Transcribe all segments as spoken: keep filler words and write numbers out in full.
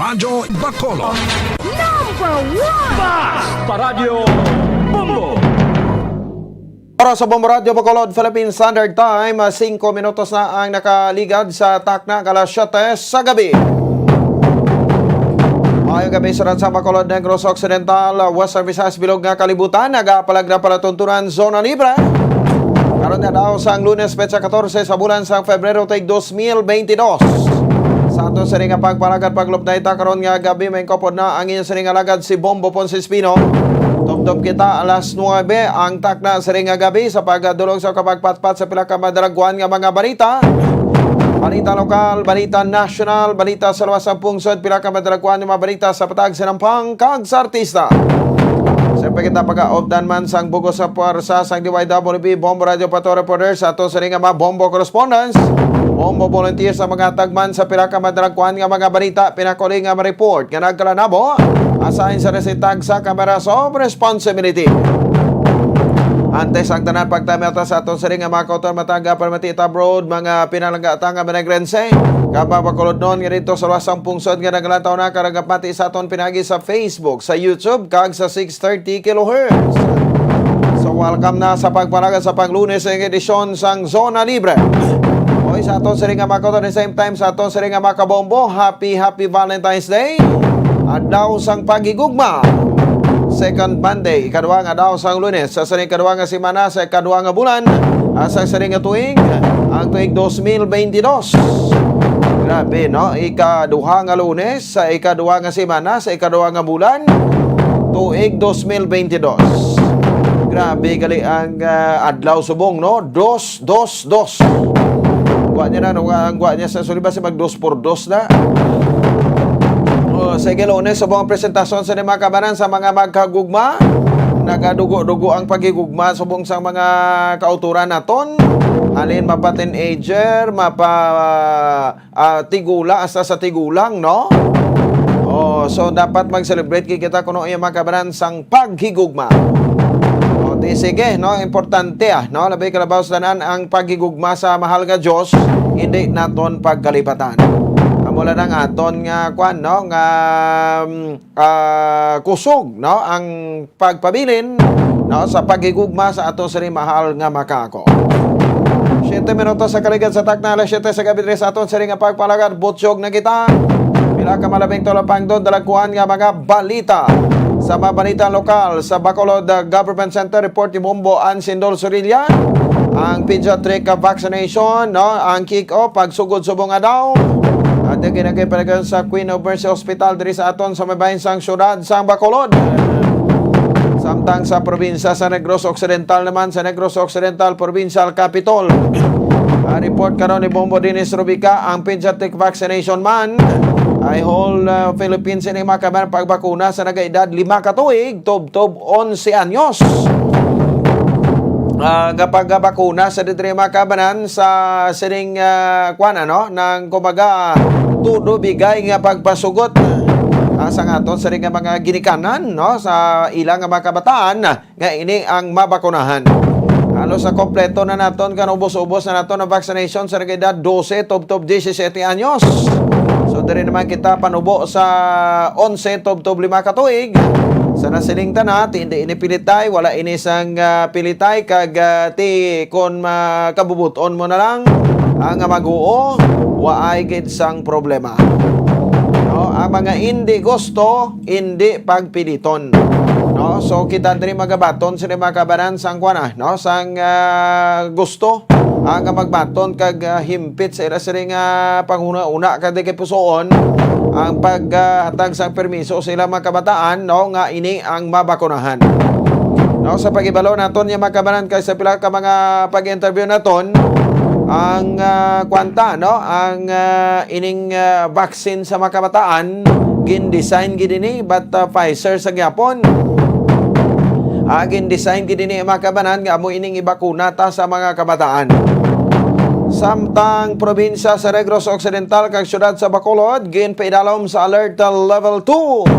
Radyo Bacolod. Number one! Basta Radyo Bombo! Para sa Bombo Radyo Bacolod Philippine Standard Time, ah, singko minutos na ang nakaligad sa takna nga alas siyete sa gabi. Maayong gabi sa Ransa, Bacolod, Negros Occidental, ah, Western Visayas, bilog nga kalibutan, nagapalag na palatuntunan, zona libre. Karon nga daw sang Lunes, petsa katorse sa bulan sang Febrero, tuig dos mil beintidos. Sa aton sini nga pagpalagad, paglupdayta karon nga gabi, may kopod na ang inyo sini nga lagad si Bombo Ponce Espino. Tubtob kita alas nuebe ang takna sini nga gabi sa pagdulong sa kapagpatpat sa pila ka madalagwan nga mga balita. Balita lokal, balita nasyonal, balita sa luwas sang pungsod, pila ka madalagwan nga mga balita sa patag, sinampang, kag sa artista. Siyempre kita pag-aupdan man sang bugos sa puwersa sang D Y W B Bombo Radio Pato Reporter sa ato sini nga mga Bombo Correspondents, Bombo Volunteers sa mga tagman sa pila ka madalagwan nga mga balita, pinakuli nga ma-report nga nagkalanabo, asahin sa resitag sa Cameras of Responsibility. Antes ang tanan, pagtami ta sa aton sini nga mga kautor, matag permati ta abroad, mga pinalangga ta nga Managrense, kapag makulodnon nga dito sa luwas sang pungsod nga naglantaw na karagapati sa aton pinagi sa Facebook, sa YouTube, kag sa six thirty kilohertz. So, welcome na sa pagpalagad sa panglunes nga edisyon sang Zona Libre. Oy, sa aton sini nga mga kautor, the same time sa aton sini nga mga kabombo, happy, happy Valentine's Day. Adlaw sang paghigugma. Second Monday, ikaduha nga adlaw sang Lunes, sa sining ikaduha nga semana sa ikaduha nga bulan, ah, sa sining nga tuig, ang tuig dos mil beintidos. Grabe, no? Ikaduha nga Lunes sa ikaduha nga semana sa ikaduha nga bulan, tuig dos mil beintidos. Grabe gali ang, ah, adlaw subong, no? Dos, dos, dos. Gwa niya na, no? Ang gwa niya sa suliba si mag dos por dos na. Oh, sige, Lunes, subong ang presentasyon sa mga kabanan sa mga magkagugma. Nagadugo-dugo ang paghigugma subong sa mga kauturan naton. Halin mapa-teenager, mapa, ah, tigula, hasta sa tigulang, no? Oh, so dapat mag-celebrate gid kita kuno iya mga kabanan sang paghigugma. Oh, di sige, no? Importante, ah, no? Labi kalabaw sa tanan ang paghigugma sa mahal nga Dios, hindi naton pagkalipatan. Amo lang ang aton nga kwan, no? Nga, mm, ah, kusog, no? Ang pagpabilin, no, sa paghigugma sa ato sini mahal nga makaako. Siyete minutos sa kaligad sa takna, alas siyete sa gabi diri sa aton sini nga pagpalagad, butyog na kita. Pila ka malabing tulapangdon, dalagkuan nga mga balita. Sa mga balita lokal, sa Bacolod, uh, Government Center, report ni Bombo Ansindol Sorilla. Ang pediatric, uh, vaccination, no, ang kick-off, pagsugod subong adlaw. At ginagay palagan sa Queen of Mercy Hospital diri sa aton sa may bahin sang syudad sang Bacolod. Samtang sa probinsya sa Negros Occidental naman, sa Negros Occidental Provincial Capitol, ah, report karon ni Bombo Dennis Rubica, ang pediatric vaccination man ay whole, ah, Philippines ini makaban pagbakuna sa nagaedad lima ka tuig tubtob onse anyos. Ah, nga pagbakuna sa diri makabanan sa sining, ah, kwan, ano, nang kumbaga, todo bigay nga pagpasugot, ah, sa aton sining nga mga ginikanan, no, sa ila nga mga kabataan nga ini ang mabakunahan. Halos sa kompleto na naton kan ubos-ubos na naton ang vaccination sa nag-edad dose tubtob disisete anyos. So diri naman kita panubo sa onse tubtob lima ka tuig. Sa nasiling tana, ti hindi ini pilitay, wala ini sang, ah, pilitay kag, ah, ti kon makabubut-on mo na lang ang, ah, mag-uo, waay gid sang problema. No, ang mga hindi gusto, hindi pagpiliton. No, so kita diri magabaton sini mga kabanan sang kuan, ah, no, sang, ah, gusto, ah, nga magbaton kag, ah, himpit sa ila sini nga panghuna-una kag di kay pusoon ang paghatag sang permiso sa ilang mga kabataan, no, nga ini ang mabakunahan. No, sa pag-ibalo naton nga mga kabanan kay sa pila ka mga pag-interview naton, ang, ah, kwanta, no, ang, ah, ining, ah, vaccine sa mga kabataan, gin-design gid ini, but, ah, Pfizer sa gyapon. Ah, gin-design gid ini, mga kabanan, nga amo ining ibakuna ta sa mga kabataan. Samtang probinsya sa Negros Occidental kag siyudad sa Bacolod, ginpaidalom sa alert level two.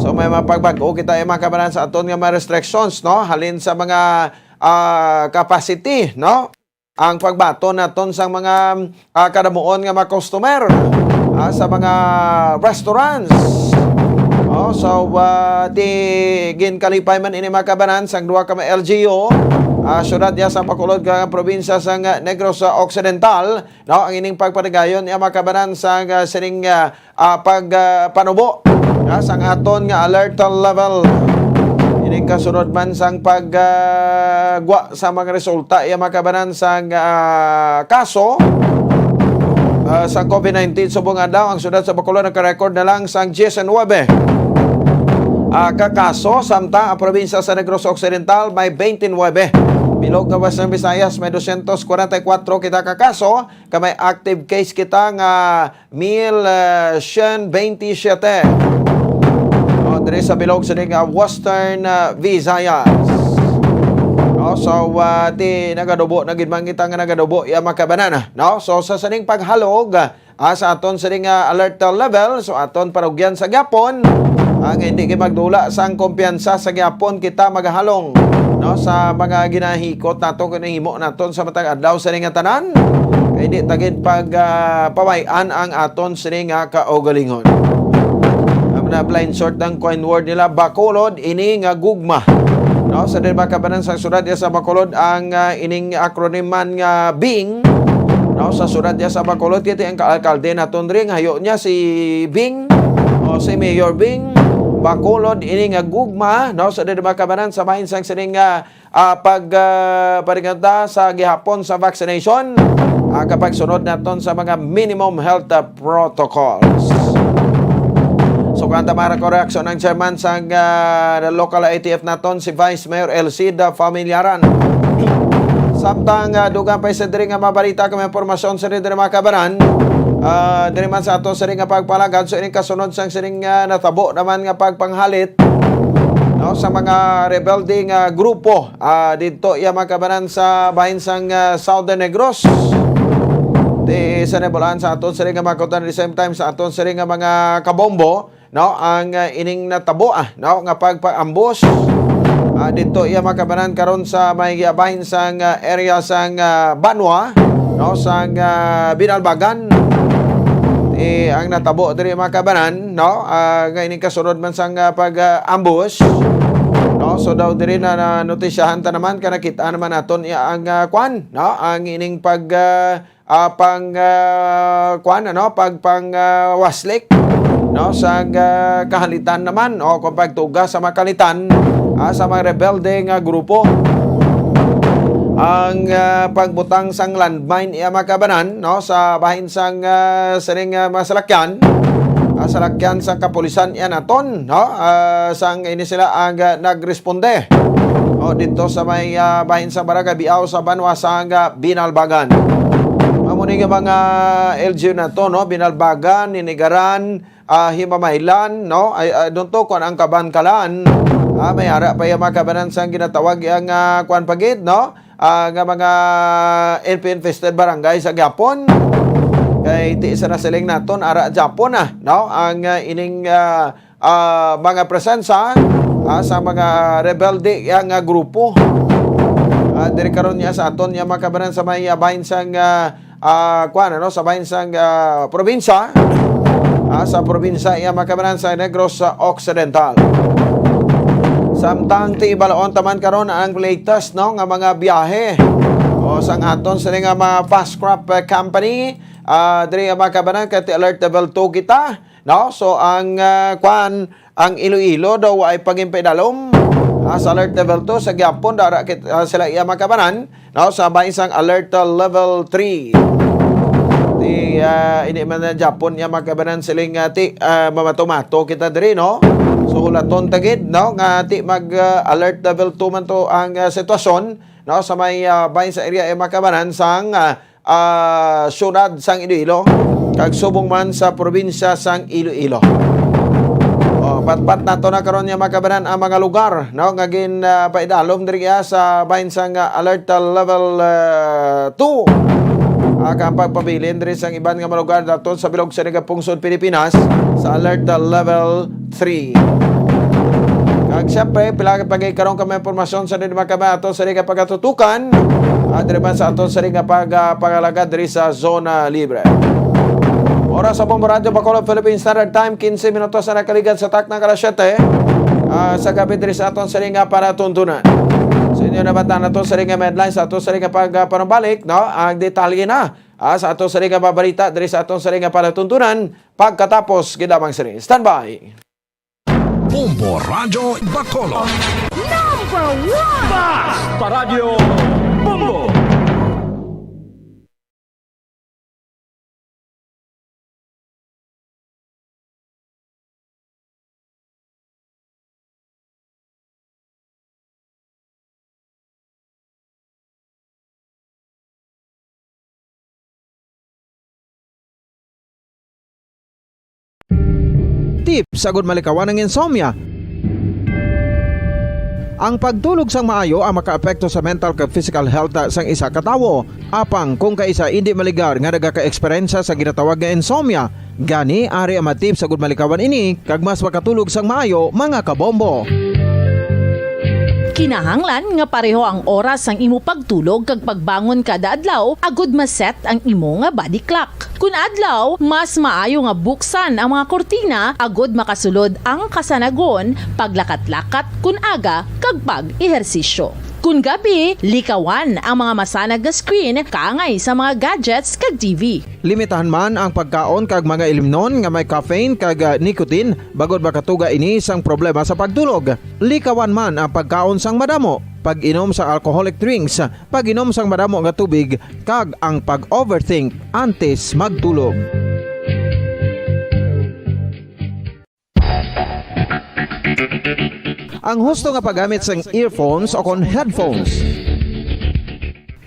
So may mapagbago kita, eh, mga kabanan, sa aton nga mga restrictions, no? Halin sa mga, ah, capacity, no? Ang pagbaton naton sang mga, ah, kadamuon nga mga customer. ah, sa mga restaurants. Oh, so, ah, ti ginkalipay man ini, mga kabanan, sang duha ka mga L G U, ah, syudad niya sa Bacolod, nga probinsya sang Negros Occidental, no, ang ining pagpatigayon niya, mga kabanan, sa, ah, sining, ah, ah, pag, ah, panubo, ah, sang aton nga alert level. Ining kasunod man sang pag, ah, gwa sa mga resulta, iya, mga kabanan, sang, ah, kaso, ah, sa COVID nineteen subong adlaw, ang syudad sa Bacolod nagka-record na lang sang diecinuebe, ah, ka kaso, samtang ang probinsya sa Negros Occidental may twenty-nine. Bilog nga Western Visayas may dosyentos kwarenta y kuwatro kita ka kaso, ka may active case kita nga mil, ah, siyam bente siyete. O, diri sa bilog sining, ah, Western, ah, Visayas. No, so, ah, ti nagadubo na gid man kita nga nagadubo, iya, mga kabanan, no? So, sa sining paghalog, ah, sa aton sining, ah, alert level, so aton parugyan sa gyapon, ah, nga hindi gid magdula sang kumpiyansa sa gyapon kita magahalong, no, sa mga ginahikot nato, ginahimo naton sa matag adlaw sining nga tanan. Kay di ta gid pag, ah, paway-an ang aton sining nga kaugalingon. Ang na plain short ng coin word nila, Bacolod, ini nga gugma. No, sa diri, mga kabanan, sa syudad niya sa Bacolod, ang, ah, ining acronym man nga bing, no, sa syudad niya sa Bacolod, kiti ang kaalkalde naton diri, nga hayo niya si Bing, o si Mayor Bing. Bacolod, ini nga gugma, no, sa diri, mga kabanan, sa bahin sang sining, ah, ah, pag, ah, parigata sa gihapon sa vaccination, ah, kapag sunod naton sa mga minimum health, ah, protocols. So, kanta, mga ka-reaksyon, ang chairman sang, ah, local I T F naton, si Vice Mayor Elcid, ah, Familiaran. Samtang, ah, dugang pa sa diri nga mabalita kag mga impormasyon sa diri, mga kabanan, ah, diri man sa ato sa diri nga pagpalagad, so ining kasunod sang sining, ah, natabo naman nga pagpanghalit, no, sa mga rebelde nga grupo, ah, didto iya, mga kabanan, sa bahin sang, ah, Southern Negros. Ti sa nabulaan sa aton siring nga mga kutan, at the same time sa aton siring nga mga kabombo, no, ang, ah, ining natabo, ah, no, nga pagpaambos, ah, didto iya, mga kabanan, karon sa may, ah, bahin sang, ah, area sang, ah, Banwa, no, sang, ah, Binalbagan. Eh, ang natabo diri, mga kabanan, no, ah, nga ining kasunod man sang, ah, pag, ah, ambush, no, so daw diri na, na notisyahan ta naman, ka nakita naman naton iya ang, ah, kwan, no, ang ining pag, ah, ah, pang, ah, kwan, ano, pag, pang, ah, waslik, no, sa, ah, kahalitan naman, o kung pagtuga sa makalitan, ah, sa mga rebelde nga grupo. Ang, ah, pagbutang sang landmine iya, mga kabanan, no, sa bahin sang, ah, siring, ah, mga salakyan, ah, salakyan sa kapulisan iya naton, no, ah, sang ini sila ang, ah, nagresponde, o, dito sa may, ah, bahin sa Barangay Biao sa Banwa sang, ah, Binalbagan. Amo ni nga mga L G U nato, no, Binalbagan, Ninigaran, ah, Himamaylan, no? Ay, I don't know kung ang Kabankalan. Ah, may ara pa iya, mga kabanan, sang ginatawag iya nga, ah, kwan pa gid, no? Ah, nga mga N P infested barangay sa gyapon. Kay ti sa nasiling naton, ara gyapon na, no? Ang, ah, ining, ah, ah, mga presensa, ah, sa mga rebelde iya nga grupo. Ah, diri karon niya sa aton niya, mga kabanan, sa may, ah, bahin sang, ah, ah, kuwan, ano, sa bahin sang, ah, probinsya, ah, sa probinsya iya, mga kabanan, sa Negros Occidental. Samtang ti balaon taman karon ang latest, no, nga mga biyahe, o, sang aton sini nga mga fast craft, eh, company, ah, diri, mga kabanan, kay ti alert level two kita, no? So, ang, ah, kwan, ang Iloilo daw ay paginpaidalom, ah, sa alert level two, sa gyapon, dara kit-, ah, sila iya, mga kabanan, no? Sa bahin sang alert, ah, level three. Ti, ah, ini man na gyapon niya, mga kabanan, siling, ah, ti, ah, mamato-mato kita diri, no? So, hulaton ta gid, no, nga ti mag, ah, alert level two man to ang, ah, sitwasyon, no, sa may, ah, bahin sa area, eh, mga kabanan, sang, ah, ah, siyudad sang Iloilo, kag subong man sa probinsya sang Iloilo. O, patpat nato na karon niya, mga kabanan, ang mga lugar, no, nga gin, ah, paidalom diri, ah, sa bahin sang, ah, alert, ah, level, ah, two. Ah, kag pagpabilin diri sang iban nga mga lugar naton sa bilog sa Pungsod Pilipinas sa alert, ah, level three. Kag siyempre, pila pa gid karon ka mga impormasyon sa diri, mga kabanan, ato sa diri nga pagatutukan, ah, diri man sa ato sa diri nga pag, ah, pangalagad diri sa Zona Libre. Oras sa Bombo Radyo Bacolod Philippine Standard Time, quince minutos na nakaligan sa takna ka alas siyete, ah, sa gabi diri sa aton sining nga palatuntunan. Sa inyo nabatan nato sining nga headlines sa ato sining nga pag-, ah, panumbalik, no? Ang detalye na, ah, sa ato sining nga mga balita diri sa aton sining nga palatuntunan pagkatapos gid lamang sini. Standby. Bombo Radyo Bacolod. Number one! Bas Paradyo Bombo! Tips agud malikawan ang insomnia. Ang pagtulog sang maayo ang makaapekto sa mental kag physical health sang isa ka tawo. Apang kung kaisa indi maligar nga nagaka-eksperyensya sa ginatawag nga insomnia, gani ari ang mga tips agud malikawan ini kag mas makatulog sang maayo, mga kabombo. Kinahanglan nga pareho ang oras sang imo pagtulog kag pagbangon kada adlaw agud ma-set ang imo nga body clock. Kun adlaw, mas maayo nga buksan ang mga kurtina agud makasulod ang kasanagon, paglakat-lakat kun aga, kag pag-ehersisyo. Kun gabi, likawan ang mga masanag nga screen kaangay sa mga gadgets kag T V. Limitahan man ang pagkaon kag mga ilimnon nga may caffeine kag, ah, nicotine, bangod makatuga ini sang problema sa pagtulog. Likawan man ang pagkaon sang madamo, pag-inom sa alcoholic drinks, pag-inom sang madamo nga tubig, kag ang pag-overthink antes magtulog. Ang husto nga paggamit sang earphones o kon headphones.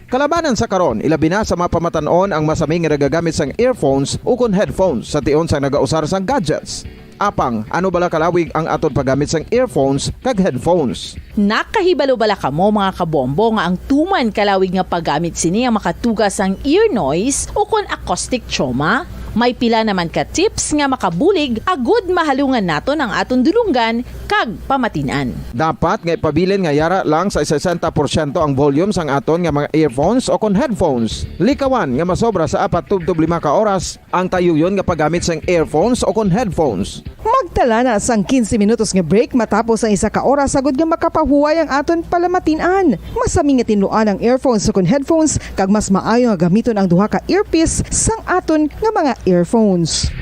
Kalabanan sa karon, ilabi na sa mga pamatan-on ang masami nga nagagamit sang earphones o kon headphones sa tion sang nagausar sang gadgets. Apang, ano bala kalawig ang aton paggamit sang earphones kag headphones? Nakahibalo bala kamo, mga kabombo, nga ang tuman kalawig nga paggamit sini ang makatuga sang ear noise o kon acoustic trauma? May pila naman ka tips nga makabulig agud mahalungan naton ang aton dulonggan kag pamatin-an. Dapat nga ipabilin nga yara lang sa sesenta porsyento ang volume sang aton nga mga earphones o kon headphones. Likawan nga masobra sa apat tubtob lima ka oras ang tayuyon nga paggamit sang earphones o kon headphones. Magtala na sang quince minutos nga break matapos ang isa ka oras agud nga makapahuway ang aton palamatin-an. Masami nga tinluan ang earphones o kon headphones, kag mas maayo nga gamiton ang duha ka earpiece sang aton nga mga earphones.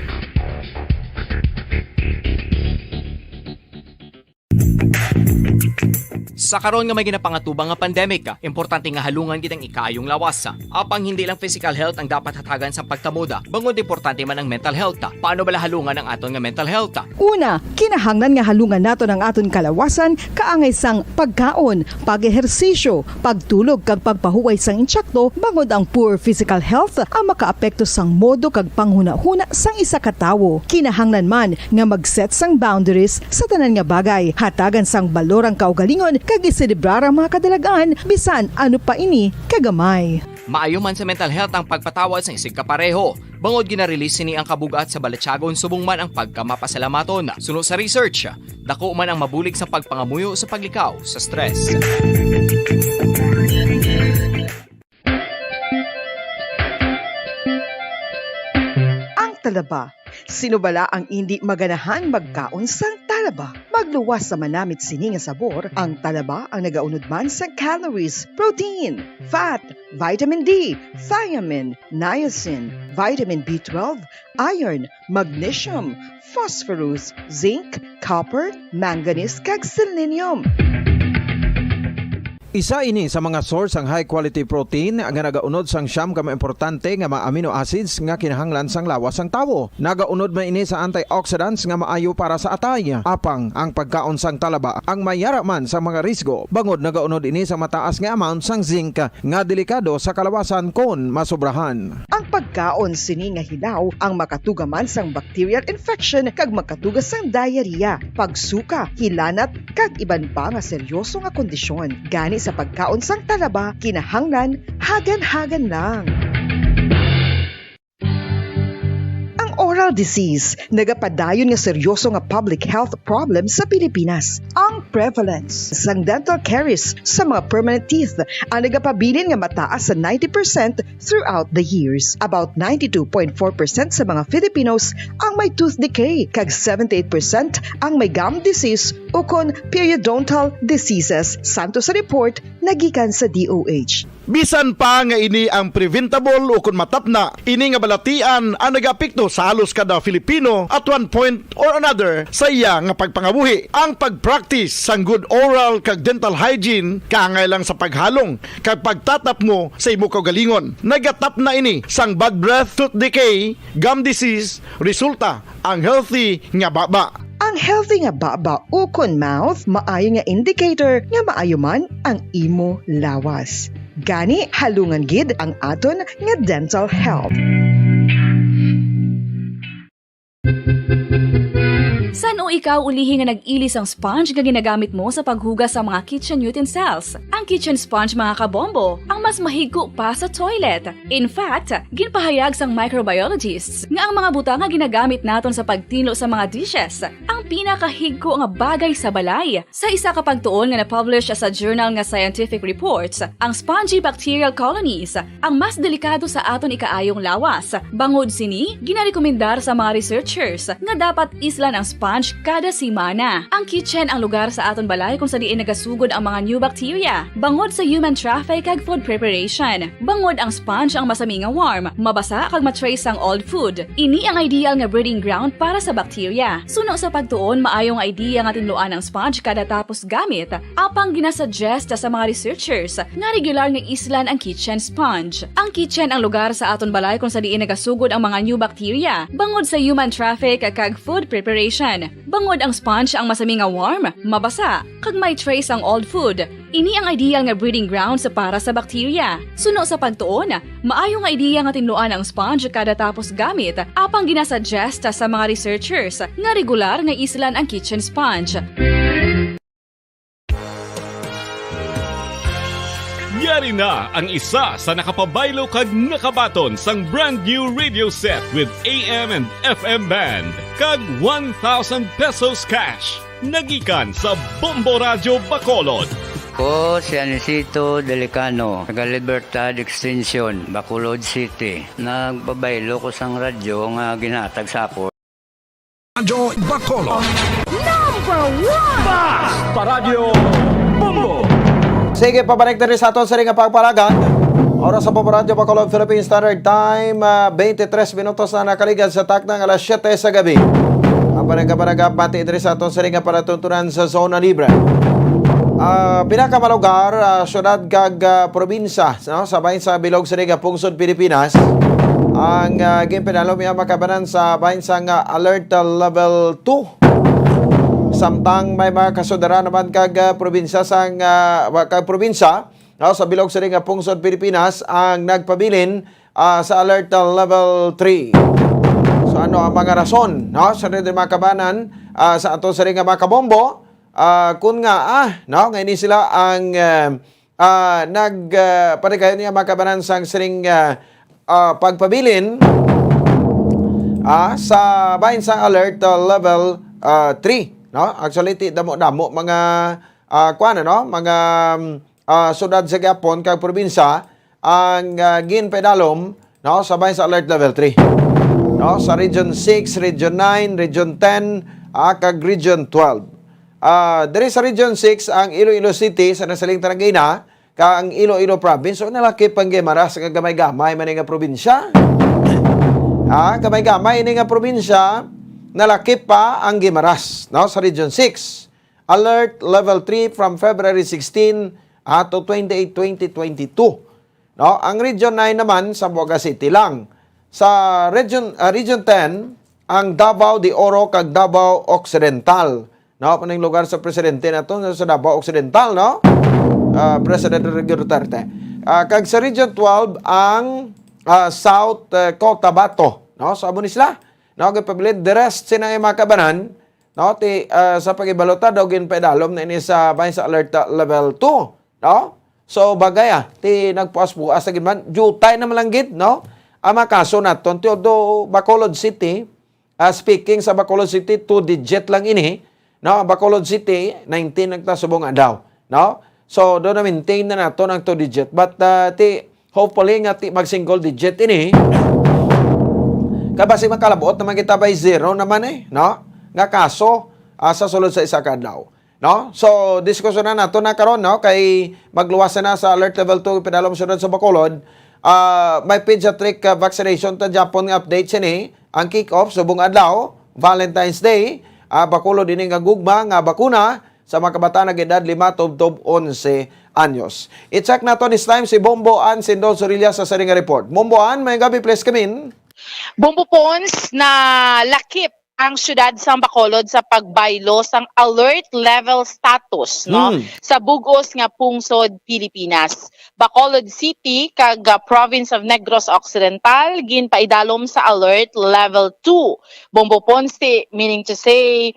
Sa karon nga may ginapangatubang nga pandemic, importante nga halungan gid ang ikaayong lawas. Apang hindi lang physical health ang dapat hatagan sa pagtamuda, bangod importante man ang mental health. Paano bala halungan ang aton nga mental health? Una, kinahanglan nga halungan naton ang aton kalawasan kaangay sang pagkaon, pag-ehersisyo, pagtulog kag pagpahuway sang insakto, bangod ang poor physical health ang makaapekto sang modo kag panghunahuna sang isa ka tawo. Kinahanglan man nga mag-set sang boundaries sa tanan nga bagay, hatagan sang balor ang kaugalingon kag iselebrar ang mga kadalag-an bisan ano pa ini kagamay. Maayo man sa mental health ang pagpatawad sang isigkapareho, bangod gina-release sini ang kabug-at sa balatyagon subong man ang pagkamapasalamaton. Suno sa research, dako man ang mabulig sa pagpangamuyo sa paglikaw sa stress. Ang talaba. Sino bala ang indi maganahan magkaon sang talaba? Magluwas sa manamit sini nga sabor, ang talaba ang nagaunod man sang calories, protein, fat, vitamin D, thiamine, niacin, vitamin B twelve, iron, magnesium, phosphorus, zinc, copper, manganese, kag selenium. Isa ini sa mga source sang high quality protein nga nagaunod sang siyam ka mga importante nga mga amino acids nga kinahanglan sang lawas sang tawo. Nagaunod man ini sa antioxidants nga maayo para sa atay. Apang ang pagkaon sang talaba ang mayara man sa mga risgo, bangod nagaunod ini sa mataas nga amount sang zinc nga delikado sa kalawasan kon masobrahan. Ang pagkaon sini nga hilaw ang makatuga man sang bacterial infection kag makatuga sang diarrhea, pagsuka, hilanat, kag iban pa nga seryoso nga kondisyon. Gani sa pagkaon sang talaba, kinahanglan hagan-hagan lang. Ang oras Disease, nagapadayon nga seryoso nga public health problem sa Pilipinas. Ang prevalence sang dental caries sa mga permanent teeth ang nagapabilin nga mataas sa ninety percent throughout the years. About ninety-two point four percent sa mga Filipinos ang may tooth decay, kag seventy-eight percent ang may gum disease ukon periodontal diseases, santo sa report nagikan sa D O H. Bisan pa nga ini ang preventable ukon matapna, ini nga balatian ang nagaapekto sa halos kada Filipino at one point or another sa iya nga pagpangabuhi. Ang pag-practice sang good oral kag dental hygiene kaangay lang sa paghalong kag pagtatapmo sa imo kaugalingon. Nagatapna ini sang bad breath, tooth decay, gum disease, resulta ang healthy nga baba. Ang healthy nga baba ukon mouth maayo nga indicator nga maayo man ang imo lawas. Gani, halungan gid ang aton nga dental health. San-o ikaw ulihi nga nag-ili sang sponge nga ginagamit mo sa paghugas sa mga kitchen utensils? Ang kitchen sponge, mga kabombo, ang mas mahigko pa sa toilet. In fact, ginpahayag sang microbiologists nga ang mga butang nga ginagamit naton sa pagtinlo sa mga dishes ang pinakahigko nga bagay sa balay. Sa isa ka pagtuon nga na-publish sa journal nga Scientific Reports, ang spongy bacterial colonies ang mas delikado sa aton ikaayong lawas. Bangod sini, ginarekomendar sa mga researchers nga dapat islan ang sponge kada semana. Ang kitchen ang lugar sa aton balay kung sa diin nagasugod ang mga new bacteria bangod sa human traffic kag food preparation. Bangod ang sponge ang masami nga warm, mabasa kag ma-trace sang old food. Ini ang ideal nga breeding ground para sa bacteria. Suno sa pagtuon, maayo nga idea nga tinluan ang sponge kada tapos gamit. Apang ginasuggest sa mga researchers nga regular nga islan ang kitchen sponge. Ang kitchen ang lugar sa aton balay kung sa diin nagasugod ang mga new bacteria bangod sa human traffic kag food preparation. Bangod ang sponge ang masami nga warm, mabasa, kag may trace ang old food. Ini ang ideal nga breeding grounds para sa bacteria. Suno sa pagtuon, maayo nga ideya nga tinluan ang sponge kada tapos gamit, apang ginasuggest sa mga researchers nga regular nga islan ang kitchen sponge. Yari na ang isa sa nakapabaylo kag nakabaton sang brand new radio set with A M and F M band kag one thousand pesos cash. Nagikan sa Bombo Radyo Bacolod. Ko si Anisito Delicano, taga Libertad Extension, Bacolod City. Nagpabaylo ko sang radyo nga ginhatag sa ako. Radyo Bacolod. Number one! Basta Radyo Bombo! Sige, pabalik diri sa aton sini nga pagpalagad. Oras sa Bombo Radyo Bacolod, Philippine Standard Time, ah, twenty-three minutos na nakaligad sa takna nga alas siyete sa gabi. Ang panagkapanagap, bati diri sa aton sini nga palatuntunan sa Zona Libre. Ah, pinakamalugar, ah, syudad kag, ah, probinsya, no? Sa bahin sa bilog sini nga pungsod Pilipinas, ang, ah, ginpinalom iya makabanan sa bahin sa nga alert, ah, level two. Samtang may mga kasudara naman kag, ah, probinsya sang, ah, wa-, kag probinsya, no, sa bilog sini nga pungsod Pilipinas ang nagpabilin, ah, sa alert, ah, level three. So, ano ang mga rason, no? Sa mga kabanan, ah, sa ato sini nga mga kabombo, ah, kun nga, ah, no, nga ini sila ang, ah, ah, nag, ah, panigayon niya mga kabanan sang siring, ah, ah, pagpabilin, ah, sa bahin sang alert, ah, level, ah, three, no? Actually, ti damo-damo mga, ah, kuwan, ano, mga, mm, ah, syudad sa gihapon kag probinsya ang, ah, ginpaidalom, no, sa bahin sa alert level three. No, sa Region six, Region nine, Region ten, ah, kag Region twelve. Ah, diri sa Region six, ang Iloilo City, sa nasiling ta na gina, kag ang Iloilo Province, so nalakip ang Guimaras nga gamay-gamay man nga probinsya. Ah, gamay-gamay ini nga probinsya, nalakip pa ang Guimaras, no, sa Region six. Alert level three from February sixteen, ah, to twenty-eight, twenty twenty-two. No, ang Region nine naman, Zamboanga City lang. Sa Region, ah, Region ten, ang Davao de Oro kag Davao Occidental. No, amo ning lugar sa presidente nato sa Davao Occidental, no? Ah, President Rodrigo Duterte. Ah, kag sa Region twelve, ang, ah, South, eh, Cotabato, no? So, amo ni sila. No, gipabilin, the rest sina mga kabanan, no? Ti, ah, sa paghibalota daw ginpaidalom na ini sa bahin sa alert, ah, level two, no? So, bagay, ah, ti nagpuas-puas na gid man, diutay na man lang gid, no? Ang mga kaso naton, ti although Bacolod City, ah, speaking sa Bacolod City, two digit lang ini, no? Bacolod City, nineteen lang ta subong adlaw, no? So, do na-maintain na naton ang two digit. But, ah, ti, hopefully nga ti mag-single digit ini. Kay basi makalabot naman kita by zero naman eh, no? Nga kaso, ah, sa sulod sa isa ka adlaw. No? So, diskusyonan nato na karon, no? Kay magluwas na sa alert level two, pinalom syudad sa Bacolod. Ah, may pediatric, ah, vaccination ta Japon nga update sini. Ang kick-off subong adlaw, Valentine's Day. Ah, Bacolod ini nga gugma nga bakuna sa mga kabataan nga edad lima tubtob onse anyos. I-check nato this time si Bombo Ann Sindol Sorilla sa sining nga report. Bombo Ann, may gabi, please come in. Bombo Pons, nalakip ang siyudad sang Bacolod sa pagbaylo sang alert level status, no, Hmm. sa bug-os nga pungsod Pilipinas. Bacolod City kag, ah, Province of Negros Occidental ginpaidalom sa alert level two. Bombo Pons, ti, meaning to say,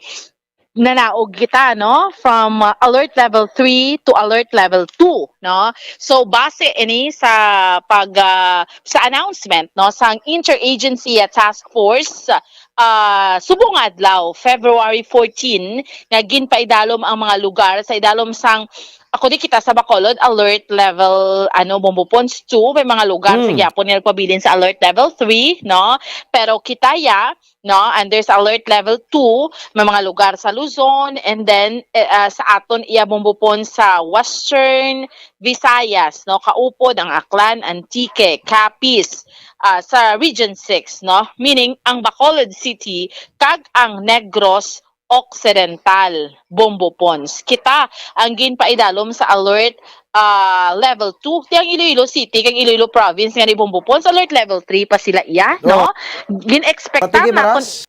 nanaog kita, no, from, uh, alert level three to alert level two, no? So, base ini sa pag, uh, sa announcement, no, sang Interagency Task Force, uh, subong adlaw, February fourteen, nga ginpaidalom ang mga lugar sa idalom sang, ako di kita sa Bacolod, alert level, ano, Bombo Pons two, may mga lugar sa Hmm. Quiapo nga nagpabilin sa alert level three, no? Pero kita ya, no? And there's alert level two, may mga lugar sa Luzon, and then, eh, ah, sa aton iya Bombo Pons sa Western Visayas, no? Kaupod ang Aklan, Antique, Capiz, ah, sa Region six, no? Meaning, ang Bacolod City kag ang Negros Occidental, Bombo Pons. Kita ang ginpaidalom sa alert, ah, level two. Ti ang Iloilo City kag Iloilo Province nga ni Bombo Pons, alert level three pa sila iya, no? Oo. Gin-expectar Pati naton Guimaras?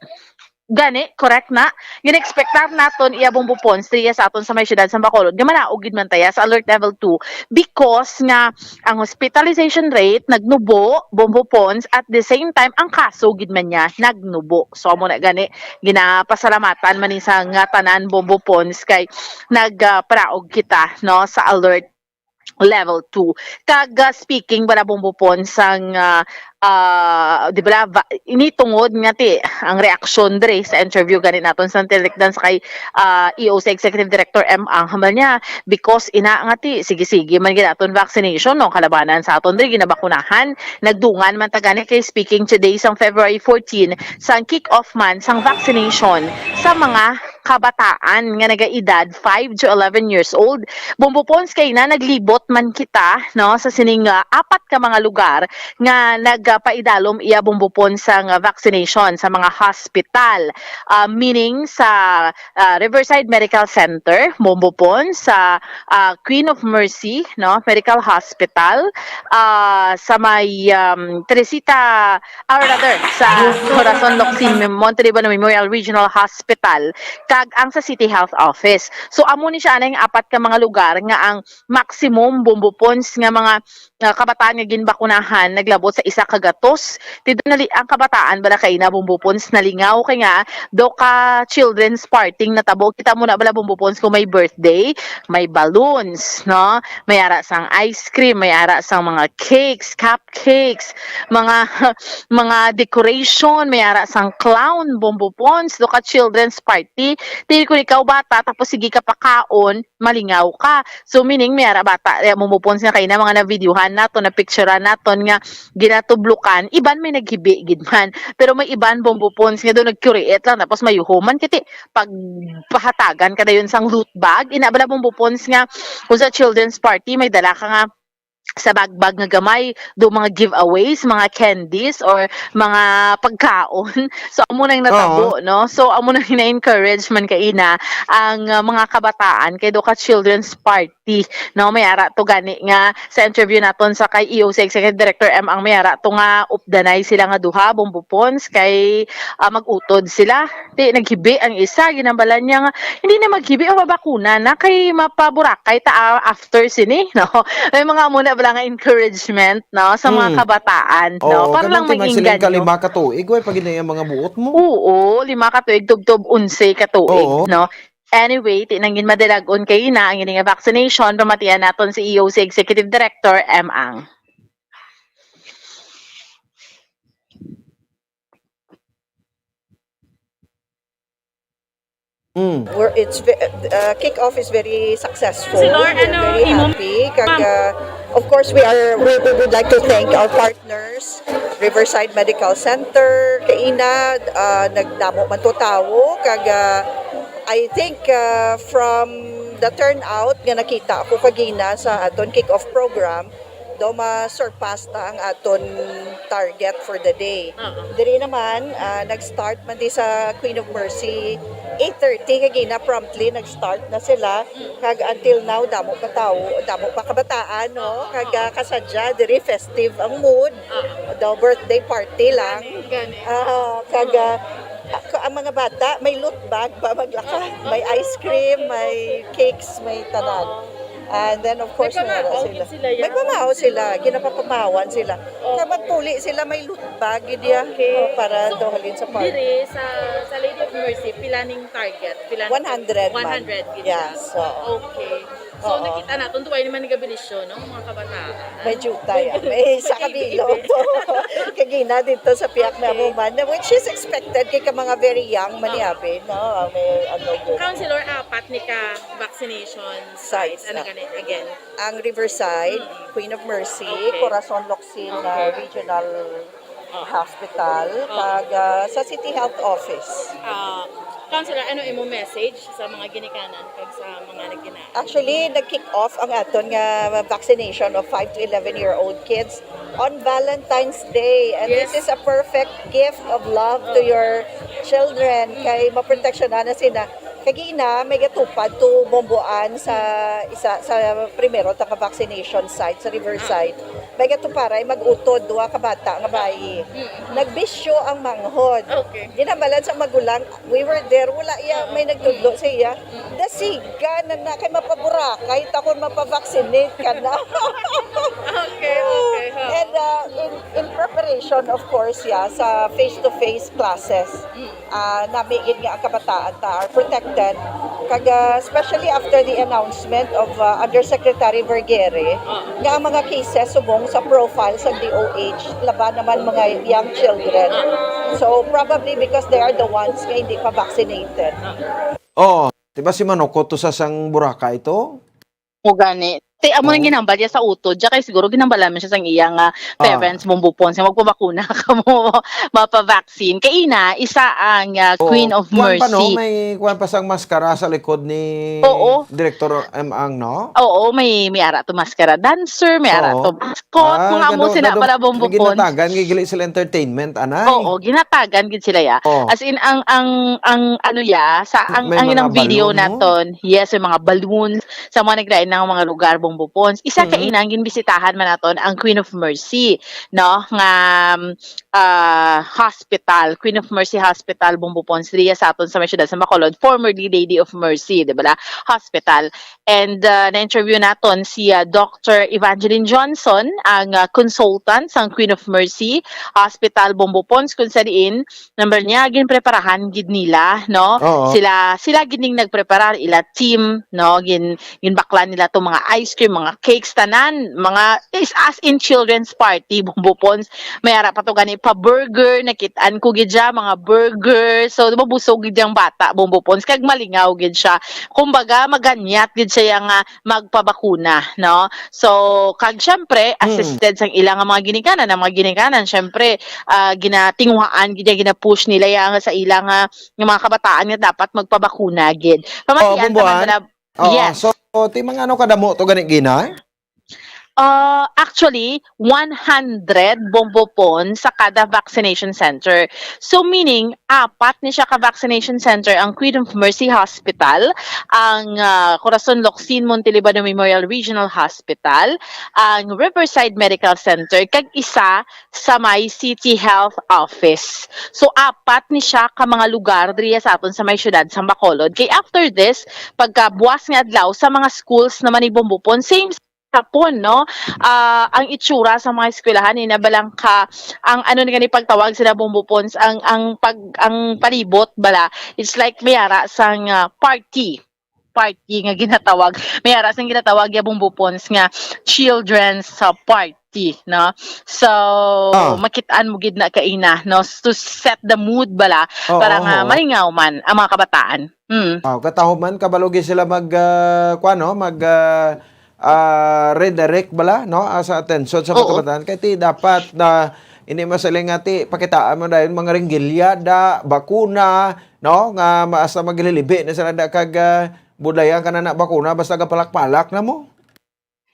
Gani, correct na. Gin-expectar naton iya, Bombo Pons, ti iya sa aton sa may siyudad sa Bacolod, nga manaog gid man ta iya sa alert level two because nga ang hospitalization rate nagnubo, Bombo Pons, at the same time, ang kaso gid man niya nagnubo. So, amo na gani, ginapasalamatan man ni sa nga tanan, Bombo Pons, kay nag, ah, paraog kita, no, sa alert level two. Kag, ah, speaking bala, Bombo Pons, sang, ah, ah, di bala, va-, ini tungod nga ti, ang reaksyon diri sa interview gani naton sa tinikdan sa kay, ah, E O C Executive Director M. Ang hambal niya, because ina nga ti, sige-sige man gid aton vaccination, no, kalabanan sa aton diri ginabakunahan. Nagdungan man ta gani kay speaking today sang February fourteen, sang kick-off man sang vaccination sa mga kabataan nga nagaedad five to eleven years old. Bombo Pons, kay na naglibot man kita, no, sa sining, ah, apat ka mga lugar nga nagapaidalom iya, Bombo Pons, sang vaccination sa mga hospital, ah, meaning sa, ah, Riverside Medical Center, Bombo Pons, sa, ah, Queen of Mercy, no, Medical Hospital, ah, sa may, um, Teresita, or rather, sa Corazon Locsin Mem-, Monte Libano Memorial Regional Hospital, kag ang sa City Health Office. So, amo ni siya anay nga apat ka mga lugar nga ang maximum, Bombo Pons, nga mga, ah, kabataan nga ginbakunahan naglabot sa isa ka gatos. Ti do nali-, ang kabataan bala kay na, Bombo Pons, nalingaw kay nga do ka children's party natabo. Kita mo na bala, Bombo Pons, kung may birthday, may balloons, no? May ara sang ice cream, may ara sang mga cakes, cupcakes, mga, mga decoration, may ara sang clown, Bombo Pons, do ka children's party. Ti kung ikaw bata, tapos sige ka pakaon, malingaw ka. So, meaning, may ara bata, eh, Bombo Pons, nga kay na mga na-videohan naton, na-picturean naton nga ginatublukan, iban may naghibi gid man. Pero may iban, Bombo Pons, nga do nagkuriit lang, tapos mayuhuman, kiti, pag pahatagan ka dayon sang loot bag, ina bala, Bombo Pons, nga kung sa children's party, may dala ka nga sa bagbag nga gamay, do mga giveaways, mga candies, or mga pagkaon. So, amo nang natabo, Oo. no? So, amo nang na-encourage man kaina ang, uh, mga kabataan kay do ka children's party, no? May ara to gani nga sa interview naton sa kay E O C Executive Director M, ang may ara to nga updanay sila nga duha, Bombo Pons, kay, ah, mag-utod sila. Ti, naghibi ang isa, ginambalan niya nga, "Hindi na maghibi, o mabakuna na, kay mapaburakay ta, ah, after sini," no? May mga amo na bala nga encouragement, no, sa mga Hmm. kabataan, no? Oo, Para kay lang maging magsiling ka, mag-inganyo. Lima ka tuig, way, pag ina yung mga buot mo. Oo, lima ka tuig, tubtob onse ka tuig, Oo. no? Anyway, ti nangin madalag-on kay na ang ini nga vaccination, pamatian naton si E O C Executive Director M. Ang. Mm. We're, it's ve- uh, kick-off is very successful. Si Lord, We're ano, very imo, happy. Kag, ma'am? Uh, of course, we are we, we would like to thank our partners, Riverside Medical Center, kaina, uh, nagdamo man to tawo. Kag, uh, I think, uh, from the turnout nga nakita ko kagina sa aton kick-off program, daw ma-surpass na ang aton target for the day. Oo. Diri naman, ah, nag-start man di sa Queen of Mercy, eight thirty kagina, promptly nag-start na sila. Kag until now, damo pa tawo, damo pa kabataan, no? Kag, ah, kasadya, diri festive ang mood. Daw birthday party lang. Gani. Ah, kag, ah, ako, ang mga bata, may loot bag pa maglakad. May ice cream, may cakes, may tanan. And then, of course, may Nagpamahaw sila. gid sila, ya. May pamahaw sila. Ginapapamahawan sila. Kag magpuli sila, may loot bag gid, ya. Okay. Oh, para So, daw halin sa party. Dire sa, sa Lady of Mercy, pila ning target? Pila ning One hundred, ma'am. One hundred gid Yes, siya. Oo. Okay. So, Oo. Nakita naton, duway naman nagabilisyon, no? Mga kabataan. May jutay, ah. May isa ka bilog. Kagina dito sa piyak na Okay. mo man, which is expected kay ka mga very young man Oo. Yabi, no? Ah, may ano yun. Counselor, apat ni ka vaccination sites. Sites, Ano ah. gani? Again. Ang Riverside, Mm. Queen of Mercy, Okay. Corazon Locsin, Okay. uh, Regional Oh. Hospital, Oh. kag, uh, sa City Health Office. Ah, Counselor, ano imo message sa mga ginikanan kag sa mga nagdinagan? Actually, nag-kick off ang aton nga vaccination of five to eleven year old kids on Valentine's Day. And this Yes. is a perfect gift of love to your children. Kay maproteksyonan na sila. Kagina, may gatupad to bomboan sa isa sa primero ta ka vaccination site sa Riverside. May gatuparay mag-utod, duha ka bata nga bayi. Nagbisyo ang manghod. Okay. Ginambalan sa magulang, we were there, wala iya, may nagtudlo sa iya. Dasiga na na kay mapaburakay ta kung mapavaccinate ka na. Okay, okay. Ho. And uh, in, in preparation, of course, yeah, sa face-to-face classes, ah nami gid nga ang kabataan ta are protected. Kag, ah, especially after the announcement of uh, Undersecretary Vergere nga ang mga cases subong sa profile sa D O H laban naman mga young children. So probably because they are the ones nga hindi pa vaccinated. Oh, di ba si Manoko to sa sang Boracay ito? Mo gani. Ti amo nang Oo. ginhambal niya sa utod, siya kay siguro ginhambalan man siya sang iya nga Ah. parents, Bombo Pons, nga magpabakuna kamo, mapa-vaccine. Kay ina, isa ang ah, Oo. Queen of Kuwan pa, no? Mercy. May kuwan pa sang maskara sa likod ni Oo. Director M Ang, no? Oo, may may ara to maskara dancer, may ara Oo. to mascot, Ah, mga amo gado- sina gado- para, Bombo Pons. Ginatagan, gigili sila entertainment, anay. Oo, ginatagan gid sila ya. Oh. As in ang ang ang ano ya sa ang May ang mga inang video balloon, no? naton. Yes, may mga balloons sa mga naglain nga mga lugar, Bombo Pons. Isa Mhm. kaina ang ginbisitahan man naton ang Queen of Mercy, no? Nga um, ah, hospital, Queen of Mercy Hospital, Bombo Pons, diri sa aton sa may siyudad sa Bacolod, formerly Lady of Mercy, di ba? Hospital. And uh, na-interview naton si uh, Doctor Evangeline Johnson, ang uh, consultant sang Queen of Mercy Hospital, Bombo Pons, kung sa diin number niya ginpreparahan gid nila, no? Oo. Sila sila gid ning nagpreparar, ila team, no? Gin ginbaklan nila to mga ice cream, mga cakes, tanan, mga is as in children's party, Bombo Pons. May ara pa to gani pa burger, nakit-an ko gid siya, mga burger. So, di ba, busog gid yang bata, Bombo Pons, kag malingaw gid siya. Kumbaga, maganyat gid siya nga magpabakuna, no? So, kag syempre, Mm. assisted sang ila nga mga ginikanan, ang mga ginikanan, syempre, ah, ginatinguhaan gid, gina-push nila yang sa ila nga, nga mga kabataan nga dapat magpabakuna gid. Oh, Pamatian ta man Bomboan. bala. Oo, Yes. so, ti mga ano ka damo to gani, Gina? Uh, actually, one hundred, Bombo Pons, sa kada vaccination center. So, meaning, apat ni siya ka vaccination center ang Queen of Mercy Hospital, ang ah, Corazon Locsin Montelibano Memorial Regional Hospital, ang Riverside Medical Center, kag isa sa may City Health Office. So, apat ni siya ka mga lugar diriya sa aton sa may siyudad sa Bacolod. Kay after this, pagkabuas nga adlaw, sa mga schools naman ni Bombo Pons, same hapon, no? Ah, ang itsura sa mga eskwelahan, ina, balang ka, ang ano ni gani pagtawag sila, Bombo Pons, ang ang pag ang palibot bala, it's like may ara sang ah, party party nga ginatawag, may ara sang ginatawag ya, Bombo Pons, nga children's ah, party. no? So, Ah. makitaan mo gid na kaina, no? To set the mood bala, Oo, para nga oo. malingaw man ang mga kabataan. Mm. Ah, katahom man, kabalo gid sila mag, ah, kuwan, no? Mag, ah, ah, redirect bala, no? Ah, sa atensyon sa mga Oo. kabataan. Kay ti dapat na ini masaling nga ti pakitaan mo dahil mga ringgilya, da, bakuna, no? Nga maasa maglilibi na sila da kag, ah, budlayan ka na na bakuna basta gapalak-palak na mo.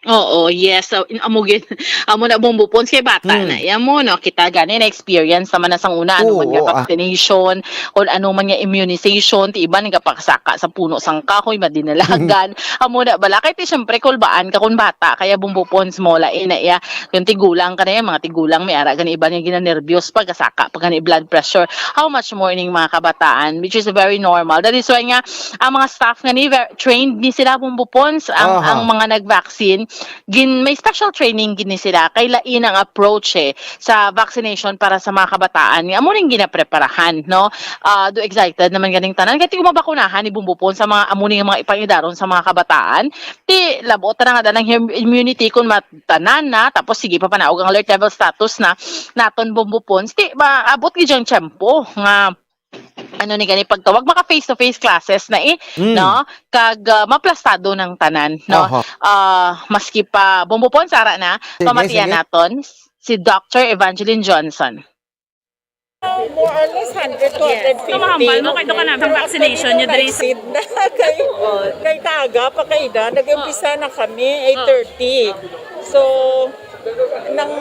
Oo, yes. So, in-, amo gid, amo na, Bombo Pons, kay bata Hmm. na iya mo, no? Kita gani na-experience naman na sang una, ano Oo, man nga oo, ah. vaccination, kung ano man nga immunization, ti iba nagapakasaka sa puno sang kahoy, madinalagan. Amo na bala. Kay ti, syempre, kulbaan ka kung bata, kaya, Bombo Pons, mo, lain na iya. Kung tigulang ka na yan, mga tigulang, may ara gani iba nga ginanerbyos pa, gasaka pa gani blood pressure. How much more ining mga kabataan, which is very normal. That is why nga, ang mga staff nga ni, ver-, trained ni sila, Bombo Pons, ang, Aha. ang mga nag-vaccine, gin-, may special training gini sila. Kay lain ang approach, eh, sa vaccination para sa mga kabataan. Nga amo ning ginapreparahan, no? Ah, do excited naman ganing tanan. Kay ti ko mabakunahan ni Bombo Pons sa mga amo ning mga ipangidaron sa mga kabataan. Ti labot na nga danang him-, immunity kung mat-, tanan na, tapos sige pa panaog ang alert level status na naton, Bombo Pons. Ti maabot gid ang tiyempo nga ano ni gani pagtawag, maka face-to-face classes na eh, Mm. no? Kag, ah, maplastado ng tanan, no? Aha. Ah, maski pa, Bombo Pons, ara na, Sige, pamatian sige. naton si Doctor Evangeline Johnson. More or less hundred to Yes. hundred fifty. Ito, mahambal mo, kay doon ka namin, Pero vaccination actually, niyo, diri sa nag-exceed na. Kay, kay kaga pa kayo na, nag-umpisa na kami, eight thirty. So, nang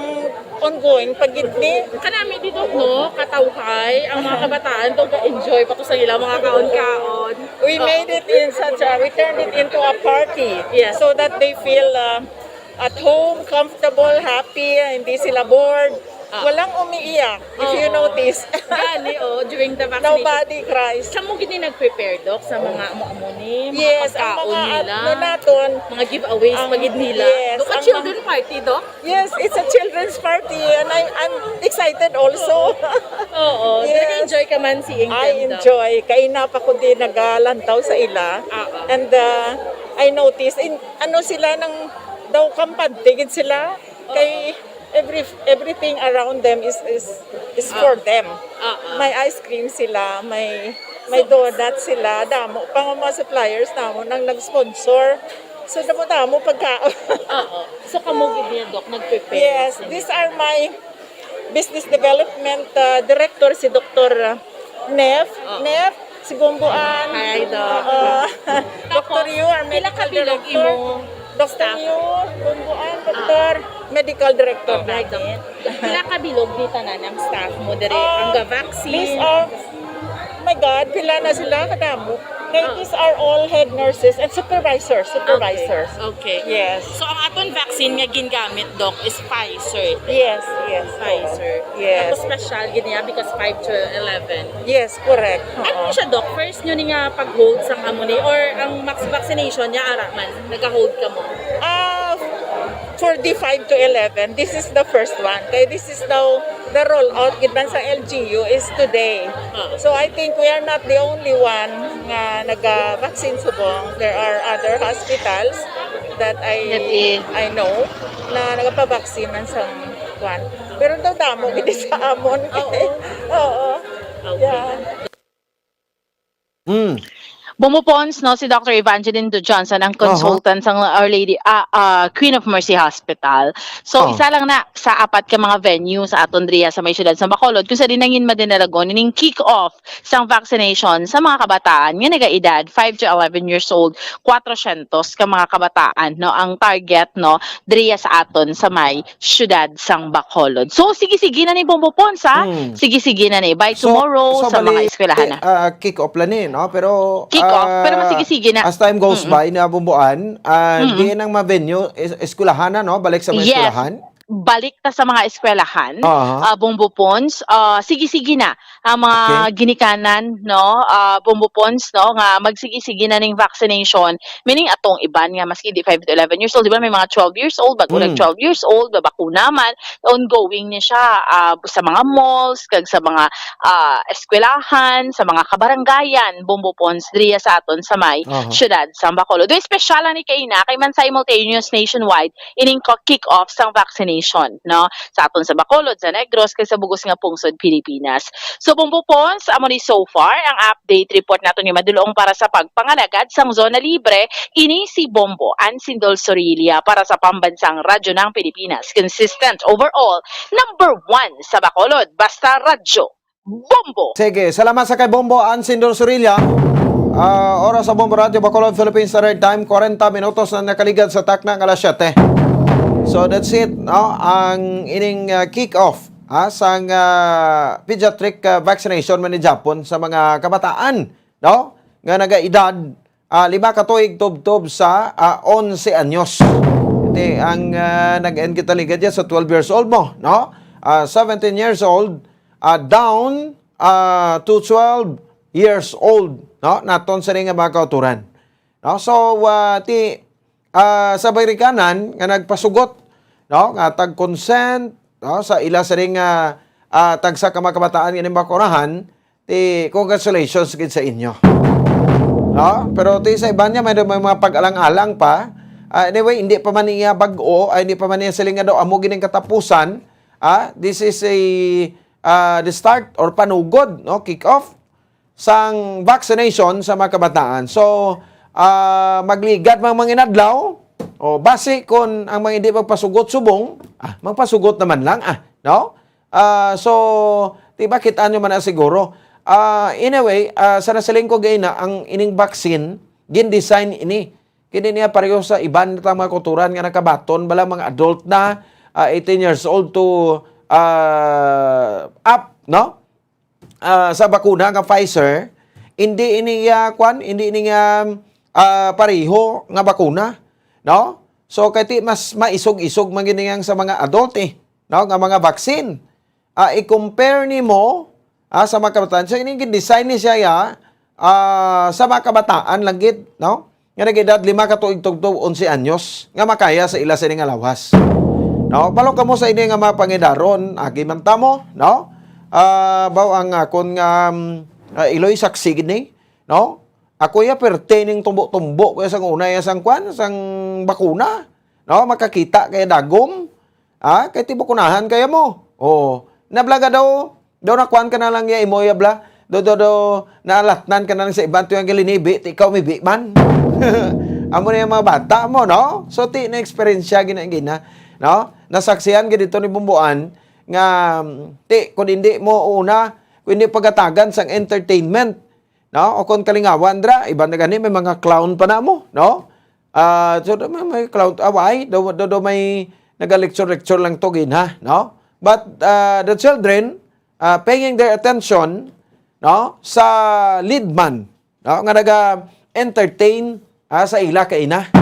ongoing pa gid ni. Kanami dito, no, katawhay, ang mga kabataan, to ga-enjoy pa to sa ilang mga kaon-kaon. We Oo. made it in such a, we turned it into a party Yes. so that they feel, uh, at home, comfortable, happy, hindi sila bored. Ah. Walang umiiyak, if you Oo. notice. Gani, oh, during the vaccination. Nobody cries. Siya mo gid ni nag-prepare, Doc, sa mga amo-amo ni, mga Yes, ang pagkaon mga nila. ano naton, Mga giveaways Ang, pa gid nila. yes, Doc, a ang children mga party, Doc? Yes, it's a children's party and I, I'm excited also. Oo, Yes. nag-enjoy ka man seeing I them, Doc. enjoy. Kay na pa ko di nagalantaw sa ila. Oo. And, uh, I noticed, in, ano sila nang daw kampante gid sila. Oo. Kay every, everything around them is, is, is Ah. for them. Ah, ah. May ice cream sila, may, may So, donut sila, damo pa nga mga suppliers namo nang nag-sponsor. So, damo-damo pagkaon. Oo. So, kamo gid niya, Doc, nag-prepare Yes, sa these inyo? are my business development, uh, director, si Doctor Neff. Oo. Neff, si Bomboan. Hi, Doc. Uh, Tapos, Doctor Yu, our pila medical ka bilog director. imong Doctor staff? Yu, Bomboan, Ah. Doctor, medical director Oh, namin. Pila ka bilog di tanan ang staff mo diri? Ah, Ang ga-vaccine? these are, my God, pila na sila kadamo. Kay Ah. these are all head nurses and supervisors, supervisors. Okay. Okay. Yes. So, ang aton vaccine nga gingamit, Doc, is Pfizer. Yes, yes, oo. Pfizer. Yes. Tapos special gid niya because five to eleven. Yes, correct. Ano Oo. siya, Doc? First nyo ni nga pag-hold sang amo ni? Or ang max vaccination niya, ara man? Nag-hold ka mo? Ah, for the five to eleven, this is the first one. Kay this is now the rollout gid man sa L G U is today. Ah. So I think we are not the only one nga naga-vaccine subong. There are other hospitals that I That is I know na nagapabaksin man sa kwan. Pero daw damo gid sa amon. Oo. Oo. Okay. Yeah. Mm. Bumupons, no, si Doctor Evangeline Do Johnson, ang Aha. consultant sang Our Lady, ah, ah, Queen of Mercy Hospital. So, Oh. isa lang na sa apat ka mga venue sa aton diriya sa may siyudad sa Bacolod, kung sa dinangin madinalagon ning kick-off sang vaccination sa mga kabataan nga nagaedad five to eleven years old, kwatrosyentos ka mga kabataan, no, ang target, no, diriya sa aton sa may siyudad sang Bacolod. So, sige-sige na ni, Bombo Pons, ha? Hmm. Sige-sige na ni. By So, tomorrow, so, sa mga bali, eskwelahan na. ah, kick off lang ni, no? Pero, Kick off, pero ah, masige-sige na. as time goes Mm-mm. by, na bumbuan, ah, Mm-mm. di nang ma-venue, es-, eskwelahan na, no? Balik sa mga Yes. eskwelahan? Balik ta sa mga eskwelahan, Aha. ah, Bombo Pons, ah, sige-sige na. ang mga Okay. ginikanan, no, ah, Bombo Pons, no, nga magsigi-sige na ning vaccination. Meaning, atong iban nga maski di five to eleven years old, di ba, may mga twelve years old, bago lang Mm. twelve years old, babakuna man, ongoing ni siya, ah, sa mga malls, kag sa mga, ah, eskwelahan, sa mga kabarangayan, Bombo Pons, diriya sa aton sa may Aha. syudad sa Bacolod. Do espesyal lang ni kaina, kay man simultaneous nationwide ining ko-, kick-off sang vaccination, no? Sa aton sa Bacolod, sa Negros, kag sa bugos nga pungsod Pilipinas. So, Bombo Pons, amo ni so far ang update report naton nga madulong para sa pagpangalagad sang zona libre. Ini si Bombo Ansindol Sorilla para sa Pambansang Radyo ng Pilipinas. Consistent overall, number one sa Bacolod. Basta radyo, Bombo! Sige, salamat sa kay Bombo Ansindol Sorilla. Ah, oras sa Bombo Radyo Bacolod Philippines Standard Time, kwarenta minutos na nakaligad sa takna nga alas siyete. So that's it, no? Ang ining ah, kick-off ah, sang ah, pediatric ah, vaccination man ni Japon sa mga kabataan, no? Nga nagaedad ah, lima ka tuig tubtob sa ah, onse anyos. Iti ang ah, nag-end kita ligad dyan sa twelve years old mo, no? Ah, seventeen years old, ah, down ah, to twelve years old, no? Naton sini nga mga kauturan. No? So, ah, ti ah, sa Amerikanan nga nagpasugot, no, nga tag-consent, no, sa ila sini nga ah, tagsa ka mga kabataan nga ining bakurahan, ti congratulations gid sa inyo. No? Pero ti sa iban niya, may, may mga pag-alang-alang pa. Ah, anyway, hindi pa man niya bag-o, ay hindi pa man niya siling nga daw amo gining katapusan. Ah, this is a ah, the start or panugod, no, kick off sang vaccination sa mga kabataan. So, ah, magligad mga mga inadlaw, o basi kung ang mga hindi magpasugot subong, ah, magpasugot naman lang, ah, no? Ah, so, di ba, kita nyo man na siguro. Ah, anyway, ah, sa nasiling ko gay na, ang ining vaccine, gin-design ini. Kini niya pareho sa iban ta mga kuturan nga nakabaton, bala mga adult na, ah, eighteen years old to ah, up, no? Ah, sa bakuna nga Pfizer, hindi ini iya, kwan, hindi ini iya ah, pareho nga bakuna, no? So, kay ti mas maisog-isog man gid niyang sa mga adult eh, no, nga mga vaccine. Ah, i-compare nimo ah, sa mga kabataan. So, ini gin-design ni siya ya, ah, sa mga kabataan lang gid, no? Nga nag-edad lima ka tuig tubtob onse anyos, nga makaya sa ila sini nga lawas. No? Balo kamo sa ini nga mga pangidaron, agi man ta mo, no? Ah, baw ang akon nga um, ah, iloy saksi gid ni, no? Ako ya pertaining tumbo-tumbo ko ya sang una ya sang kwan, sang bakuna, no? Makakita kay dagom, ah, kay ti bakunahan kaya mo. Oh, nablaga daw, daw nakuan ka na lang ya imo ya bla. Do do do naalatnan ka na lang sa iban to yung galinibi, ti ikaw mibi man. Amo na yung mga bata mo, no? So ti na eksperyensya gina gina, no? Nasaksihan gid dito ni Bumbuan nga mm, ti kung hindi mo una, kung hindi pagatagan sang entertainment, no? O kung kalingawan dra, iban na gani may mga clown pa na mo, no? Ah, so do may, may clown away, do, do, do may naga-lecture-lecture lang to gina, no? But uh, the children uh, paying their attention, no, sa lead man, no, nga naga-entertain ah, sa ila kaina.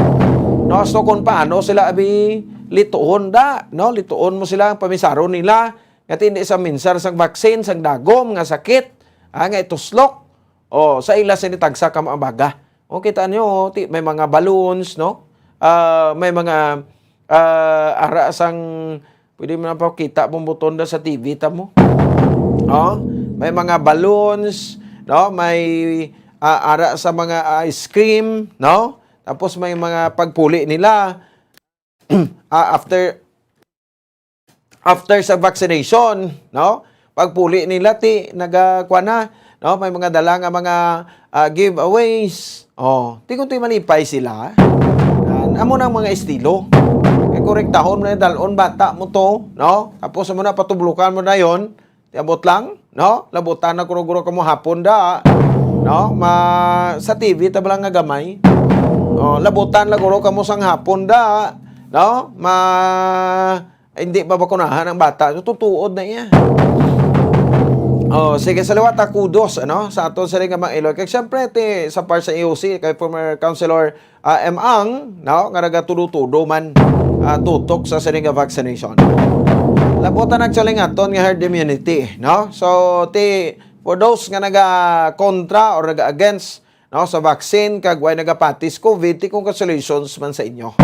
No, so kung paano sila abi lituon da, no? Lituon mo sila ang pamisaron nila nga ti hindi sa minsar sang vaccine, sang dagom nga sakit, ah, nga ituslok. O sa ila sini tagsa ka maabaga. O kita nyo, ti, may mga balloons, no? Ah, may mga ah, ara sang pwede mo na pakita mong butonda sa T V ta mo. Oh, may mga balloons, no? May ah, ara sa mga ice cream, no? Tapos may mga pagpuli nila ah, after after sa vaccination, no? Pagpuli nila ti naga kuan na, no? May mga dala nga mga ah, giveaways. Oh, ti kung ti malipay sila. Ah, amo nang mga estilo. Kay korektahon mo na dalon bata mo to, no? Tapos mo na patublukan mo na yon. Ti abot lang, no? Labutan na guro-guro kamo hapon da. No? Ma sa T V ta ba lang nga gamay. Oh, labutan na guro kamo sang hapon da. No? Ma hindi mabakunahan ang bata. So, tutuod na iya. Oh, sige, sa liwat, ah, kudos ano sa aton sa nga mga Iloy. Kay syempre ti sa par sa E O C kay former councilor ah, M Ang, no, nga nagatudo-tudo man ah, tutok sa sini nga vaccination. Labutan actually nga aton nga herd immunity, no? So, ti For those nga naga-kontra or naga-against, no, sa vaccine kag way nagapati sa COVID, ti congratulations man sa inyo.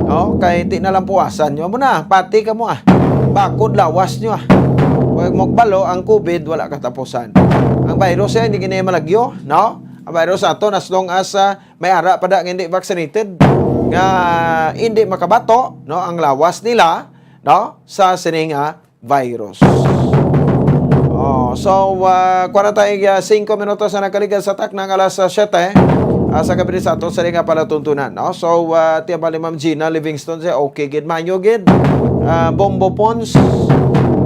No? Kay ti na lang puwasan nyo. Amo na, pati kamo, ah. Bakod lawas nyo, ah. Kay magkabalo, ang COVID wala katapusan. Ang virus, eh, hindi gani malagyo, no? Ang virus aton, as long as, ah, may ara pa da nga hindi vaccinated, nga hindi makabato, no, ang lawas nila, no, sa sini nga virus. Oh, so, ah, kuha na tayo, ah, singko minutos na nagkaligan sa takna nga alas, ah, siyete, ah, sa gabi sa ato sa nga palatuntunan, no? So, ah, tiya ba ni Ma'am Gina Livingston siya, okay gid, mayo gid. Ah, Bombo Pons,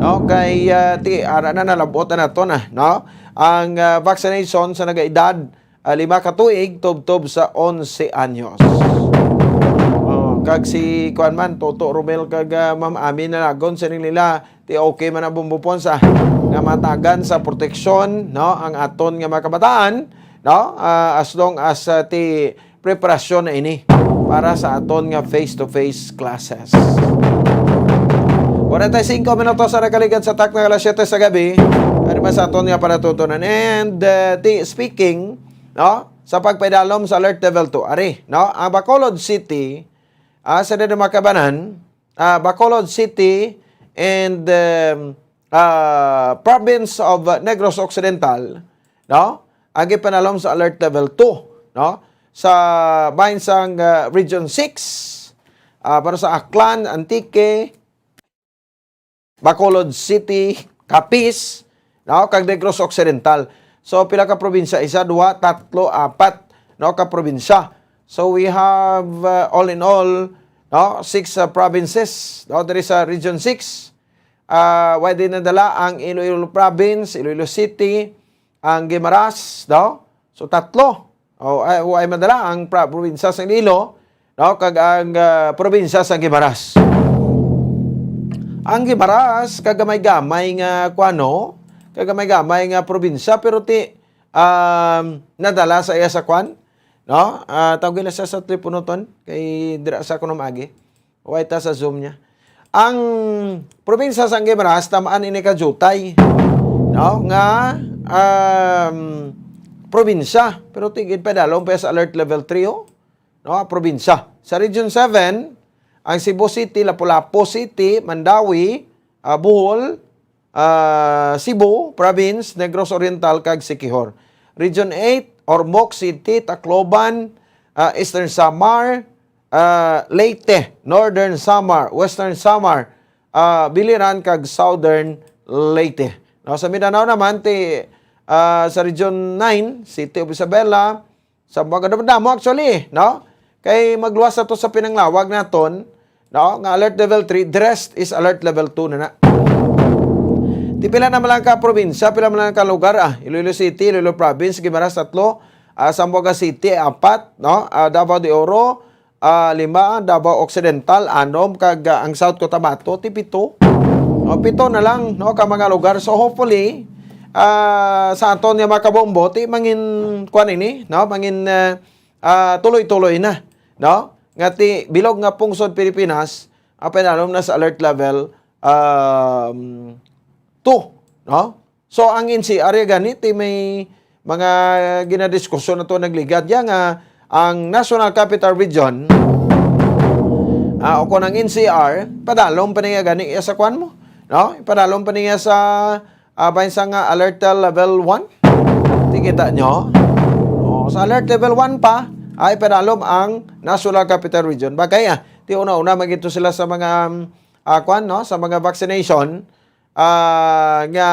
no? Kay, ah, ti, ara na, nalabot na nato na, no? Ang, ah, vaccination sa nagaedad, ah, lima ka tuig, tubtob sa onse anyos. Oh, kag si, kuwan man, Toto Romel kag, ah, Ma'am Ami nalagon sa nila, ti okay man ang Bombo Pons, ah, nga matagan sa proteksyon, no, ang aton nga mga kabataan, no, ah, as long as, ah, ti preparasyon na ini para sa aton nga face-to-face classes. Forty-five minutos sa nagkaligan sa takna alas siyete sa gabi, ano man sa aton nga panatutunan. And, ah, ti, speaking, no, sa pagpaidalom sa alert level two, ari, no, ang Bacolod City, ah, sa Dinamarca Banan, ah, Bacolod City and, um, ah, province of, ah, Negros Occidental, no? Ang gipanalom sa alert level two, no? Sa bahin sang, ah, Region six, ah, para sa Aklan, Antique, Bacolod City, Capiz, no? Kag Negros Occidental. So, pila ka probinsya? Isa, duha, tatlo, apat, no, ka probinsya. So, we have, uh, all in all, no, six, uh, provinces, no, diri sa Region six. Uh, way din nadala ang Iloilo Province, Iloilo City, ang Guimaras, no? So, tatlo. O, ay, o ay madala ang pra-, probinsya sa Iloilo, no? Kag ang, ah, probinsya sa Guimaras. Ang Guimaras, kagamay-gamay nga, kuwano, kagamay-gamay nga probinsya, pero ti, um, nadala sa iya sa kwan, no? Ah, tawag nila sa, sa telepono ton, kay dira sa kuno maagi. Way ta sa Zoom niya. Ang probinsya sang Guimaras, tamaan ini ka jutay, no? Nga, um, probinsya. Pero tigid pa dalong pa sa alert level three, oh. No? Probinsya. Sa Region seven, ang Cebu City, Lapu-Lapu City, Mandaue, ah, Bohol, ah, Cebu Province, Negros Oriental, kag Siquijor. Region eight, Ormoc City, Tacloban, ah, Eastern Samar, ah, Leyte, Northern Samar, Western Samar, ah, Biliran, kag Southern Leyte. No, sa Mindanao naman, ti, ah, sa Region nine, City of Isabela, sa mga damo, actually, no? Kay magluwas na to sa pinanglawag naton, no? Nga alert level three, the rest is alert level two na na. Ti pila naman lang ka probinsya, pila man lang ka lugar, ah, Iloilo City, Iloilo Province, Guimaras, tatlo, ah, Zamboanga City, apat, no? Ah, Davao de Oro, ah, lima, Davao Occidental, anom, kag, ah, ang South Cotabato, ti pito. No, pito na lang, no, ka mga lugar. So, hopefully, ah, sa aton nga mga kabombo, ti mangin, kuwan ini, no? Mangin, ah, ah, tuloy-tuloy na, no? Nga ti bilog nga pungsod Pilipinas, ang pinalom na sa alert level, um, two, no? So, ang N C R ya gani, ti may mga ginadiskusyon na to nagligad ya nga ang National Capital Region, ah, o kung ang N C R, padalom pa niya gani ya sa kwan mo, no? Padalom pa niya sa, ah, bahin sa nga alert level one. Ti kita nyo? Oh, sa alert level one pa, ay padalom ang National Capital Region. Bagay, ah, ti una-una magito sila sa mga, um, ah, kwan, no? Sa mga vaccination, ah, nga,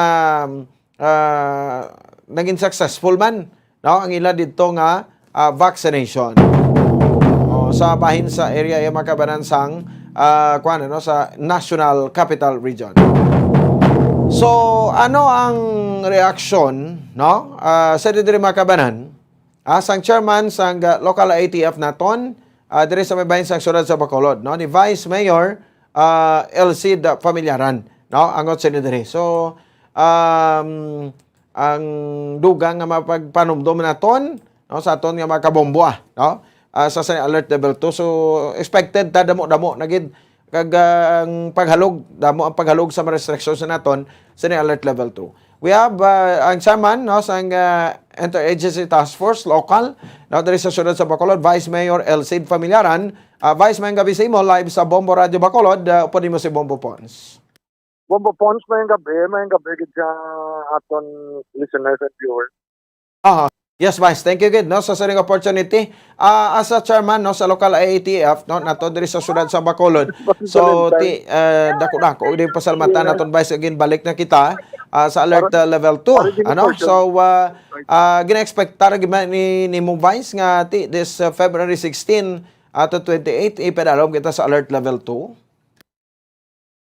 ah, naging successful man, no, ang ila dito nga, ah, vaccination. O, sa bahin sa area ya mga kabanan sang, ah, kuwan, ano, sa National Capital Region. So, ano ang reaksyon, no, ah, sa diri mga kabanan? Ah, sang chairman sang, ah, local I A T F naton, ah, diri sa may bahin sang siyudad sa Bacolod, no, ni Vice Mayor, ah, Elcid Familiaran, no, angot sila diri. So, um, ang dugang nga mapagpanumdom naton, no, sa aton nga mga kabombo, ah, no, ah, sa, sa alert level two. So, expected ta damo-damo na gid kag, ah, ang paghalog, damo ang paghalog sa mga restrictions naton sa ni alert level two. We have, uh, ang chairman, no, sang, uh, Interagency Task Force local, no, diri sa siyudad sa Bacolod, Vice Mayor Elcid Familiaran. Uh, Vice, maayong gabi sa imo, live sa Bombo Radio Bacolod, uh, upod nimo si Bombo Pons. Bombo Pons, maayong gabi, maayong gabi gid sa aton listeners and viewers. Aha. Yes, Vice. Thank you gid, no, sa sining opportunity. Ah, as a chairman, no, sa local I A T F, no, nato diri sa siyudad sa Bacolod. So, ti, eh, dako-dako din pasalamatan naton, Vice, again, balik na kita, ah, sa alert, ah, level two. Ano? So, ah, ah, gina-expectar gid ba ni, ni mo, Vice, nga ti, this, ah, February sixteen to twenty-eight, ipadalom kita sa alert level two?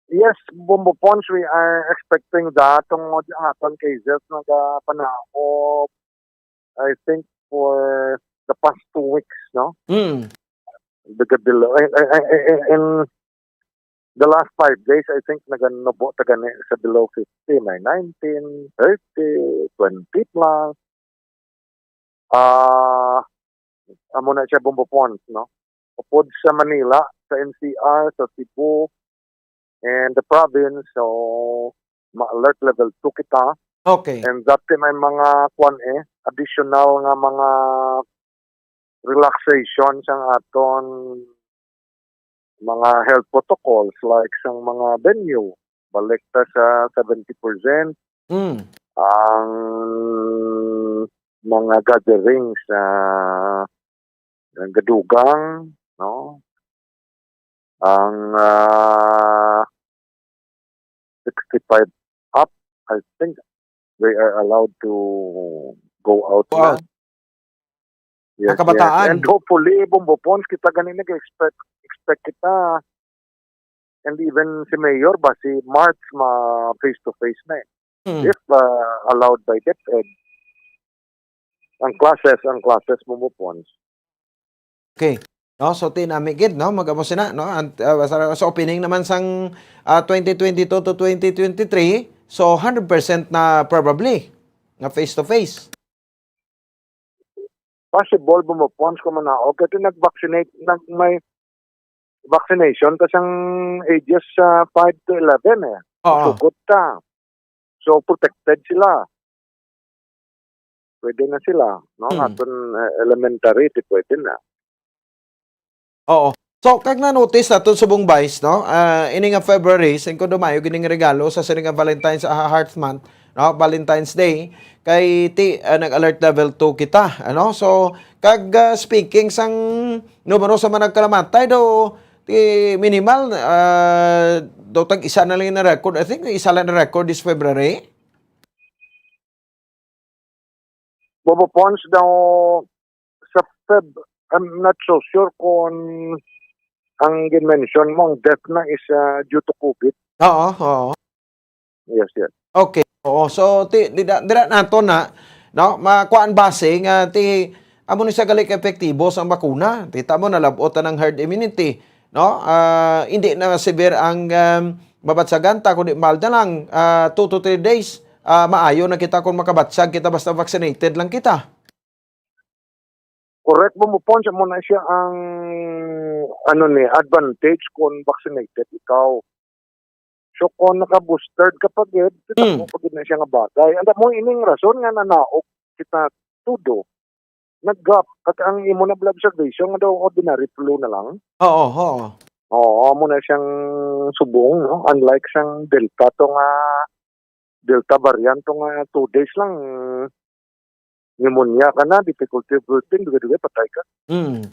Yes, Bombo Pons, we are expecting that tungod ang aton cases nagapanaog, I think, for the past two weeks, no? Mm. The, the below, I, I, I, I, in the last five days, I think naganubo ta gani sa below fifty, may nineteen, thirty, twenty plus. Ah, amo na siya, Bombo Pons, no? Upod sa Manila, sa N C R, sa Cebu, and the province, so ma-alert level two kita. Okay. And that may mga kwan eh, additional nga mga relaxation sang aton mga health protocols, like sang mga venue, balik ta sa seventy percent. Mm. Ang mga gatherings, ah, ang gadugang, no? Ang, ah, sixty-five up, I think they are allowed to go out na. Wow. Yes, yes. Ang kabataan. And hopefully, Bombo Pons, kita gani nag-expect, expect kita. And even si Mayor ba, si March, ma face to face na eh. Hmm. If, uh, allowed by DepEd. Ang classes, ang classes, Bombo Pons. Okay. No, so ti nami gid, no, magamo sina, no, ang, uh, sa, sa opening naman sang, uh, twenty twenty-two to twenty twenty-three, so hundred percent na probably nga face to face. Possible, Bombo Pons, kung manaog. Kasi nag-vaccinate, nag-, may vaccination ta sang ages, ah, five to eleven eh. Oo. Sugot ta. So, protected sila. Pwede na sila, no? Hmm. Aton, eh, elementary, di pwede na. Oo. So, kag na-notice naton subong, Vice, no? Ah, ini nga February, singko de Mayo, gining regalo sa sini nga Valentine's, ah, Heart Month, no? Valentine's Day, kay ti, ah, nag-alert level two kita, ano? So, kag, ah, speaking sang numero sa mga nagkalamatay, do, ti minimal, ah, do tag isa na lang na record. I think isa lang na record this February. Bombo Pons, daw sa Feb, I'm not so sure kung ang gin-mention mo, ang death na is, ah, due to COVID. Oo, oo. Yes, yes. Okay. Oo, so ti, dira, dira nato na, no, makuan base nga ti amo ni siya gali ka epektibo sang bakuna. Ti ta mo, nalab-ot na ang herd immunity, no? Ah, hindi na severe ang, um, mabatsagan ta, kundi mild na lang, ah, two to three days, ah, maayo na kita kung makabatsag kita basta vaccinated lang kita. Correct, Bombo Pons, amo na siya ang, ano ni, advantage kung vaccinated ikaw. So, kung naka-boostered ka pa gid, kita Mm. mo pa gid na siya nga bagay. Ang mo ining rason nga nanaog kita tudo. Nag-gap, kag ang imo na observation nga daw ordinary flu na lang. Oo, oo. Oo, amo na siyang subong, no? Unlike sang Delta to nga, Delta variant to nga two days lang, pneumonia ka na, difficulty of breathing, dugay-dugay patay ka. Mm.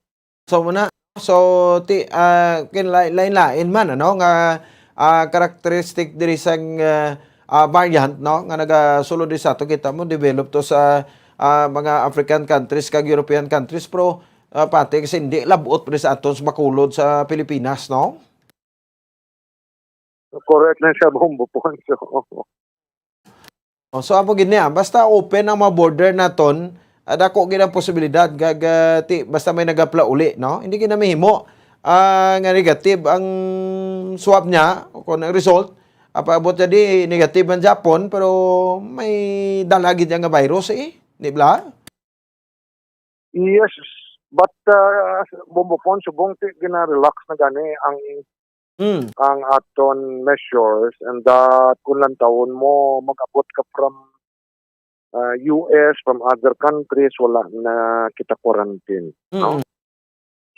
So, muna, so, ti, ah, kin-, lain-, lain-lain man, ano, nga, ah, characteristic diri sang, ah, ah, variant, no, nga nagasulod diri sa ato, kita mo, develop to sa, ah, mga African countries kag European countries, pero, ah, pati kasi hindi labot pa sa aton sa Bacolod sa Pilipinas, no? Correct na siya, Bombo Pons. Oh, so, amo gid niya, basta open ang mga border naton, ah, dako gid ang posibilidad, gag-, ah, ti, basta may nagapla uli, no? Hindi gid na mahimo, ah, nga negative ang swab niya, o kung ang result, ah, paabot niya di negative ang Japon, pero may dala gid niya nga virus, eh, di ba? Yes, but, uh, Bombo Pons, subong ti gina-relax na gani ang Mm. ang aton measures, and that kung lantawon mo, mag-abot ka from, ah, U S, from other countries, wala na kita quarantine, no? Mm.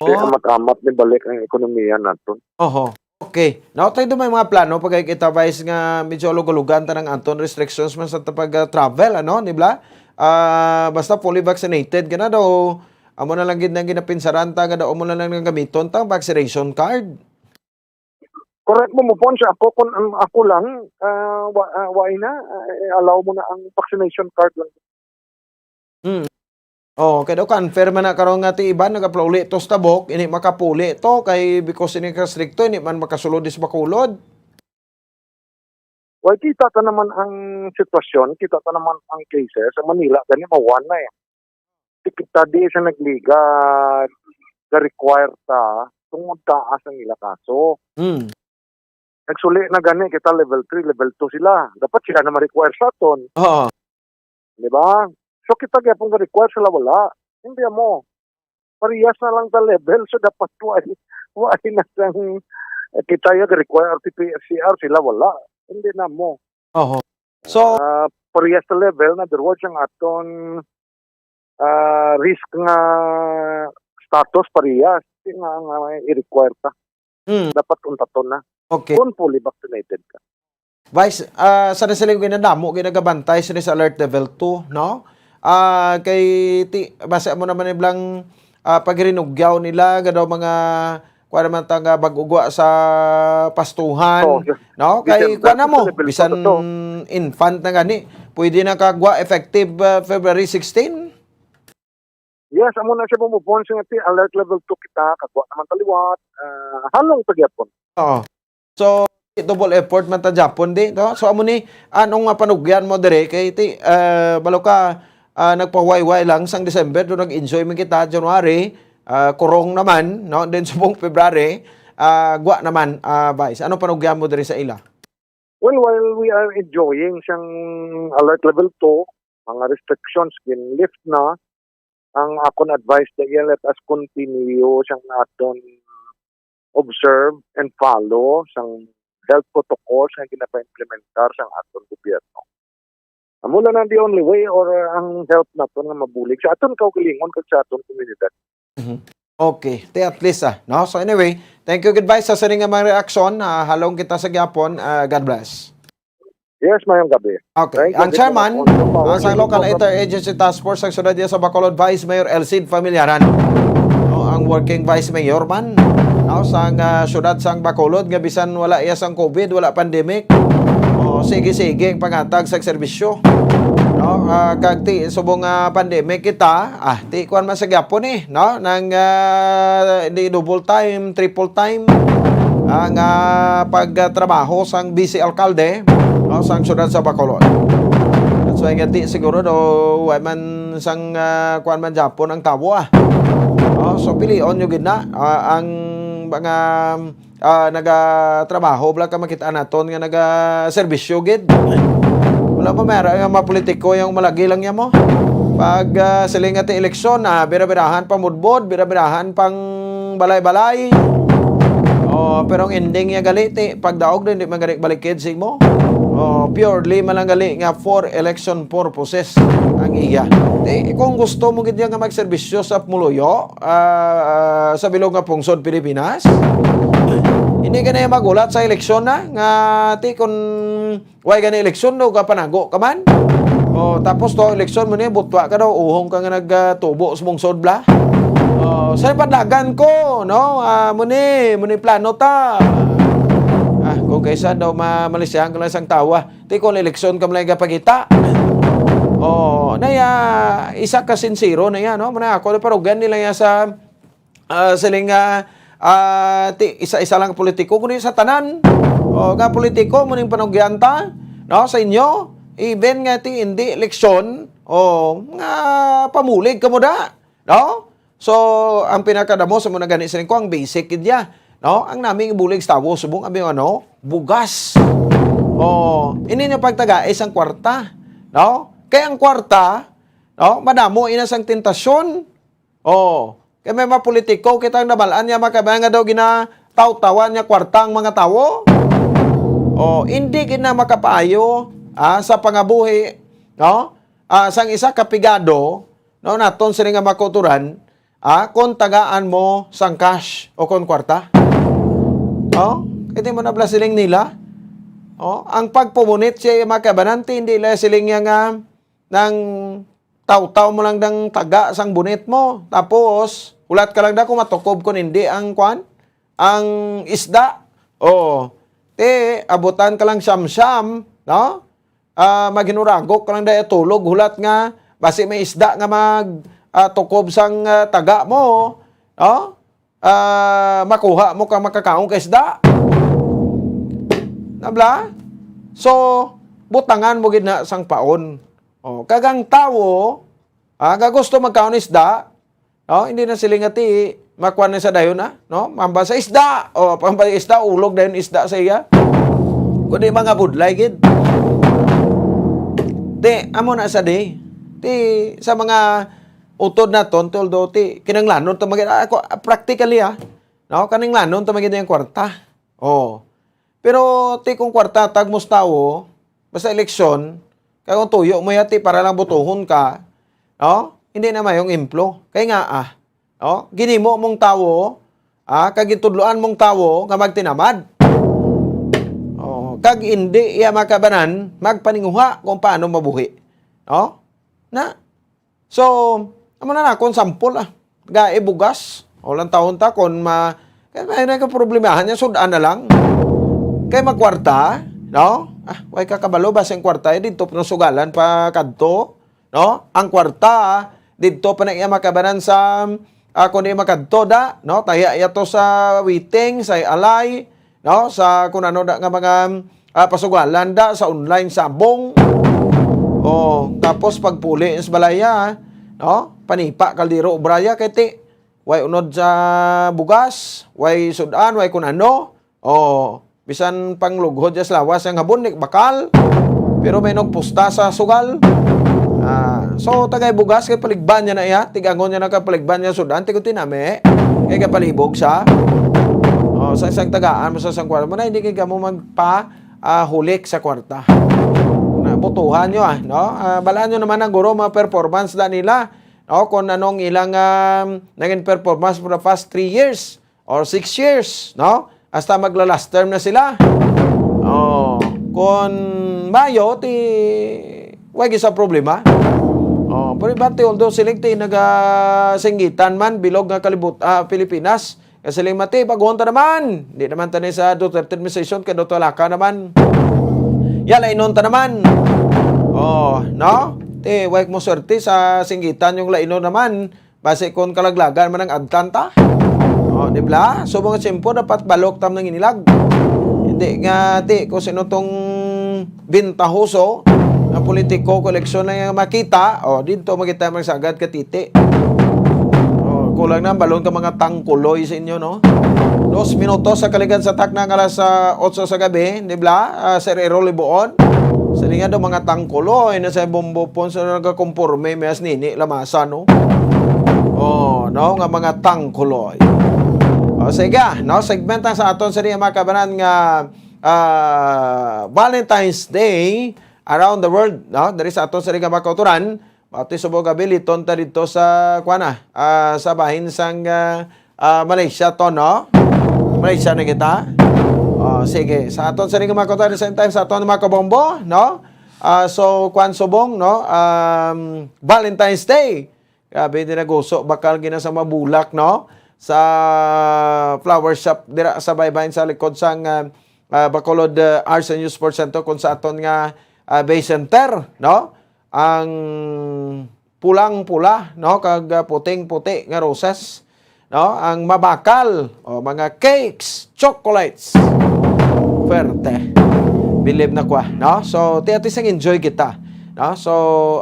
Kay Oh. amat-amat ni balik ang ekonomiya naton. Oho. Okay. Now, tayo may mga plano pag kita, Vice, nga medyo alugulugan ta ng aton restrictions man sa ta pag, ah, travel, ano, di ba? Ah, basta fully vaccinated ka na daw, amo na lang gid nang ginapinsaran ta nga daw amo na lang nang gamiton ta vaccination card. Correct mo, Mopon, sa ako, kung ang ako lang, ah, wa, ah, wa na, ah, allow mo na ang vaccination card lang. Hmm. Oh, kay daw confirm man na karon nga ti iban nagapauli to sa tabok, ini makapuli to kay because ini ka stricto, ini man makasulod is Bacolod. Well, kita ta naman ang sitwasyon, kita ta naman ang cases. Sa Manila, gani mawan na eh. Ti kita di sa nagliga, ga-require ta tungod taas ang ila kaso. Hmm. Nagsuli na gani kita level three, level two sila. Dapat sila na ma-require sa aton. Oo. Di ba? So kita gyapon ga-require, sila wala. Hindi mo. Parehas na lang sa level, so dapat wa, wa na sang, eh, kita yung require R T P C R, sila wala. Hindi na mo. Oho. So, Ah, parehas sa level, in other words, ang aton, ah, risk nga status parehas. Di nga, nga i-require ta. Mm. Dapat untaton na. Okay. Kung fully vaccinated ka. Vice, ah, sa nasiling ko, ginadamo, ginagabantay sila sa alert level two, no? Ah, kay ti, base mo naman iblang, ah, pagrinugyaw nila, nga daw mga, kuha naman ta nga bag-ugwa sa pastuhan, Oh, yeah. no? Kay, December, kuha na mo, sa level bisan two to. infant na gani, pwede na kagwa effective, ah, February sixteen? Yes, amo na siya bumubon siya nga ti alert level two kita, kagwa naman taliwat, ah, halong pa gyapon. Oo. So, double effort man ta Japon di, no? So, amo ni, anong mapanugyan mo dire? Kay ti, ah, balo ka, ah, nagpahuway-huway lang sang December, do nag-enjoy man kita, January, ah, kurong naman, no? Then, subong February, ah, gwa naman, ah, Vice. Anong panugyan mo dire sa ila? Well, while we are enjoying sang alert level two, mga restrictions gin-lift na, ang akon advice diya, let us continue sang aton observe and follow sang health protocols nga ginapa-implementar sang aton gobyerno. Amo lang na the only way or, uh, ang health naton nga mabulig sa aton kaugalingon kag sa aton komunidad. Mhm. Okay. Te, at least, ah, no? So anyway, thank you, good, Vice, sa sini nga mga reaksyon. Ah, halong kita sa gyapon. Ah, God bless. Yes, mayong gabi. Okay. Thank you, Ang good chairman, morning. Ah, sa Local Interagency Task Force sa Siyudad sa Bacolod, Vice Mayor Elcid Familiaran. No, ang working Vice Mayor man, no, sa, ah, siyudad sang Bacolod nga bisan wala iya sang COVID, wala pandemic. Oh, sige-sige ang panghatag sa serbisyo. No, ah, kag ti subong nga pandemic kita, ah, ti kuan man sa gyapon eh, no? Nang, ah, di double time, triple time ang, ah, pagtrabaho sang vice alkalde, no, sang siyudad sa Bacolod. That's why nga ti siguro do, wa man sang, ah, kuan man gyapon ang tawo, ah. No? So, pilion nyo gid na, ah, ang mga, ah, nagatrabaho, bala ka makita naton nga nagaserbisyo gid. Wala pa, meron nga mga politiko yung malagi lang yan mo. Pag, ah, siling nga ti eleksyon, ah, bira-birahan pamudbod, bira-birahan pang balay-balay. Oh, pero ang ending niya gali, ti, pagdaog din, di man gali balikid, sing mo. Oh, purely man lang gali nga for election purposes ang iya. Ti, kung gusto mo gid niya nga magserbisyo sa pumuluyo, ah, ah, sa bilog nga pungsod Pilipinas, hindi ka na magulat sa eleksyon na nga, ti, kung Way gani eleksyon daw ka panago ka man. Oh, tapos to eleksyon mo ni butwa ka daw, uhong ka nga nagtubo sa mungsod bla. Oh, sa padlagan ko, no? Ah, mo ni, mo ni plano ta. Ah, kung kaysa daw ma-, malisihan ka lang sang tawa. Ti kung eleksyon ka man lang gapagita. Oh, na ya, isa ka sincero na ya, no? Muna ako, parugyan nila ya sa ah, siling nga, ah, ti-, isa-isa lang politiko, kundi sa tanan. O, nga politiko, mo ning panugyan ta, no, sa inyo, even nga ti hindi eleksyon, o, nga pamulig ka mo da, no? So, ang pinakadamo sa muna gani siling ko, ang basic gid ya, no? Ang naming ibulig sa tawo, subong abi ano, bugas. O, ini niya pagtagai sang kwarta, no? Kay ang kwarta, no, madamo ina sang tentasyon, Oh, kay may mga politiko kita ang nabalaan niya, mga kabayan, nga daw gina, tawtawan niya kwarta ang mga tawo. O, hindi gid na makapaayo, ah, sa pangabuhi, no? Ah, sang isa ka pigado, no, naton sini nga makuturan, ah, kung tagaan mo sang cash o kung kwarta. Oh, kay di mo na bala siling nila. Oh, ang pagpumunit siya, mga kabanan, ti hindi la siling niya nga nang tawtaw mo lang dang taga sang bunit mo. Tapos, hulat ka lang da kung matukob kung hindi ang kwan, ang isda. Oh, ti, abutan ka lang siyam-siyam, no? Ah, maghinuragok ka lang da tulog, hulat nga, basi may isda nga mag, ah, tukob sang, ah, taga mo, no? Ah, makuha mo kang makakaon ka isda. Nabla? So, butangan mo gid na sang paon. Oh, kag ang tawo, ah, nga gusto magkaon isda, no, hindi na sila nga ti makuha na sa dayon na, no? Mamba sa isda, o pamba isda, ulog dayon isda sa iya. Kundi mga budlay gid. Ti, amo na sa di. Ti, sa mga utod naton, ti, although ti, kinanglanon ta magid, ah, ako, ah, practically, ah, no? Kinanglanon ta magid yung kwarta. Oh. Pero ti kung kwarta tagmos tawo, basta eleksyon, kay kung tuyo mo yati para lang botohon ka, no? Hindi na mayong implo. Kay nga, ah, no? Ginimo mong tawo, ah, kag gintudloan mong tawo nga magtinamad. Oh, kag hindi iya makabanan magpaninguha kung paano mabuhi. No? Na, so, amo na na, kung sampol, ah, gae bugas. O lang taon ta, kung ma-, kaya may na problemahan niya, sud-an na lang. Kay magkwarta, no? Ah, way ka kabalo, basta ang kwarta, eh, dito pa sugalan pa kadto, no? Ang kwarta, dito pa na iya makabanan sa, ah, kung di makadto da, no? Taya iya to sa Witing, sa Alay, no? Sa kung ano da nga mga, ah, pasugalan da sa online sabong. Oh, tapos pagpuli sa balaya, no? Panipa kaldero obraya kay ti way unod sa bugas, way sud-an, way kun ano. Oh, bisan panglughod ya sa lawas ang habon ni bakal. Pero may nagpusta sa sugal. Ah, so tagay bugas kay paligban niya na iya, tigangon niya na ka paligban niya sud-an, tigo tinami. Kay kapalibog sa. Oh, sa isang tagaan mo sa isang kwarta mo na, hindi kay kamo magpa, ah, hulik sa kwarta. Na, botohan nyo, ah, no? Ah, balaan nyo naman ang guro, mga performance na nila, no? Kung anong ilang, um, naging performance for the past three years or six years, no? Hasta magla-last term na sila. Oh, kung mayo, ti, way gid sa problema. Oh, pero iba ti, although siling ti nagasinggitan man, bilog nga kalibut-, ah, Pilipinas, kasi siling mati, baguhon ta naman. Di naman tani sa Duterte administration, kay Duterte laka naman. Ya, lainon ta naman. Oh, no? Ti, way mo swerte sa singgitan yung lainon naman. Basi kon kalaglagan man ang agtan ta. Oh, di ba? So, mga tiyempo, dapat balok tam nang inilag. Hindi nga, ti, kung sino tong bintahoso nga politiko, kung eleksyon na nga makita, oh, dito makita magsagad ka titi. Oh, kulang na, balon ka mga tangkuloy sa inyo, no? Dos minutos sa kaligad sa takna nga alas, ah, otso sa gabi, di ba? Ah, Sir Errol Ibuon. Sa nga daw mga tangkuloy na sa bombo pon sa nagakomporme, may as nini, lamasa, no? Oh, no? Nga mga tangkuloy. Oh, sige, no? Segment ang sa aton sa mga kabanan nga, ah, Valentine's Day around the world, no? Diri sa aton sa mga kauturan, pati subong gabi, liton ta dito sa, kuwan na, ah, sa bahin sang, ah, ah, Malaysia to, no? Malaysia na kita. Oh, sige. Sa aton sa mga kauturan, the same time, sa aton mga kabombo, no? Ah, so, kuwan subong, no? Um, Valentine's Day. Grabe, di naguso, bakal gina sa mabulak, no? Sa flower shop, dira sa baybayin sa likod sang, ah, ah, Bacolod, ah, Arts and Youth Sports Center, kung sa aton nga, ah, Bay Center, no? Ang pulang-pula, no? Kag, ah, puting-puti nga roses, no? Ang mabakal, o, mga cakes, chocolates. Pwerte. Bilib na kwa, no? So, ti-, at least ang enjoy kita, no? So,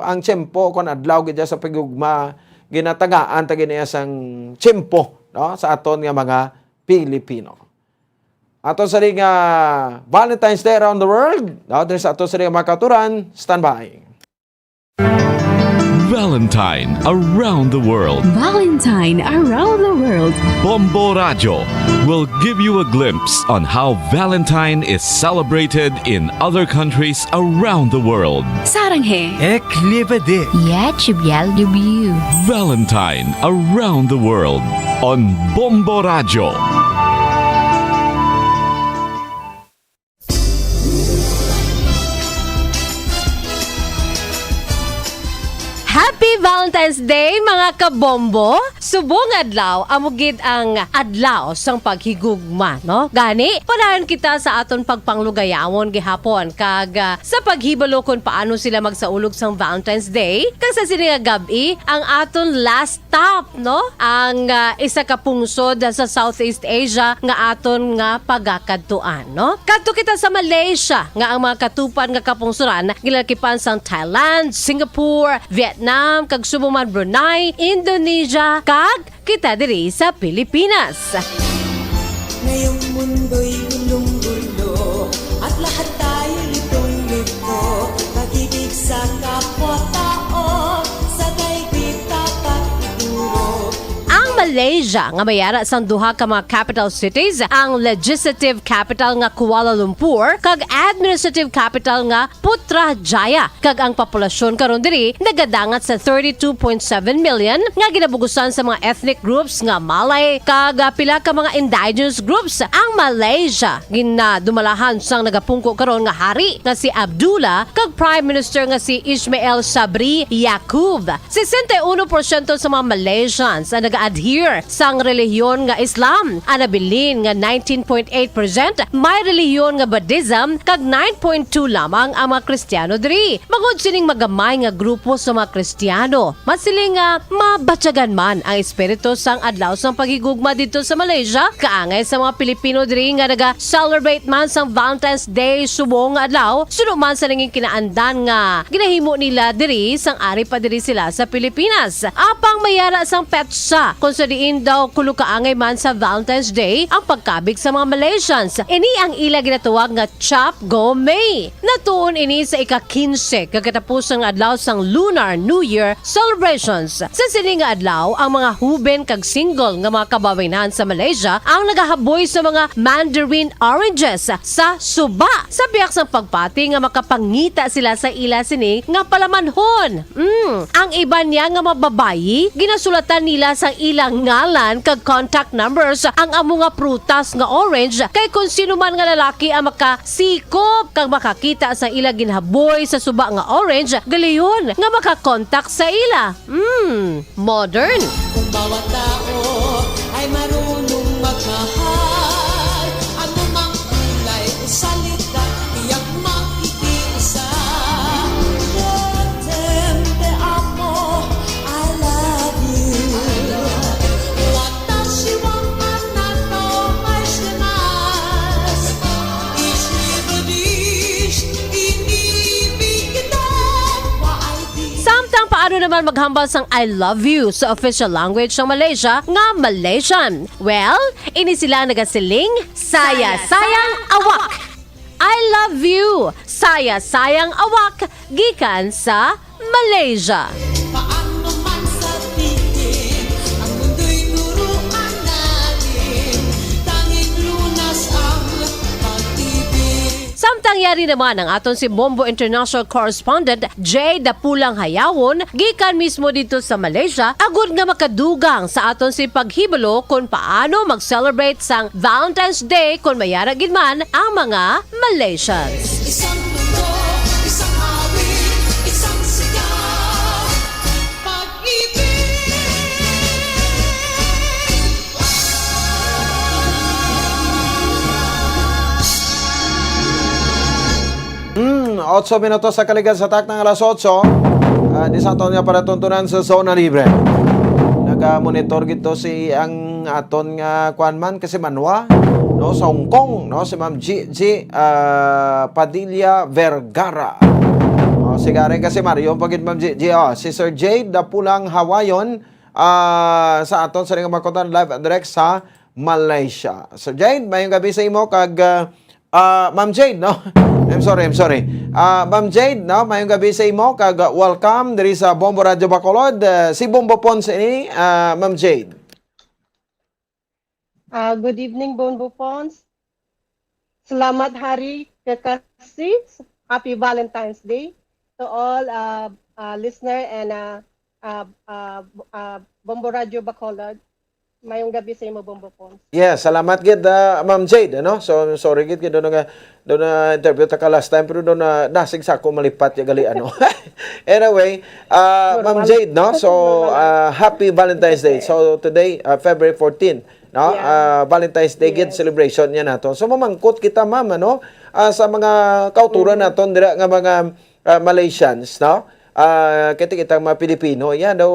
ang tiyempo, kung adlaw gid sa pagugma, ginatagaan ta gini sang tiyempo, no? Sa aton nga mga Pilipino. Ato sa ring, ah, Valentine's Day around the world, no? Diri sa ato sa ring mga kauturan, standby. Valentine around the world. Valentine around the world. Bombo Radyo will give you a glimpse on how Valentine is celebrated in other countries around the world. Sarang he. Ek liebe dich. Yet you. Valentine around the world on Bombo Radyo. Happy Valentine's Day, mga kabombo! Subong adlaw, amo gid ang adlaw sang paghigugma, no? Gani, padayon kita sa aton pagpanglugayawon gihapon kag, ah, sa paghibalo kon paano sila magsaulog sang Valentine's Day. Kag sa sini nga gab-i, ang aton last stop, no? Ang, ah, isa ka pungsod sa Southeast Asia nga aton nga pagakadtuan, no? Kadto kita sa Malaysia, nga ang mga katupad nga kapungsoran ginalakipan sang Thailand, Singapore, Vietnam, kag subong man Brunei, Indonesia, kag kita diri sa Pilipinas. Ngayong mundo'y gulong-gulo at lahat tayo litong-lito, pag-ibig sa kapwa-tao, sabay di dapat ituro. Ang Malaysia, nga may ara sang duha ka mga capital cities, ang legislative capital nga Kuala Lumpur kag administrative capital nga Putrajaya, kag ang populasyon karon diri nagadangat sa thirty-two point seven million, nga ginabugusan sa mga ethnic groups nga Malay kag, ah, pila ka mga indigenous groups. Ang Malaysia ginadumalahan sang nagapungko karon nga hari nga si Abdullah kag Prime Minister nga si Ismail Sabri Yaakob. Sesenta y uno porsyento sa mga Malaysians ang nag-adhere sang relihiyon nga Islam. Ang nabilin nga nineteen point eight percent may relihiyon nga Buddhism, kag nine point two lamang ang mga Kristiyano diri. Bangod sining magamay nga grupo sa mga Kristiyano, masiling nga mabatyagan man ang espiritu sang Adlaw sang Paghigugma didto sa Malaysia, kaangay sa mga Pilipino diri nga naga-celebrate man sang Valentine's Day subong nga adlaw, suno man sa nangin kinaandan nga ginahimo nila diri sang ari pa diri sila sa Pilipinas. Apang may ara sang petsa kon sa diin daw kulo ka angay man sa Valentine's Day ang pagkabig sa mga Malaysians. Ini ang ila ginatawag nga Cap Gomay. Natuon ini sa ika-kinse ka katapusan nga adlaw sang Lunar New Year celebrations. Sa sini nga adlaw, ang mga huben kag single nga mga kababaynhan sa Malaysia ang nagahaboy sa mga mandarin oranges sa suba. Sa bihag sang pagpati nga makapangita sila sa ila sini nga palamanhon. Mm, ang iban niya nga mga babayi, ginasulatan nila sang ilang ngalan kag contact numbers ang amo nga prutas nga orange, kay kon sino man nga lalaki ang makasikop kag makakita sa ila ginhaboy sa suba nga orange, galihon nga makakontak sa ila. Mm, modern. Kung bawat tao ay marunong magmahal, anumang kulay o salita, tiyak makikiisa. Te amo, I love you. Watashi wa anata o aishitemasu. Ishi budish, inibig kita, wa ay di. Samtang paano naman maghambal sang I love you sa official language sang Malaysia nga Malaysian? Well, ini sila nagasiling, saya-sayang awak. I love you, saya-sayang awak, gikan sa Malaysia. Paano man sa tingin, ang mundo'y turuan natin, tanging lunas ang pag-ibig. Samtang yari naman ang aton si Bombo International Correspondent Jay Dapulang Hayawon gikan mismo dito sa Malaysia, agud nga makadugang sa aton si paghibalo kon paano mag-celebrate sang Valentine's Day kon may ara gid man ang mga Malaysians. Isang mundo, isang awit, isang sigaw. Pag-ibig. Mm, otso minutos sa kaligad sa takna nga alas otso. Ah, di sa aton nga palatuntunan sa Zona Libre. Naga-monitor gid to si ang aton nga kuan man kasi Manwa, no, sa Hong Kong, no, si Ma'am Gigi, ah, Padilla Vergara. Oh, si Garen kasi Mario pa gid, Ma'am Gigi. Oh, si Sir Jade Dapulang Hawayon, ah, sa aton sa nga makutan live and direct sa Malaysia. So Jade, mayong gabi sa imo kag, ah, Ah, Ma'am Jade, no? I'm sorry, I'm sorry. Ah, Ma'am Jade, no? Mayong gabi sa imo, kag, ah, welcome diri sa Bombo Radio Bacolod. Ah, si Bombo Pons ini, ah, Ma'am Jade. Ah, good evening, Bombo Pons. Salamat, Hari Kakasi. Happy Valentine's Day to all, ah, ah, listener and, ah, ah, ah, ah, Bombo Radio Bacolod. Mayong gabi sa imo, Bombo Pons. Yes, salamat gid, ah, Ma'am Jade, ano? So, sorry gid kay doon nga doon na interview ta ka last time, pero doon na nasig sa ako malipat ya gali, ano. Anyway, ah, Ma'am Normal. Jade, no? So, Normal. Ah, happy Valentine's Day. Okay. So today, ah, February fourteen, no? Yeah. Ah, Valentine's Day gid Yes. celebration niya nato. So mamangkot kita, ma'am, ano? Ah, sa mga kauturan Mhm. naton dira nga mga, ah, Malaysians, no? Ah, kay ti kitang mga Pilipino, yan daw,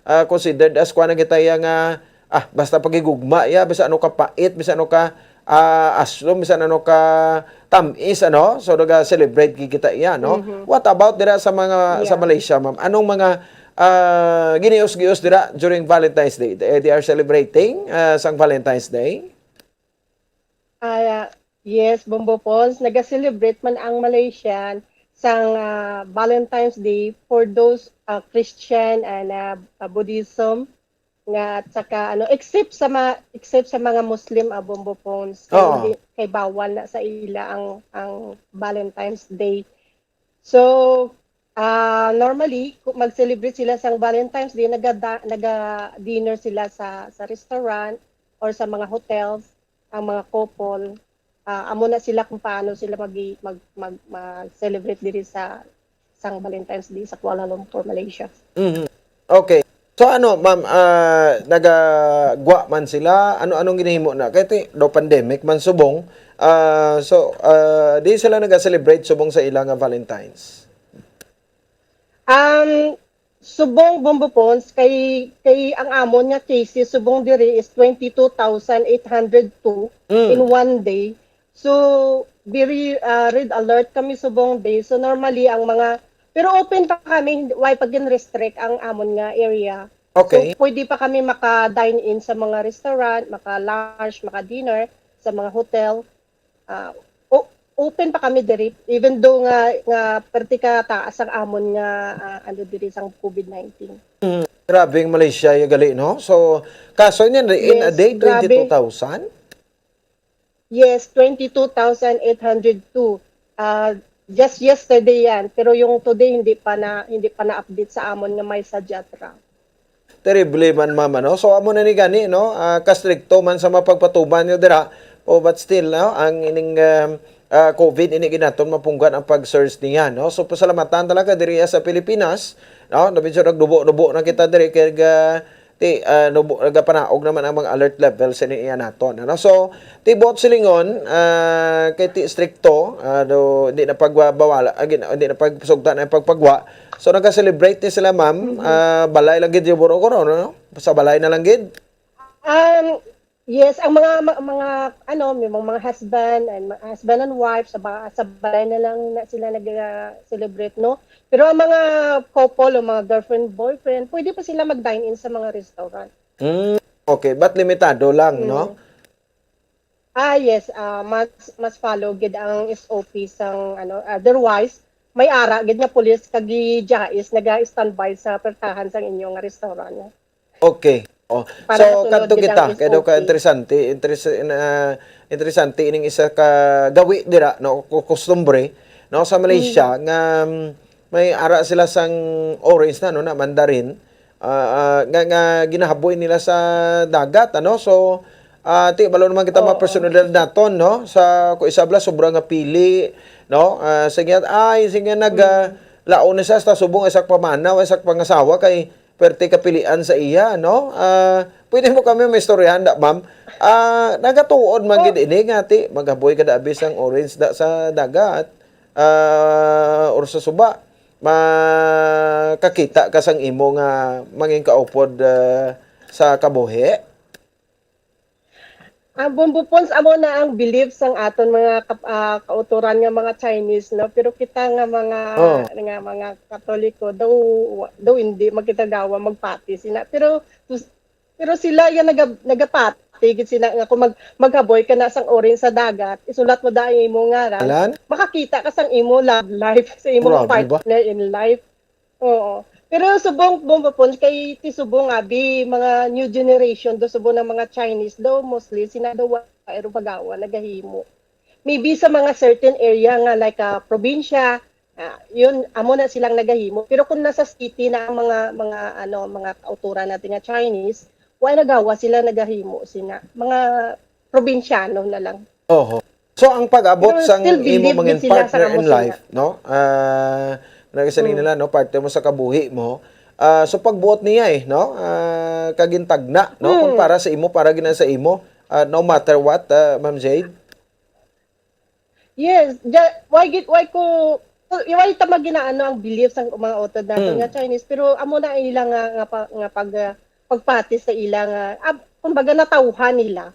ah, considered as kuan na kita ya nga, ah, basta paghigugma ya, bisan ano ka pait, bisan ano ka, ah, aslom, bisan ano ka tamis, ano? So naga-celebrate gid kita iya, no? Mhm. What about dira sa mga sa Yeah. Malaysia, ma'am? Anong mga, ah, ginius-gius dira during Valentine's Day? They, they are celebrating, ah, sang Valentine's Day? Ah, yes, Bombo Pons, naga-celebrate man ang Malaysian sang, ah, Valentine's Day for those, ah, Christian and, ah, ah, Buddhism nga at saka ano, except sa ma-, except sa mga Muslim, ah, Bombo Pons, kay Oo. hindi, kay bawal na sa ila ang ang Valentine's Day. So, ah, normally, ku-, mag-celebrate sila sang Valentine's Day, nagada-, naga-dinner sila sa sa restaurant or sa mga hotels, ang mga couple. Ah, amo na sila kung paano sila mag-, mag-, mag-, mag-celebrate diri sa sang Valentine's Day sa Kuala Lumpur, Malaysia. Mhm. Okay. So ano, ma'am, ah, nagagwa man sila? Ano, anong ginahimo na? Kay ti, daw pandemic man subong. Ah, so, ah, di sila naga-celebrate subong sa ila nga Valentine's? Um, subong, Bombo Pons, kay, kay ang amon nga cases subong diri is twenty-two thousand eight hundred two in Mm. one day. So, very, ah, red alert kami subong day. So, normally, ang mga, pero open pa kami, hindi, why pa gin-restrict ang amon nga area. So, Okay. pwede pa kami maka-dine in sa mga restaurant, maka-lunch, maka-dinner, sa mga hotel. Ah, o-, open pa kami diri, even though nga, nga perti ka taas ang amon nga, ah, ano diri sang COVID nineteen. Mm, grabe ang Malaysia ya gali, no? So, kaso niyan, in a Yes, day, grabe. twenty-two thousand? Yes, twenty-two thousand eight hundred two. Ah, just yesterday yan, pero yung today hindi pa na, hindi pa na-update sa amon nga may sa Jatra. Terrible man, ma'am, ano? So, amo na ni gani, no? Ah, kastrikto man sa mapagpatuman nyo dira. Oh, but still, no? Ang ining, um, ah, COVID, ini ginaton mapunggan ang pag-surge niya, no? So, pasalamatan talaga diri sa Pilipinas, no? Na medyo nagdubo-dubo na kita diri kay, ah, ti, ah, nubo, nagapanaog naman ang mga alert level sa niya naton, ano? So, ti buot silingon, ah, kay ti strikto, ah, do, hindi na pagbawala, ah, gin-, hindi na pagsugta na ang pagpagwa. So, nagka-celebrate ni sila, ma'am. Mhm. Ah, balay lang gid yung buro ko, no? Sa balay na lang gid. Um, yes, ang mga, ma-, mga, ano, may mga, mga husband and ma-, husband and wife, sa ba-, sa balay na lang na sila nag-celebrate, no? Pero ang mga couple o mga girlfriend, boyfriend, pwede pa sila mag-dine in sa mga restaurant. Mm, okay, but limitado lang, no? Mm. Ah, yes, ah, mas, mas follow gid ang S O P sang, ano, otherwise, may ara gid nga pulis kag gi-jais naga-standby sa pertahan sang inyo nga restaurant. Okay. Oh. Para So, masunod kadto gid kita, ang kay daw ka S O P. Interesante, interes-, na, interesante ining isa ka gawi dira, no, ku-, kustumbre, no, sa Malaysia, Mm. nga, mm, may ara sila sang orange na, no, na mandarin, ah, ah, nga, nga ginahaboy nila sa dagat, ano? So, ah, ti, balo naman kita mga Oo. personalidad naton, no? Sa, kung isa bala, sobra nga pili, no? Ah, sige, ay, sige, nag, ah, Mm. laon na siya, sa subong, isa pamanaw, isa pangasawa, kay perte kapilian sa iya, no? Ah, pwede mo kami maistoryahan, da, ma'am? Ah, nagatuod man Oh. gid ini nga, ti, maghaboy ka da abi sang orange da sa dagat, ah, or sa suba. Makakita ka sang imo nga mangin kaupod, ah, sa kabuhi. Ang Bombo Pons, amo na ang belief sang aton mga kap-, ah, kautoran nga mga Chinese, no? Pero kita nga mga, Oh. nga mga Katoliko, daw, daw hindi makitagawa magpati sila. Pero, pero sila yung naga-, nagapati Tigid sina nga kung mag-, maghaboy ka na sang orange sa dagat, isulat mo da ang imo ngaran, Alan? Makakita ka sang imo love life, sa imo Grabe ba? Partner in life. Oo. Pero subong, Bombo Pons, kay ti subong abi, mga new generation do, subong ng mga Chinese do, mostly, sina do wa, pero pagawa, nagahimo. Maybe sa mga certain area nga, like, ah, probinsya, ah, yun, amo na silang nagahimo. Pero kung nasa city na ang mga, mga, ano, mga kauturan natin nga Chinese, wa nagawa sila nagahimo, sina, mga probinsyano na lang. Oho. So, ang pag-abot Pero sang still imo believe mangin gid sila sa partner in kamo sila. Life, no? Ah, nagasiling Mm. nila, no? Parte mo sa kabuhi mo. Ah, so, pagbuot niya, eh, no? Ah, kagintagna, no? Kung Mm. para sa imo, para gina sa imo. Ah, no matter what, ah, Ma'am Jade? Yes, ja-, why gid, why ko, why ta maginaano ang belief sang mga utod naton Mm. nga Chinese, pero amo na ang ila nga, nga pa-, nga pag, ah, pagpati sa ila nga, ah, kumbaga natawhan nila.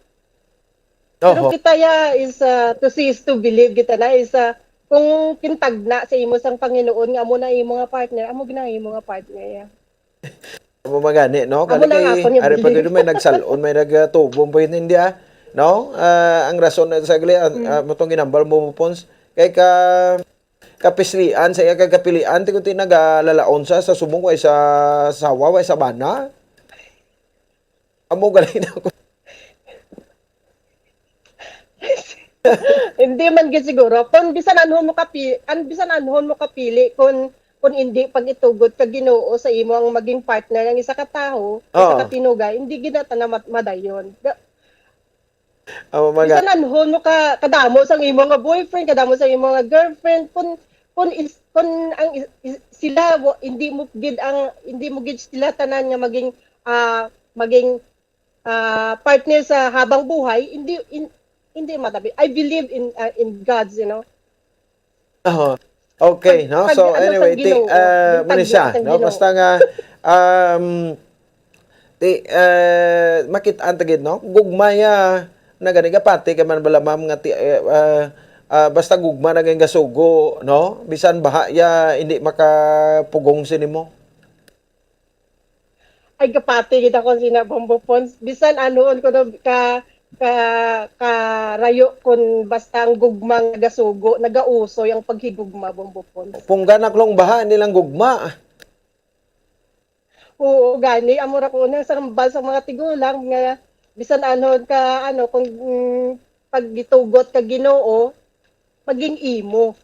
Pero Oho. kita ya is, ah, to see is to believe kita na is, ah, kung kintagna sa imo sang Panginoon nga amo na imo nga partner, amo gina imo nga partner ya. Amo man gani, no? Amo Kani na nga kay, ako ni ari pa believe. Gid may nagsalon, may nagtubong pa yun, hindi, ah. No? Ah, ang rason na sa gali, ah, Mm. ah, mo tong ginambal mo, Pons, kay ka, kapislian sa iya, kay kapilian, ti kung ti nagalalaon sa, sa subong, way sa sawa, way sa bana. Amo gali na ako. Hindi man gid siguro. Kung bisan anhon mo kapi-, an-, bisan anhon mo kapili, kung, kung hindi pag-itugot ka Ginoo sa imo ang maging partner ang isa ka tawo, isa Oo. ka tinuga, hindi gid na ta na mat-, madayon. Ga-, Amo man ga- bisan anhon mo ka, kadamo sang imo nga boyfriend, kadamo sang imo nga girlfriend, kung, kung is, kung ang is, is, sila, wa-, hindi mo gid ang, hindi mo gid sila tanan nga maging, ah, maging ah, partner sa habang buhay, hindi, in-, hindi matabi. I believe in, ah, in God's, you know. Oho. Okay, Pag, no? pag, So, ano, sa anyway, ti-, Ginoo, ah, yung muna siya, tagya sa no? Ginoo. Basta nga, um, ti-, eh, makit-an ta gid, no? Gugmaya na gani ka pati ka man bala, ma'am, nga ti-, eh, ah, ah, basta gugma na gani gasugo, no? Bisan baha ya, hindi makapugong sini mo. Ay, kapati gid ako sina Bombo Pons. Bisan anuon ko no, ka, ka, karayo kon basta ang gugma nga gasugo, nagausoy ang paghigugma, Bombo Pons. Punggan ako lang baha nilang gugma. Oo, gani, amo ra ko na sa hambal sa mga tigulang nga bisan ano ka, ano, kung, mm, pag gitugot ka Ginoo, maging imo.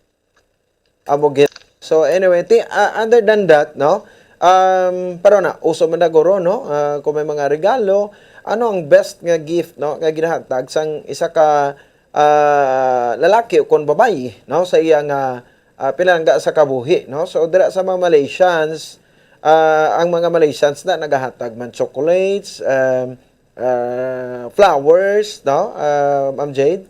Amo gid. So, anyway, ti-, ah, other than that, no? Um, pero na, uso man na guro, no? Ah, kung may mga regalo, ano ang best nga gift, no? Nga ginahatag sang isa ka, ah, lalaki o kon babayi, no? Sa iya nga, ah, pinalangga sa kabuhi, no? So, dira sa mga Malaysians, ah, ang mga Malaysians na nagahatag man chocolates, um, ah, flowers, no? Ah, Ma'am Jade?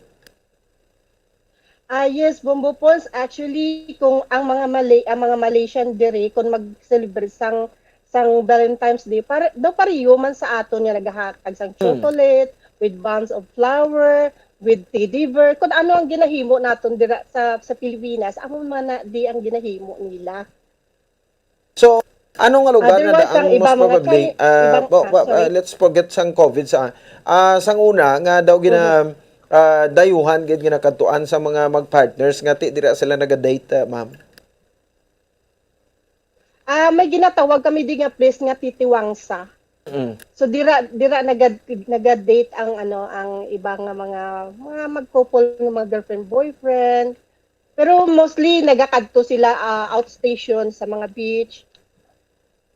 Ah, yes, Bombo Pons. Actually, kung ang mga Malay-, ang mga Malaysian diri, kung mag-celebrate sang, sang Valentine's Day, pare-, daw pareho man sa aton nga nagahatag sang Hmm. chocolate, with bunch of flower, with teddy bear, kung ano ang ginahimo naton dira sa, sa Pilipinas, amo man na di ang ginahimo nila. So, ano nga lugar na Otherwise, da ang ang iba most mga probably, kani-, ah, ibang, wa-, wa-, ah, sorry. Ah, let's forget sang COVID sa, ah, sang una nga daw gina-, Mhm. ah, dayuhan gid ginakadtuan sa mga mag-partners nga ti dira sila naga-date, ah, ma'am? Ah, may ginatawag kami di nga place nga Titiwangsa. Mm. So, dira, dira naga-, naga-date ang, ano, ang iba nga mga, mga mag-couple nga mga girlfriend, boyfriend. Pero mostly, nagakadto sila, ah, outstation sa mga beach,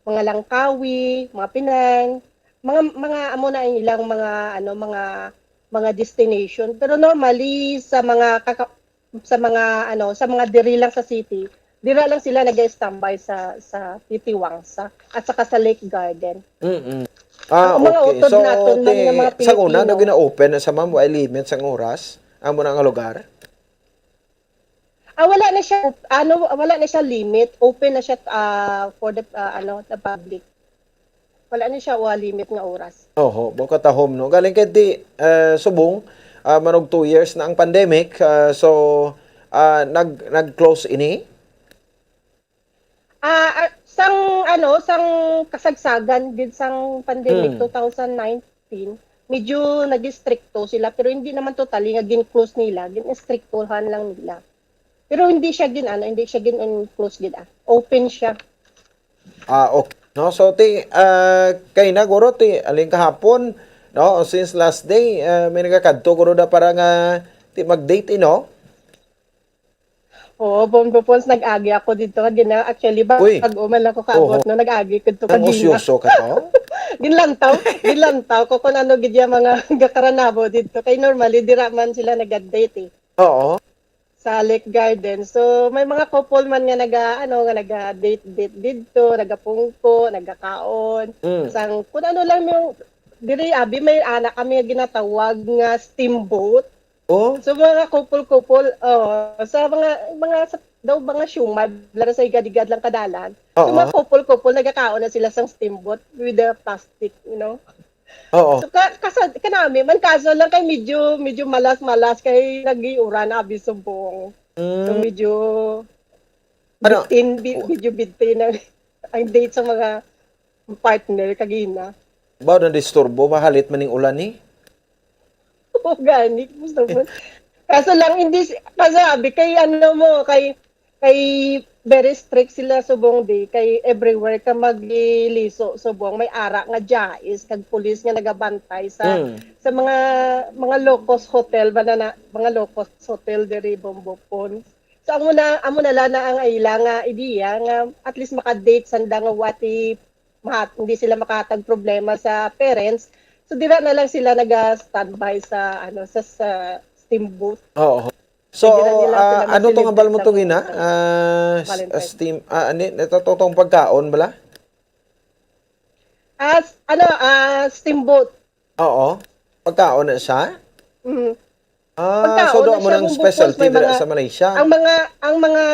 mga Langkawi, mga Penang, mga, mga amo na ang ilang mga, ano, mga, mga destination. Pero normally, sa mga kaka-, sa mga, ano, sa mga diri lang sa city, dira lang sila nag-standby sa, sa Titiwangsa at saka sa Lake Garden. Mm-mm. Ah, Ang mga okay. Utod So, naton man ti-, nga mga sa una, Pilipino. Daw gina-open na sa ma'am, way limit sang oras? Amo na nga lugar? Ah, wala na siya, op-, ano, wala na siya limit. Open na siya, ah, for the, ah, ano, the public. Wala na siya, wa limit nga oras. Oho, buka tahom, no? Galing kay di, eh, subong, ah, manog two years na ang pandemic, ah, so, ah, nag-, nag-close ini? Ah, ah, sang, ano, sang kasagsagan gid sang pandemic Hmm. two thousand nineteen, medyo nag-istrikto sila, pero hindi naman totally nga gin-close nila, gin-istriktuhan lang nila. Pero hindi siya gin-, ano, hindi siya gin-enclose gid, ah. Open siya. Ah, okay. No, so ti, ah, kay na guro ti aling kahapon, no, since last day, ah, may nagakadto guro da para nga ti mag-date, eh, no? Oo, Bon Bopons, nag-agi ako dito kagina. Actually, Uy. Bag-o man lang ko kaabot, Oho. No, nag-agi ko to Ang kagina. Usyoso ka to? Ginlantaw, ginlantaw ko kung ano gid yung mga gakaranabo dito. Kay normally, dira man sila nag-date, eh. Oo. Sa Lake Garden. So, may mga couple man nga naga, ano, nga naga-date-date dito, nagapungko, nagakaon. Mm. Sang, kung ano lang yung, diri, abi, may anak kami nga ginatawag nga steamboat. Oh? So, mga couple-couple, oh, sa mga, mga, sa, daw mga siumay, bala sa igad-igad lang kadalan. So, Oo. Mga couple-couple, nagakaon na sila sang steamboat with the plastic, you know? Oo. So, ka, kasa, kanami man, kaso lang kay medyo, medyo malas-malas kay nag-iuran, abi subong. So, Mm. Medyo Ano? Bitin, bi-, medyo bitin ang, ang date sa mga partner kagina. Ba, nadisturbo, mahalit man ning ulan, eh? Oo, gani, gusto mo. Kaso lang, hindi si-, kaso abi, kay ano mo, kay, kay very strict sila subong di, kay everywhere ka magliso subong, may ara nga jais, kag pulis nga nagabantay sa, Mm. sa mga, mga low-cost hotel ba na, na, mga low-cost hotel diri, Bombopon. So, amo na, amo na lang na ang ila nga idea nga at least maka-date sanda nga what if mahat-, hindi sila makahatag problema sa parents. So, dira na lang sila naga-standby sa, ano, sa, sa steamboat. Oo. So, Dira nila ah, sila ano to nga mag-celebrate bal mo sa to gina? Ah, s-, Valentine's. Steam, ah, ani, ito to tong pagkaon bala? Ah, s-, ano, ah, steamboat. Oo. Pagkaon na siya? Mm. Ah, Pagkaon so doon na mo siya, nang Bumbo specialty Falls, may dira mga, sa Malaysia? Ang mga, ang mga,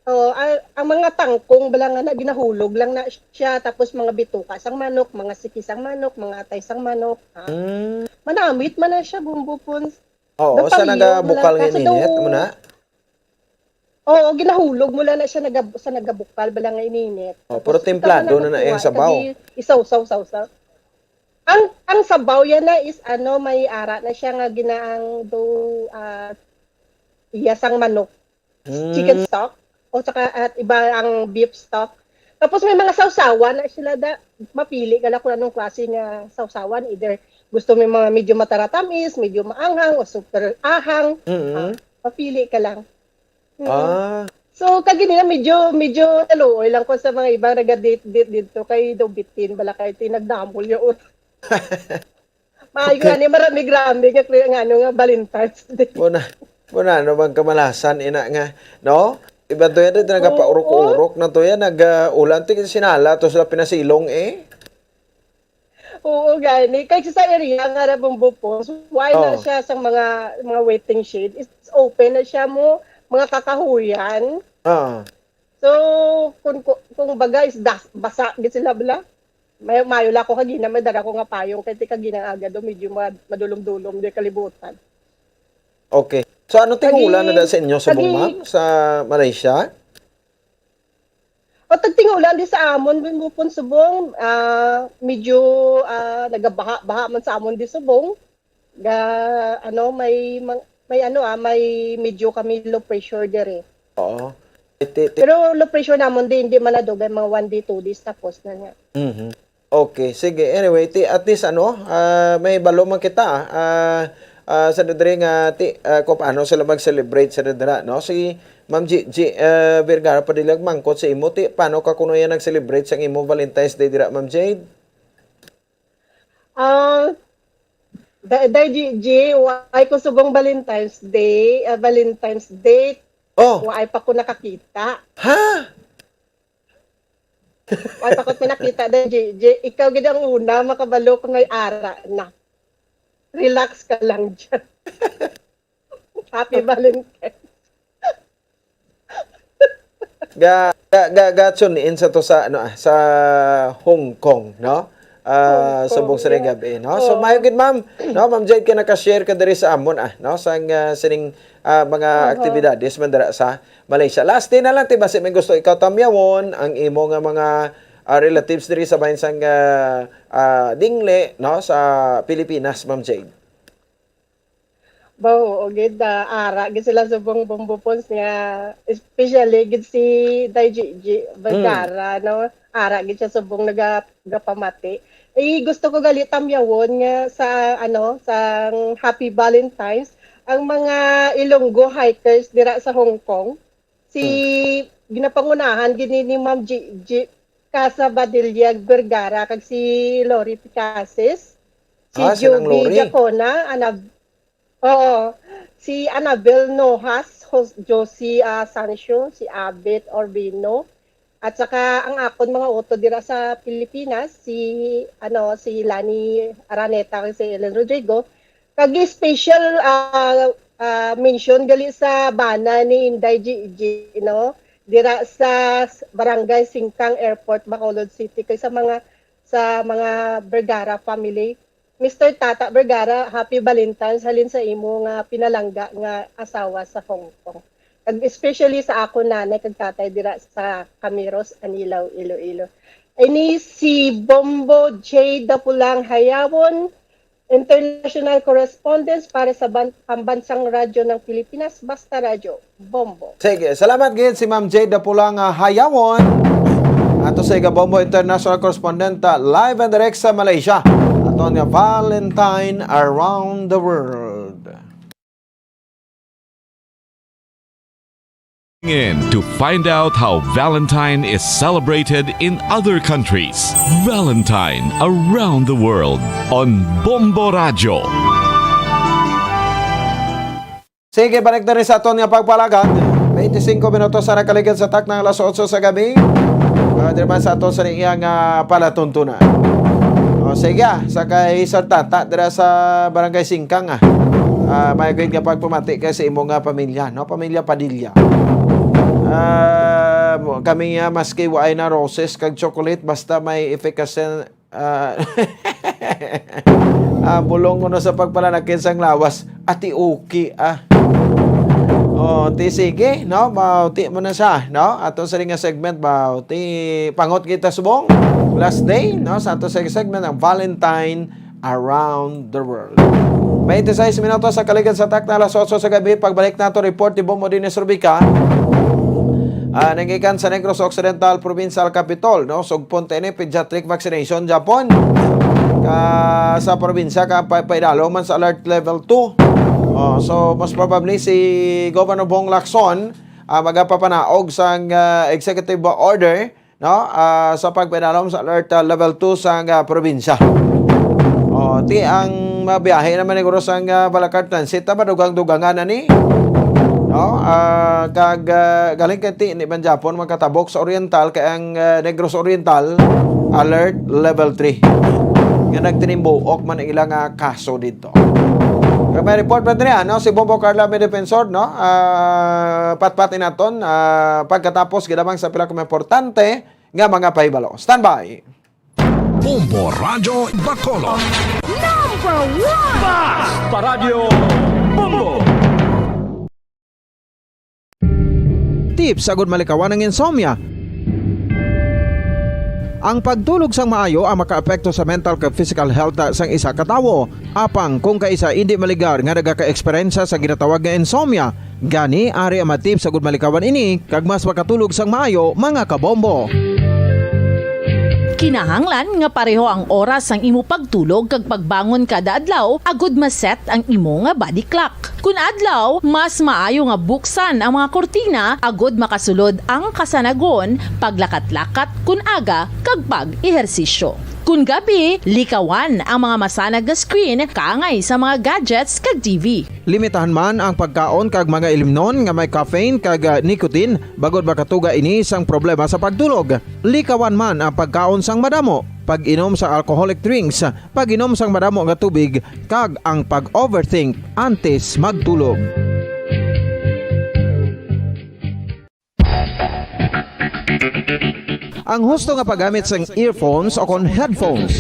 oh, ang, ang mga tangkong bala nga na, ginahulog lang na siya, tapos mga bituka sang manok, mga siki sang manok, mga atay sang manok, ha? Mm. Manamit man na siya, Bumbo Pons. Oo, sa Nagpaliyo nagabukal lang, nga kaso ininit, daw, amo na? Oo, ginahulog mo lang na siya naga-, sa nagabukal, bala nga ininit. Oh, tapos pero ikaw templado na na na nakuha, iyang sabaw. Kag i-, isaw-saw, saw-saw. Ang, ang sabaw yan na is, ano, may ara na siya nga ginaang do, ah, iya sang manok. Chicken Mm. stock, o saka at iba ang beef stock. Tapos may mga sawsawan na sila da, mapili ka lang kung anong klase nga sawsawan. Either gusto mo yung mga medyo mataratamis, medyo maanghang, o super ahang. Mm. Ah, mapili ka lang. Mm. Ah. So, kag ini na medyo, medyo naluoy lang ko sa mga ibang naga-date-date dito kay daw bitin, bala kay tinagdamol yung ur-, maayo Okay. Gani, marami-rami nga, nga, ano, nga Valentine's Day. Muna, muna, ano bang kamalasan, ina nga, no? Iban to yan, dito Oo. Nagapaurok-urok na to yan, nag, ah, ulan, ti sinala to sila pinasilong, eh. Oo, gani. Kay sa area nga Rabumbo po, so why na Oh. Siya sa mga, mga waiting shed? It's open na siya mo, mga kakahuyan. Ah. So, kung, kung, kung baga is das-, basa gid sila bala. May, mayo la ko kagina, may dara ko nga payong, kay ti kagina aga do, medyo ma-, madulom-dulom di kalibutan. Okay. So, ano ting ulan na Kagi-, da sa inyo subong, kagi- ma'am, sa Malaysia? O, tagting ulan di sa amon, Bumbo Pons, subong, ah, medyo, ah, nagabaha-baha man sa amon di subong. Ga, ano, may mang-, may ano, ah, may medyo kami low pressure diri. Oo. Ti-, ti-, Pero low pressure namon di, hindi man nadugay, mga one day, two days, tapos na niya. Mhm. Okay, sige. Anyway, ti-, at least, ano, ah, may balo man kita, ah, ah, sa diri nga, ti-, ah, kung paano sila mag-celebrate sa dira, no? Si Ma'am G-, G-, ah, Vergara Padilla, mangkot sa imo, ti, paano ka kuno yan nag-celebrate sa imo Valentine's Day dira, Ma'am Jade? Ah, da-, Day G G, why ko subong Valentine's Day, ah, Valentine's Day, Oh. Why pa ko nakakita. Ha? Why pa ko pinakita, Day G G? Ikaw gid ang una makabalo ko ngay ara na. Relax ka lang dyan. Happy Valentine's. Ga, ga, ga, ga tune in sa to sa, ano, ah, sa Hong Kong, no? Ah, Hong Kong, subong sa yeah. Gabi, no? So, Oo. Mayo gid, ma'am, no? Ma'am Jade, ka naka-share ka diri sa amon, ah, no? Sang, ah, sining, ah, mga Aha. Aktibidades man dira sa Malaysia. Last day na lang, ti, basi may gusto ikaw tamyawon, ang imo nga mga, ah, relatives diri sa bahin sang, ah, ah, Dingle, no, sa Pilipinas, Ma'am Jade? Ba, oo, gid, ah, ara gid sila subong Bombo Pons nga, especially gid si Day Gigi Vergara, no? Ara gid siya subong naga-, nagapamati. Eh, gusto ko gali tamyawon nga sa, ano, sa Happy Valentine's, ang mga Ilonggo hikers dira sa Hong Kong, si, ginapangunahan gid ni, ni Ma'am Gigi Casabadilla Vergara kag si Lori Picases, si Ah, si Nang Joby Lori. Jacona, Anab-, oo, si Annabel Nojas, Jos-, Josie, ah, Sancho, si Abet Orbino, at saka ang akon mga utod dira sa Pilipinas, si, ano, si Lani Araneta kag si Ellen Rodrigo, kag special, ah, ah, mention gali sa bana ni Inday Gigi, no? Dira sa s-, Barangay Singkang Airport, Bacolod City, kag sa mga, sa mga Vergara family. Mister Tata Vergara, happy Valentine's halin sa imo nga pinalangga nga asawa sa Hong Kong. Kag especially sa akon nanay kag tatay dira sa Camiros, Anilao, Iloilo. Ini si Bombo J Dapulang Hayawon, international correspondent para sa ban-, Pambansang Radyo ng Pilipinas, Basta Radyo, Bombo. Sige, salamat gid si Ma'am Jade Dapulang, ah, Hayawon. Ato sa iga Bombo International Correspondent, ah, live and direct sa Malaysia. Aton nga Valentine Around the World. In to find out how Valentine is celebrated in other countries. Valentine around the world on Bombo Radyo. Sige, balik na rin sa aton nga pagpalagad. Twenty-five minutos sa nakaligid sa takna nga alas otso sa gabi. Ah, diri man sa aton sa iyang, ah, palatuntunan. O, sige, ah, sa kay Sir Tata, dira sa Barangay Singkang, ah. Ah, may gid nga pagpamati kay sa imo nga pamilya, no? Pamilya Padilla. Ah, kami nga, maski waay na roses kag chocolate, basta may efficacy, ah, ah, bulong kuno sa pagpalanakin sang lawas, ati okay, ah. O, ti sige, no? Bauti mo na sa, no? Ato sa nga segment, bauti, pangot kita subong. Last day, no? Sa ato sa segment, ang Valentine Around the World. Twenty-six minutos sa kaligid sa takna alas otso sa gabi. Pagbalik nato, report ni Bombo Dennis Rubica. Ah, nanggikan sa Negros Occidental Provincial Capitol, no? Sugpon tini pediatric vaccination Japon. Ka, sa probinsya ka pa, paidalom man sa alert level two. Oh, so, most probably si Governor Bong Lacson, ah, magapapanaog sang, ah, executive order, no? Ah, sa pagpaidalom sa alert, ah, level two sang, ah, probinsya. Oh, ti ang mabiyahe naman ni Guro sang, ah, Balakar Transit, ah, madugang-dugangan na ni. No? Ah, kag, ah, galing kay ti, ni man Japon makatabok sa Oriental, kay ang, ah, Negros Oriental, alert level three. Nga nagtinimbuok man ang ilang, ah, kaso dito. Kag may report pa diri, ano, si Bombo Carla, may defensor, no? Ah, patpat naton, ah, pagkatapos, gidamang sa pila ka mga importante nga mga pahibalo. Standby! Bombo Radyo Bacolod. Number one! Basta Radyo Bombo! Tips agud malikawan ang insomnia. Ang pagtulog sang maayo ang makaapekto sa mental kag physical health sang isa ka tawo. Apang kung kaisa indi maligar nga nagaka-eksperyensya sa ginatawag nga insomnia, gani ari ang mga tips agud malikawan ini kag mas makatulog sang maayo, mga kabombo. Kinahanglan nga pareho ang oras sang imo pagtulog kag pagbangon kada adlaw agud ma-set ang imo nga body clock. Kun adlaw, mas maayo nga buksan ang mga kurtina agud makasulod ang kasanagon, paglakat-lakat kun aga, kag pag-ehersisyo. Kun gabi, likawan ang mga masanag nga screen kaangay sa mga gadgets kag T V. Limitahan man ang pagkaon kag mga ilimnon nga may caffeine kag, ah, nicotine, bangod makatuga ini sang problema sa pagtulog. Likawan man ang pagkaon sang madamo, pag-inom sa alcoholic drinks, pag-inom sang madamo nga tubig, kag ang pag-overthink antes magtulog. Ang husto nga paggamit sang earphones o kon headphones.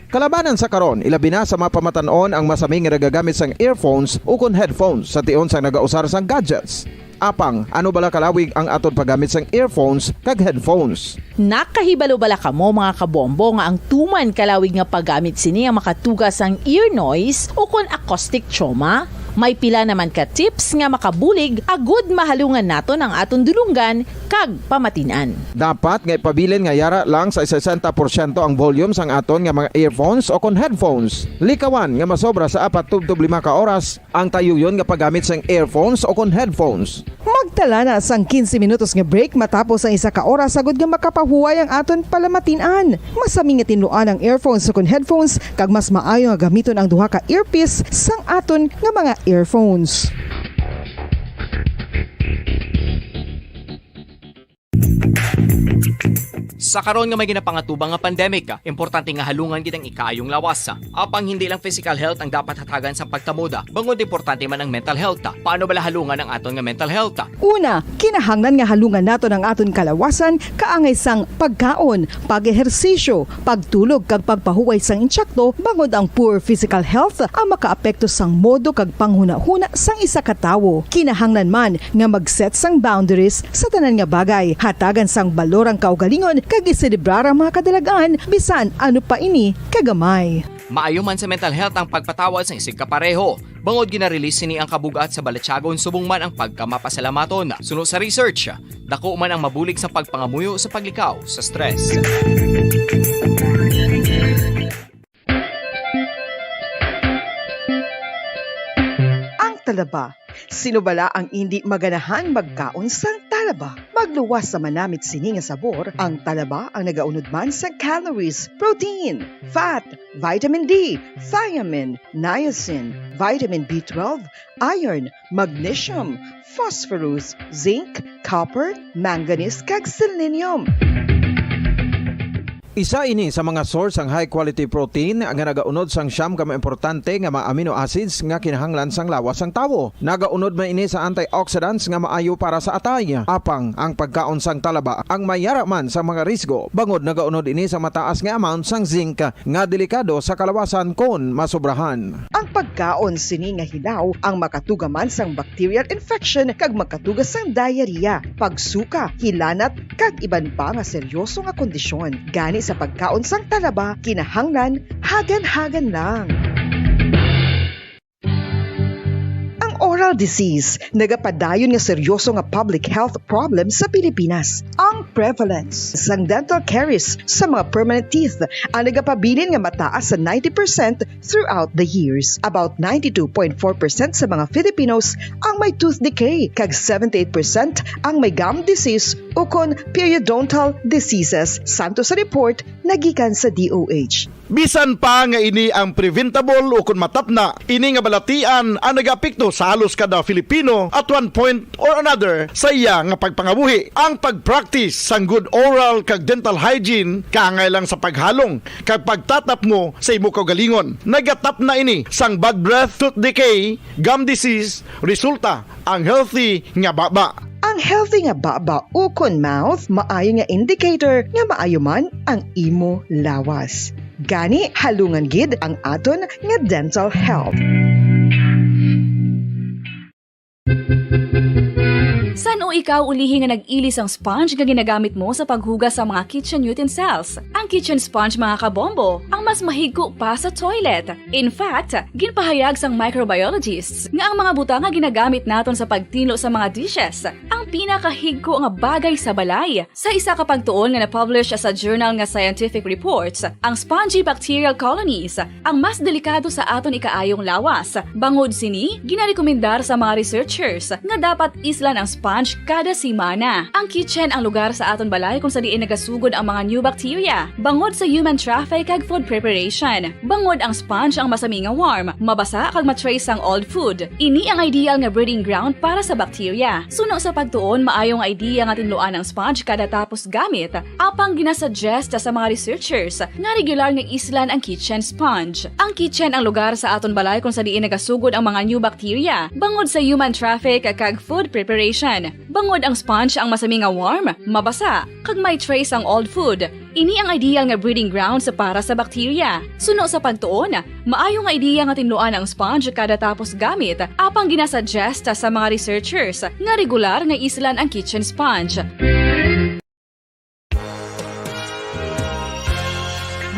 Kalabanan sa karon, ilabi na sa mga pamatan-on ang masami nga nagagamit sang earphones o kon headphones sa tion sang nagausar sang gadgets. Apang, ano bala kalawig ang aton paggamit sang earphones kag headphones? Nakahibalo bala kamo, mga kabombo, nga ang tuman kalawig nga paggamit sini ang makatuga sang ear noise ukon acoustic trauma? May pila naman ka tips nga makabulig agud mahalungan naton ang aton dulonggan kag pamatin-an. Dapat nga ipabilin nga yara lang sa sesenta porsyento ang volume sang aton nga mga earphones o kon headphones. Likawan nga masobra sa apat tubtob lima ka oras ang tayuyon nga paggamit sang earphones o kon headphones. Magtala na sang quince minutos nga break matapos ang isa ka oras, agud nga makapahuway ang aton palamatin-an. Masami nga tinluan ang earphones o kon headphones, kag mas maayo nga gamiton ang duha ka earpiece sang aton nga mga earphones. Sa karon nga may ginapangatubang nga pandemic, importante nga halungan gid ang ikaayong lawas. Apang hindi lang physical health ang dapat hatagan sa pagtamuda, bangod importante man ang mental health. Paano bala halungan ang aton nga mental health? Una, kinahanglan nga halungan naton ang aton kalawasan kaangay sang pagkaon, pag-ehersisyo, pagtulog kag pagpahuway sang insakto, bangod ang poor physical health ang makaapekto sang modo kag panghunahuna sang isa ka tawo. Kinahanglan man nga mag-set sang boundaries sa tanan nga bagay, hatagan sang balor ang kaugalingon kag iselebrar ang mga kadalag-an, bisan ano pa ini kagamay. Maayo man sa mental health ang pagpatawad sang isigkapareho, bangod gina-release sini ang kabug-at sa balatyagon subong man ang pagkamapasalamaton. Suno sa research, dako man ang mabulig sa pagpangamuyo sa paglikaw sa stress. Ang talaba. Sino bala ang indi maganahan magkaon sang talaba? Magluwas sa manamit sini nga sabor, ang talaba ang nagaunod man sa calories, protein, fat, vitamin D, thiamine, niacin, vitamin B twelve, iron, magnesium, phosphorus, zinc, copper, manganese, kag selenium. Isa ini sa mga source sang high quality protein nga nagaunod sang siyam ka mga importante nga mga amino acids nga kinahanglan sang lawas sang tawo. Nagaunod man ini sa antioxidants nga maayo para sa atay. Apang ang pagkaon sang talaba ang mayara man sa mga risgo, bangod nagaunod ini sa mataas nga amount sang zinc nga delikado sa kalawasan kon masobrahan. Ang pagkaon sini nga hilaw ang makatuga man sang bacterial infection kag makatuga sang diarrhea, pagsuka, hilanat, kag iban pa nga seryoso nga kondisyon. Gani sa pagkaon sang talaba, kinahanglan hagan-hagan lang. Ang oral disease nagapadayon nga seryoso nga public health problem sa Pilipinas. Ang prevalence sang dental caries sa mga permanent teeth ang nagapabilin nga mataas sa ninety percent throughout the years. About ninety-two point four percent sa mga Filipinos ang may tooth decay, kag seventy-eight percent ang may gum disease ukon periodontal diseases, santo sa report nagikan sa D O H. Bisan pa nga ini ang preventable ukon matapna, ini nga balatian ang nagaapekto sa halos kada Filipino at one point or another sa iya nga pagpangabuhi. Ang pag-practice sang good oral kag dental hygiene kaangay lang sa paghalong kag pagtatapngo sa imo kaugalingon. Nagatapna ini sang bad breath, tooth decay, gum disease, resulta ang healthy nga baba. Ang healthy nga baba ukon mouth maayo nga indicator nga maayo man ang imo lawas. Gani, halungan gid ang aton nga dental health. San-o ikaw ulihi nga nag-ili sang sponge nga ginagamit mo sa paghugas sa mga kitchen utensils? Ang kitchen sponge, mga kabombo, ang mas mahigko pa sa toilet. In fact, ginpahayag sang microbiologists nga ang mga butang nga ginagamit naton sa pagtinlo sa mga dishes ang pinakahigko nga bagay sa balay. Sa isa ka pagtuon nga na-publish sa journal nga Scientific Reports, ang spongy bacterial colonies ang mas delikado sa aton ikaayong lawas. Bangod sini, ginarekomendar sa mga researchers nga dapat islan ang sponge kada semana. Ang kitchen ang lugar sa aton balay kung sa diin nagasugod ang mga new bacteria, bangod sa human traffic kag food preparation. Bangod ang sponge ang masami nga warm, mabasa kag ma-trace sang old food. Ini ang ideal nga breeding ground para sa bacteria. Suno sa pagtuon, maayo nga idea nga tinluan ang sponge kada tapos gamit. Apang ginasuggest sa mga researchers nga regular nga islan ang kitchen sponge. Ang kitchen ang lugar sa aton balay kung sa diin nagasugod ang mga new bacteria, bangod sa human traffic kag food preparation. Bangod ang sponge ang masami nga warm, mabasa, kag may trace ang old food, ini ang ideal nga breeding grounds para sa bakterya. Suno sa pagtuon, maayo nga ideya nga tinluan ang sponge kada tapos gamit, apang ginasuggest sa mga researchers nga regular nga islan ang kitchen sponge.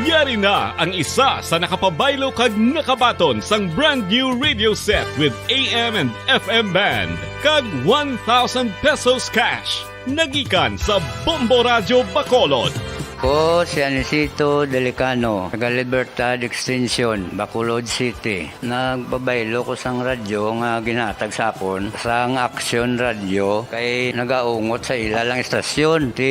Yari na ang isa sa nakapabaylo kag nakabaton sang brand new radio set with A M and F M band kag one thousand pesos cash. Nagikan sa Bombo Radyo Bacolod. Ko si Anisito Delicano, taga Libertad Extension, Bacolod City. Nagpabaylo ko sang radyo nga ginhatag sa akon sang Action Radio kay nagaungot sa ila lang istasyon. Ti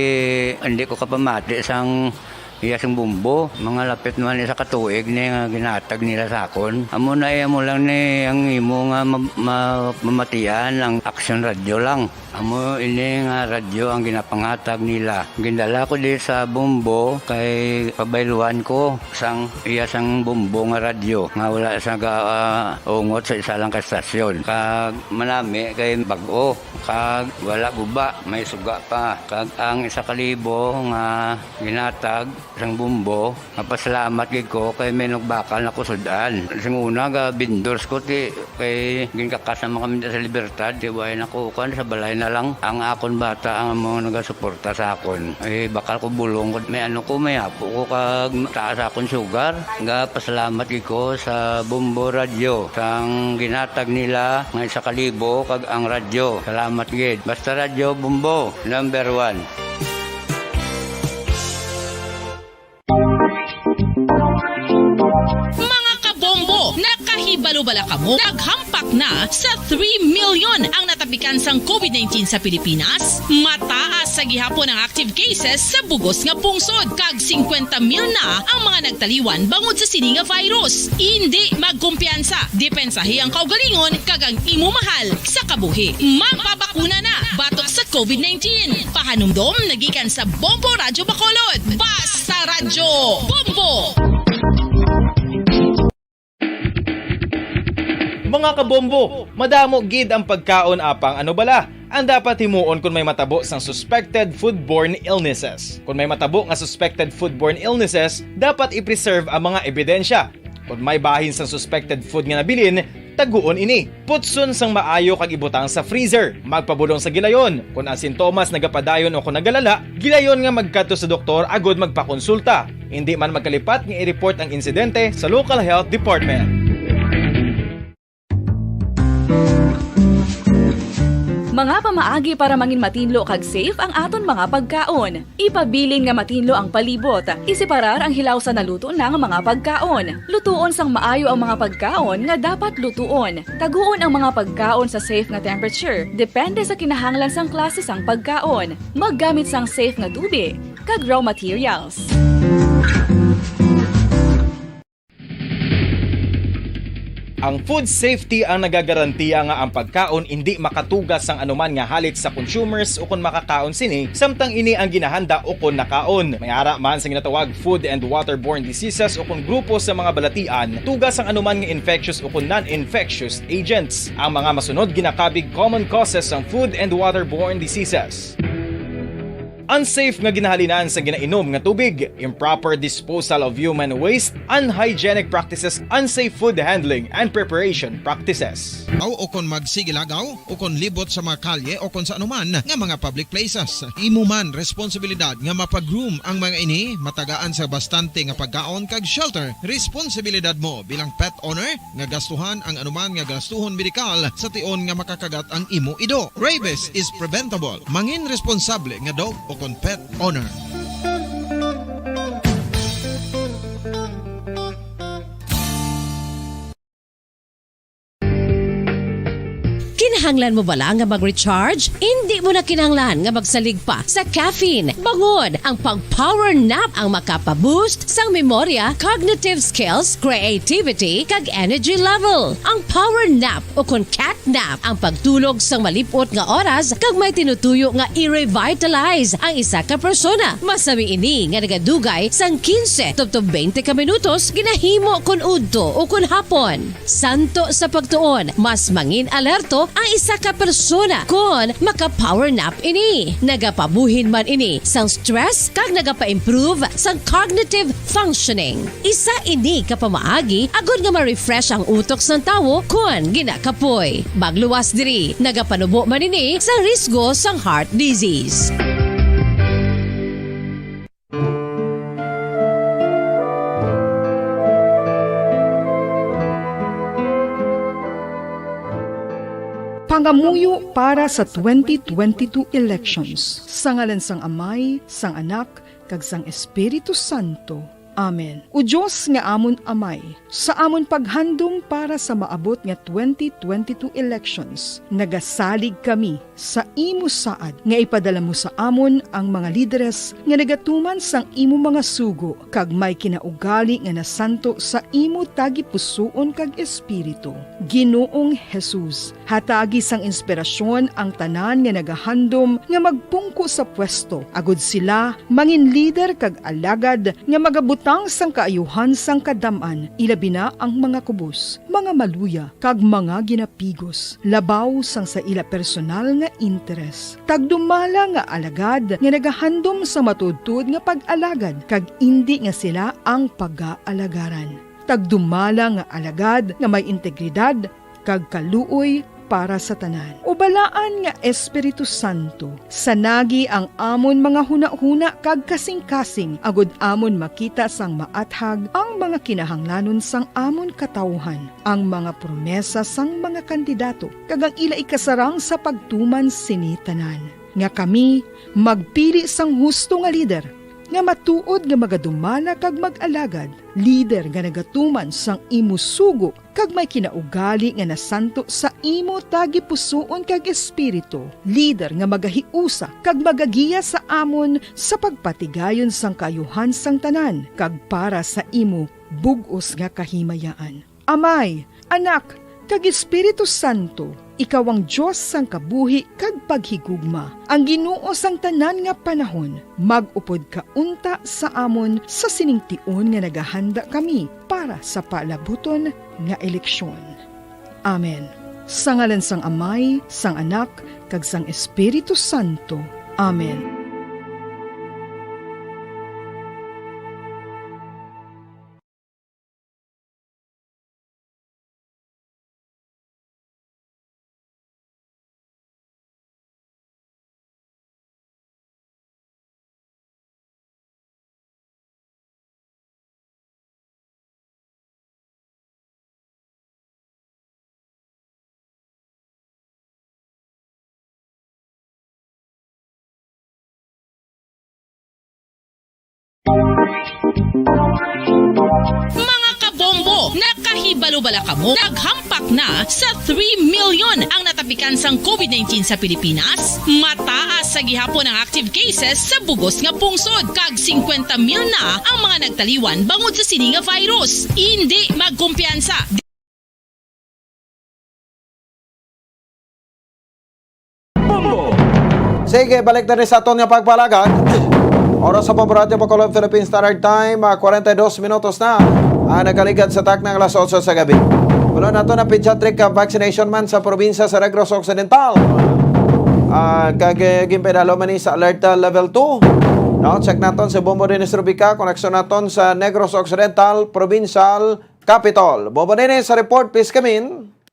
hindi ko kapamati sang iya sing bumbo. Mga lapit naman isa ka tuig ni nga ginhatag nila sa akon. Amo na iya mo lang ni ang imo nga ma- ma- mamatian ang Action Radio lang. Amo ini nga radyo ang ginapanghatag nila. Gindala ko di sa Bombo kay pabayluan ko sang iya sang Bombo nga radyo nga wala sa ga, ah, ungot sa isa lang ka estasyon. Kag manami kay bag-o, kag wala guba, may suga pa. Kag ang isa ka libo nga ginatag sang Bombo, mapasalamat gid ko kay may nagbakal na ko sud-an. Sing una ga vendors ko ti kay ginkakas naman kami sa Libertad, ti way na ko kuan sa balay na lang. Ang akon bata ang mga nagasuporta sa akon. Eh, bakal ko bulong ko, may ano ko, may apo ko kag taas akon sugar. Ga pasalamat gid ko sa Bombo Radyo sang ginatag nila nga isa ka libo kag ang radyo. Salamat gid. Basta Radyo Bombo, number one. Mga kabombo, nakahibalo bala kamo? Naghampak na sa three million ang natapikan sang COVID nineteen sa Pilipinas. Mataas sa gihapon ang active cases sa bugos nga pungsod, kag singkwenta mil na ang mga nagtaliwan bangod sa sini nga virus. Indi magkumpiyansa, depensahi ang kaugalingon kag ang imo mahal sa kabuhi. Magpabakuna na batok sa COVID nineteen. Pahanumdom nagikan sa Bombo Radyo Bacolod. Basta Radyo Bombo! Mga kabombo, madamo gid ang pagkaon apang ano bala ang dapat himuon kon may matabo sang suspected foodborne illnesses. Kon may matabo nga suspected foodborne illnesses, dapat i-preserve ang mga ebidensya. Kon may bahin sang suspected food nga nabilin, taguon ini. Putson sang maayo kag ibutang sa freezer. Magpabulong sa gilayon. Kon ang sintomas nagapadayon o kon nagalala, gilayon nga magkadto sa doktor agud magpakonsulta. Indi man magkalipat nga i-report ang insidente sa local health department. Mga pamaagi para mangin matinlo kag safe ang aton mga pagkaon. Ipabilin nga matinlo ang palibot. Iseparar ang hilaw sa naluto na nga mga pagkaon. Lutuon sang maayo ang mga pagkaon nga dapat lutuon. Taguon ang mga pagkaon sa safe nga temperature, depende sa kinahanglan sang klase sang pagkaon. Maggamit sang safe nga tubi kag raw materials. Ang food safety ang nagagarantiya nga ang pagkaon indi makatugas sang anuman nga halit sa consumers ukon makakaon sini, samtang ini ang ginahanda ukon nakaon. May ara man sa ginatawag food and waterborne diseases ukon grupo sa mga balatian, tugas sang anuman nga infectious ukon non-infectious agents. Ang mga masunod ginakabig common causes sang food and waterborne diseases. Unsafe nga ginahalinan sa ginainom nga tubig, improper disposal of human waste, unhygienic practices, unsafe food handling and preparation practices. Aw o kon magsigilagaw o kon libot sa mga kalye o kon sa anuman nga mga public places. Imo man responsibilidad nga mapag-groom ang mga ini, matagaan sa bastante nga pagkaon kag shelter. Responsibilidad mo bilang pet owner nga gastuhan ang anuman nga gastuhon medikal sa tion nga makakagat ang imo ido. Rabies is preventable. Mangin responsable nga dog o kon pet owner. Kinahanglan mo bala nga mag-recharge? Indi mo na kinahanglan nga magsalig pa sa caffeine. Bangod ang pag-power nap ang makapa-boost sang memorya, cognitive skills, creativity, kag energy level. Ang power nap o kon cat nap ang pagtulog sang malip-ot nga oras kag may tinutuyo nga i-revitalize ang isa ka persona. Masami ini nga nagadugay sang quince tubtob twenty ka minutos ginahimo kon udto o kon hapon. Santo sa pagtuon, mas mangin alerto isa ka persona kon maka-power nap ini. Nagapabuhin man ini sang stress kag nagapa-improve sang cognitive functioning. Isa ini ka pamaagi agod nga ma-refresh ang utok sang tawo kon ginakapoy. Magluwas diri, nagapanubo man ini sa risgo sang heart disease. Pangamuyo para sa twenty twenty-two elections. Sa ngalan sang Amay, sang Anak, kag sang Espiritu Santo. Amen. O Dios nga amon Amay, sa amon paghandom para sa maabot nga twenty twenty-two elections, nagasalig kami sa imo saad nga ipadala mo sa amon ang mga lideres nga nagatuman sang imo mga sugo kag may kinaugali nga nasanto sa imo tagipusoon kag espiritu. Ginoong Jesus, hatagi sang inspirasyon ang tanan nga nagahandom nga magpungko sa pwesto, agud sila mangin lider kag alagad nga magabutang sang kaayuhan sang kadam-an, ilabi na ang mga kubos, mga maluya, kag mga ginapigos, labaw sang sa ila personal nga interes. Tagdumala nga alagad nga nagahandom sa matuodtuod nga pag-alagad, kag indi nga sila ang pagaalagaran. Tagdumala nga alagad nga may integridad kag kaluoy para sa tanan. O Balaan nga Espiritu Santo, sanagi ang amon mga hunahuna kag kasingkasing, agud amon makita sang maathag ang mga kinahanglanon sang amon katawuhan, ang mga promesa sang mga kandidato, kag ang ila ikasarang sa pagtuman sini tanan, nga kami magpili sang husto nga lider, nga matuod nga magadumala kag mag-alagad, lider nga nagatuman sang imo sugo kag may kinaugali nga nasanto sa imo tagipusoon kag espiritu, lider nga magahiusa kag magagiya sa amon sa pagpatigayon sang kaayuhan sang tanan kag para sa imo bug-os nga kahimayaan. Amay, Anak, kag Espiritu Santo, ikaw ang Dios sang kabuhi kag paghigugma, ang Ginoo sang tanan nga panahon. Mag-upod ka unta sa amon sa sining tion nga nagahanda kami para sa palabuton nga eleksyon. Amen. Sa ngalan sang Amay, sang Anak, kag sang Espiritu Santo. Amen. Mga kabombo, nakahibalo bala kamo? Naghampak na sa three million ang natapikan sang covid nineteen sa Pilipinas. Mataas sa gihapon ang active cases sa bugos nga pungsod, kag singkwenta mil na ang mga nagtaliwan bangod sa sini nga virus. Indi magkumpiyansa. Bombo! Sige, balik na rin sa aton nga pagpalagad. Oras sa Bombo Radyo Bacolod, Philippine Standard Time, ah, kwarenta y dos minutos na ang nakaligad sa taknang alas otso sa gabi. Wala nato na pediatric, ah, vaccination man sa probinsya sa Negros Occidental. Ah, kag, eh, ginpaidalo man ni sa alert, ah, level two. No, check naton si Bombo Dennis Rubica, koneksyon naton sa Negros Occidental, Provincial Capitol. Bombo Dennis sa report, please come in.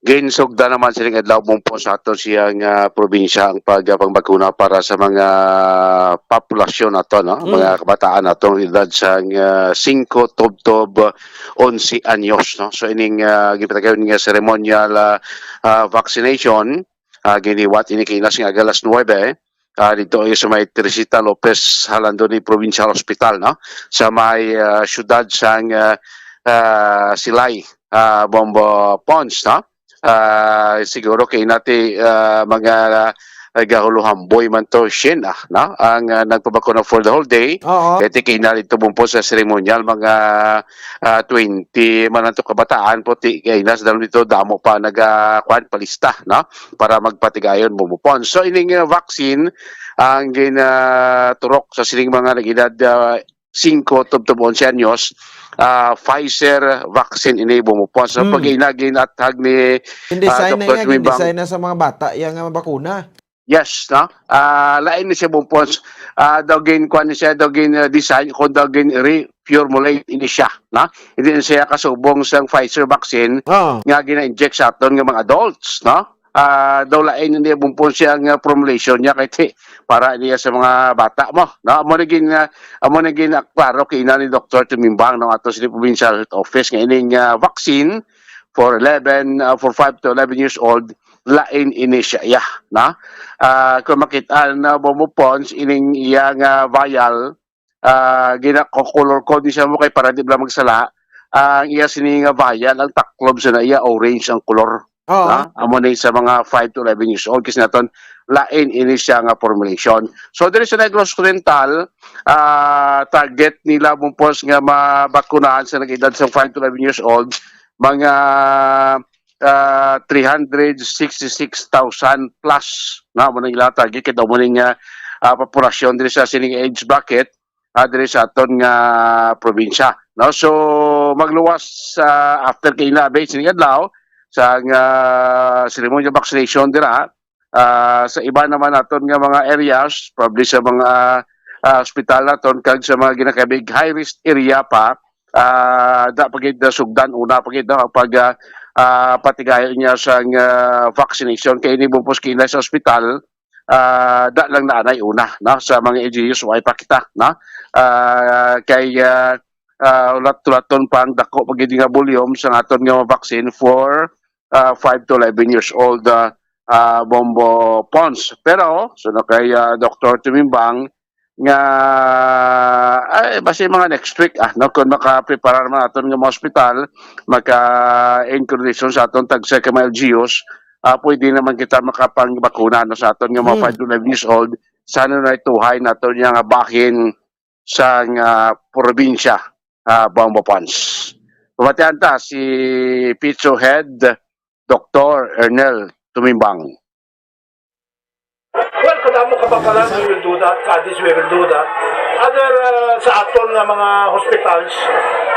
Ginsugda naman sining adlaw mong po sa ato siyang, ah, probinsya ang pag-, pangbakuna para sa mga populasyon nato, no? Mm. Mga kabataan nato, edad sa, ah, singko tubtob onse anyos, no? So, ining, ah, gipatagayon nga ceremonial, ah, ah, vaccination, ah, giniwat ini kailas nga aga alas nuwebe, ah, dito ay sa may Teresita Lopez Jalandoni Provincial Hospital, no? Sa may, ah, siyudad sang, ah, ah, Silay, ah, Bombo Pons, no? Ah, siguro kay nati, ah, mga, ah, gahuluhamboy man to, Shin, ah, no? Ang, ah, nagpabakuna for the whole day. Oo. Kay ti kay na dito bumpo sa seremonyal, mga, ah, twenty man ang to kabataan po, ti kay nas damo dito, damo pa naga, kwan, palista, no? Para magpatigayon, bumupon. So, ining, ah, vaccine, ang ginaturok sa sining mga nag-edad, ah, singko tubtob onse anyos, ah, Pfizer vaccine ini, Bombo Pons. So, Mm. pag inagin at hag ni, Hindi ah, sign na Doktor yan, hindi Tumimbang. Sign na sa mga bata, yang, ah, bakuna. Yes, no? Ah, lain ni siya, Bombo Pons. Ah, daw gin, kuwan ni siya, daw gin, ah, design, kung daw gin reformulate ini siya, no? Hindi na siya kasubong sa Pfizer vaccine Oo. nga gina-inject sa aton nga mga adults, no? Ah, daw lain ni, Bombo Pons, siya nga formulation niya kay ti-, para niya sa mga bata mo, no? Amo na gin, ah, amo na gin, ah, klaro kina ni Doktor Tumimbang, no, ato sa Provincial Health Office nga ining, ah, vaccine for eleven, ah, for five to eleven years old, lain ini siya, yeah, na? Ah, kung makita na, Bombo Pons, ining iya nga vial, ah, gina-, ko-, color code ni siya mo kay para di bala magsala. Ang iya sini nga vial, ang taklob sa na iya, orange ang color. Oo. Na? Amo ni sa mga five to eleven years old, kasi naton, lain ini siya nga formulation. So, diri sa Negros Occidental, ah, target nila, Bombo Pons, nga mabakunahan sa nag-edad sa five to eleven years old, mga, ah, three hundred sixty-six thousand plus. Na, amo na ila target, kita mo ning, ah, ah, populasyon diri sa sining age bracket, ah, diri sa aton nga probinsya, no? So, magluwas, ah, after kay na, sining adlaw, sa nga ceremonial vaccination dira, ah, sa iba naman naton nga mga areas, probably sa mga, ah, hospital naton, kag sa mga ginakabig high risk area pa, ah, da pa gid sugdan, una pa gid, no, pag, ah, ah, patigayon niya sa nga vaccination. Kay ini, Bombo Pons, kay sa hospital, ah, da lang na anay una, no, sa mga L G Us, way pa kita, no? Ah, kay, ah, ah, ulat-ulaton pa ang dako pa gid nga volume sa aton nga vaccine for, ah, five to eleven years old, ah, ah, Bombo Pons. Pero, so na kay, ah, Doktor Tumimbang, nga, ay, basi mga next week, ah, no, kung makaprepara naman aton nga mga hospital, maka-, in coordination sa aton tagsa ka mga L G Us, ah, pwede naman kita makapangbakuna, no, sa aton nga mga Hmm. five to eleven years old, sa ano na ituhay naton nga bahin sa nga probinsya, ah, Bombo Pons. Pamatian ta si Picho Head, Doktor Ernel Tumimbang. Well, kadamo ka bakalan, we will do that. Kadis, we will do that. Other, uh, sa aton nga mga hospitals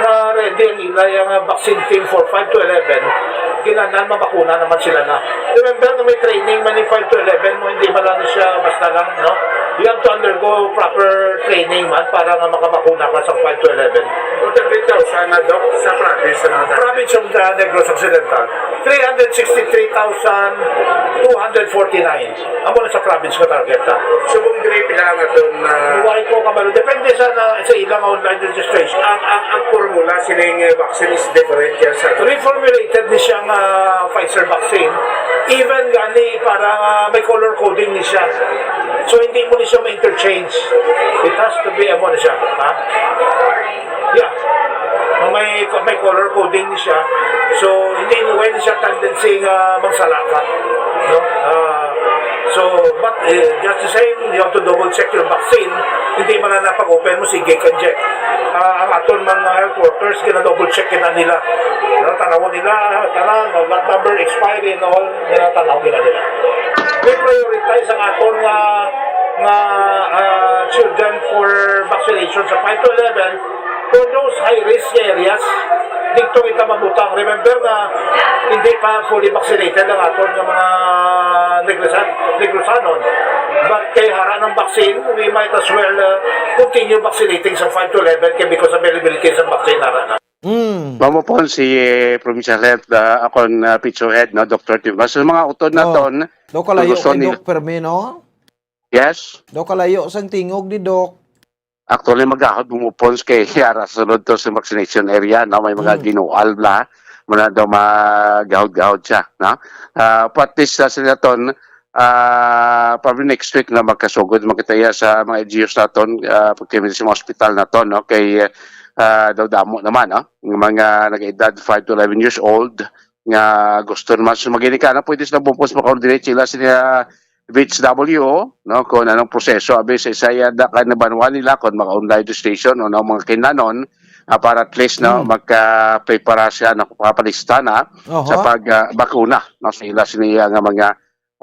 na ready ang ila yung, uh, vaccine team for five to eleven, kinahanglan mabakuna naman sila na. Remember na may training man yung five to eleven mo, hindi man lang siya basta lang, no? You have to undergo proper training man para nga makabakuna ka sa five to eleven. Total eight thousand na, Doc, sa province, ano, Province of, uh, Negros Occidental. Three hundred sixty-three thousand two hundred forty-nine. Amo na sa province nga target na. So, kung diri pila ang aton, ah, Buhay ko kabalo. Depende sa, na, sa ilang online registration. Ang, ang, ang formula sining, eh, vaccine is different yan sa Reformulated ni siyang, ah, Pfizer vaccine. Even gani para, ah, may color coding ni siya. So, hindi mo ni siya ma-interchange. It has to be, amo na siya. Ha? Yeah. May, may color coding ni siya. So, hindi mo, way ni siya tendency nga magsala ka. No? Ah, so, but, eh, just the same, you have to double check your vaccine. Hindi man na napag-open mo, sige ka inject. Ah, ang aton mga health workers, gina-double check na nila. No? Tanaw nila, tanan, no? Lot number, expiry, and all, ginatanaw nila nila. We prioritize ang aton nga, nga, ah, children for vaccination sa five to eleven. For those high risk areas, dito kita mabutang. Remember na hindi pa fully vaccinated ang aton nga mga Negrisan-, Negrisanon. But kay hara ng vaccine, we might as well, uh, continue vaccinating sa five to eleven kay because availability sa vaccine hara na. Mm. Mao po si, eh, Provincial Health, ah, akon, ah, Picho Head, no, Doctor Tim. Sa mga utod Oh. naton, Daw kalayo gusto kay nila Doc Fermin, no? Yes? Daw kalayo sang tingog ni Doc. Actually, magahod, Bombo Pons, kay ara sa sulod to sa vaccination area, no? May mga Mm. ginual na, muna daw magahod-gahod siya, no? Ah, but at least, ah, sa naton, ah, probably next week na magkasugod, makita iya sa mga L G Us naton, ah, pagkimi sa mga hospital naton, no? Kay, ah, daw damo naman, no? Ang mga nag-edad five to eleven years old, nga gusto naman sa mga ginikanan, pwede sila Bombo Pons maka-coordinate sila sa V H W, no, kung anong proseso, abi sa isa, iya da ka nabanwa nila, kung mga online registration, o no, mga kinanon, ah, para at least, no, Hmm. magka-prepara siya, no, makapalista na Oho. sa pag, ah, bakuna, no, sa ila siniya nga mga,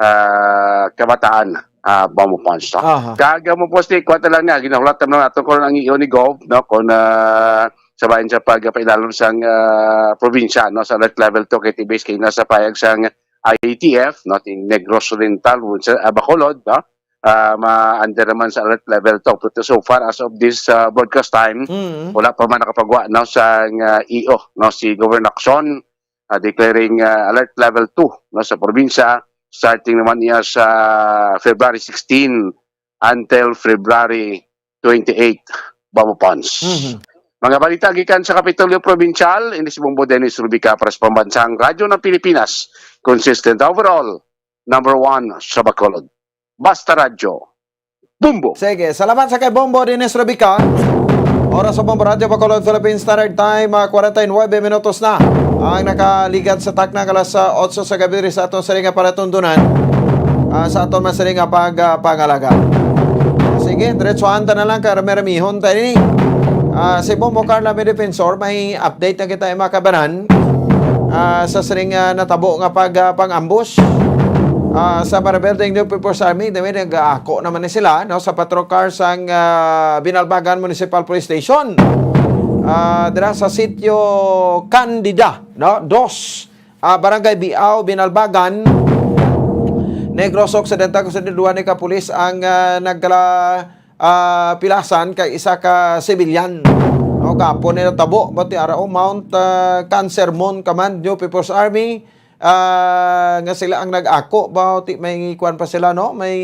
ah, kabataan. ah, Bombo Pons, no? Aha. Kag, ah, mo poste, kuwan ta lang na, ginahulat naman nato kung ang E O ni Gov, no? Kung, ah, sa bahin sa pagpailalom sang, ah, probinsya, no? Sa alert level two, kay tibis kay nasa payag sang I A T F, no? Ting Negros Oriental, sa, ah, Bacolod, no? Ah, ma-under naman sa alert level two. Pero so far, as of this, ah, broadcast time, Mm. wala pa man nakapagwa, no? Sang, ah, E O, no? Si Governor Lacson, ah, declaring, ah, alert level two, no? Sa probinsya, starting naman niya sa February sixteen until February twenty-eight, Bombo Pons. Mhm. Mga balita gikan sa Kapitolyo Probinsyal, ini si Bombo Dennis Rubica para sa Pambansang Radyo ng Pilipinas, consistent overall, number one sa Bacolod. Basta Radyo, Bombo! Sige, salamat sa kay Bombo Dennis Rubica. Oras sa Bombo Radyo Bacolod, Philippine Standard Time, ah, forty-nine minutos na ang nakaligat sa takna nga alas, ah, otso sa gabi diri sa aton sining nga palatundunan, ah, sa aton man sining nga pag, ah, pangalaga. Sige, diretsuhan ta na lang, kay rami-ramihon ta ini. Ah, si Bombo Carla, may defensor, may update na kita, mga kabanan. Ah, sa sining, ah, natabo nga pag, ah, pang-ambush, ah, sa Marabuilding New People's Army, di ba, nag-aako naman ni sila, no, sa patrol car sang, ah, Binalbagan Municipal Police Station. Ah, dira sa Sitio Candida, no, dos, ah, Barangay Biao, Binalbagan, Negros Occidental, kung sa duha ni ka pulis ang, ah, nagkala, ah, pilasan kay isa ka civilian. No, gapon nila tabo, bati ara, oh, Mount, ah, Cancer Moon Command, New People's Army, ah, nga sila ang nag-ako, ba, ti, may kuwan pa sila, no? May,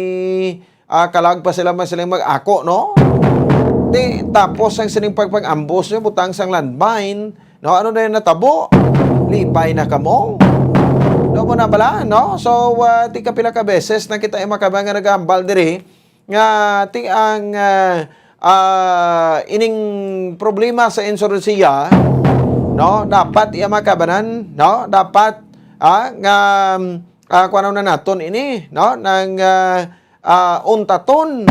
ah, kalag pa sila, may silang mag-ako, no? Ti, tapos ang sining pagpang-ambush nyo, butang sang landmine, no? Ano na yung natabo? Lipay na kamo? No, mo na bala, no? So, ah, ti kapila ka beses na kita yung mga kabanga nagambal diri, nga ti ang, ah, ah, ining problema sa insurensiya, no? Dapat iya makabanan, no? Dapat, ah, nga, ah, kuwan na naton ini, no? Nang, ah, ah, untaton.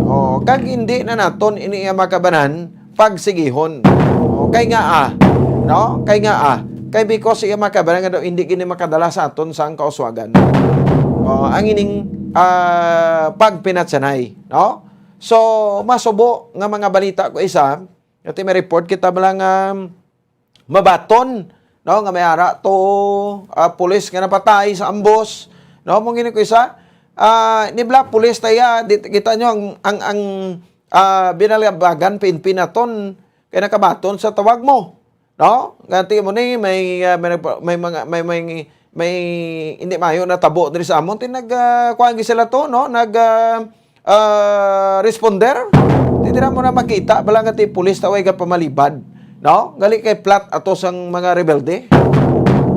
Oh, kag hindi na naton ini iya makabanan pagsigihon. Oh, kay nga, ah, no? Kay nga, ah, kay because iya makabanan nga daw hindi gini makadala sa aton sang kauswagan. Oh, ang ining, ah, pagpinatsanay, no? So, masubo nga mga balita ko isa, ati may report kita bala nga mabaton, no, nga may ara to, ah, pulis nga napatay sa ambos, no? Mong gini ko isa, ah, ni bala pulis ta iya, di, kita nyo ang, ang, ang, ah, Binalbagan P N P naton, kay nakabaton sa tawag mo, no? Nga ti mo ni may, ah, may nagpa-, may mga, may, may, may hindi mayo na tabo diri sa amon, ti nag, ah, kuwan gi sila to, no? Nag, ah, ah, responder. Ti dira mo na makita, bala nga ti pulis ta way ka pamalibad, no? Gali kay plot ato sang mga rebelde.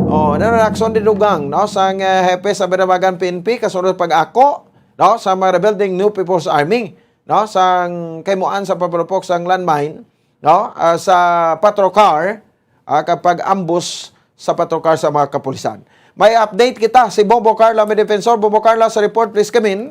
Oh, na reaksyon ni Dugang, no? Sang, ah, hepe sa Binalbagan P N P, kasunod pag-ako, no? Sa mga rebeldeng New People's Army, no? Sang kaymuan sa pagpalupok sang landmine, no? Ah, sa patrol car, ah, kapag ambus sa patrol car sa mga kapulisan. May update kita, si Bobo Carla, may defensor. Bobo Carla, sa report, please come in.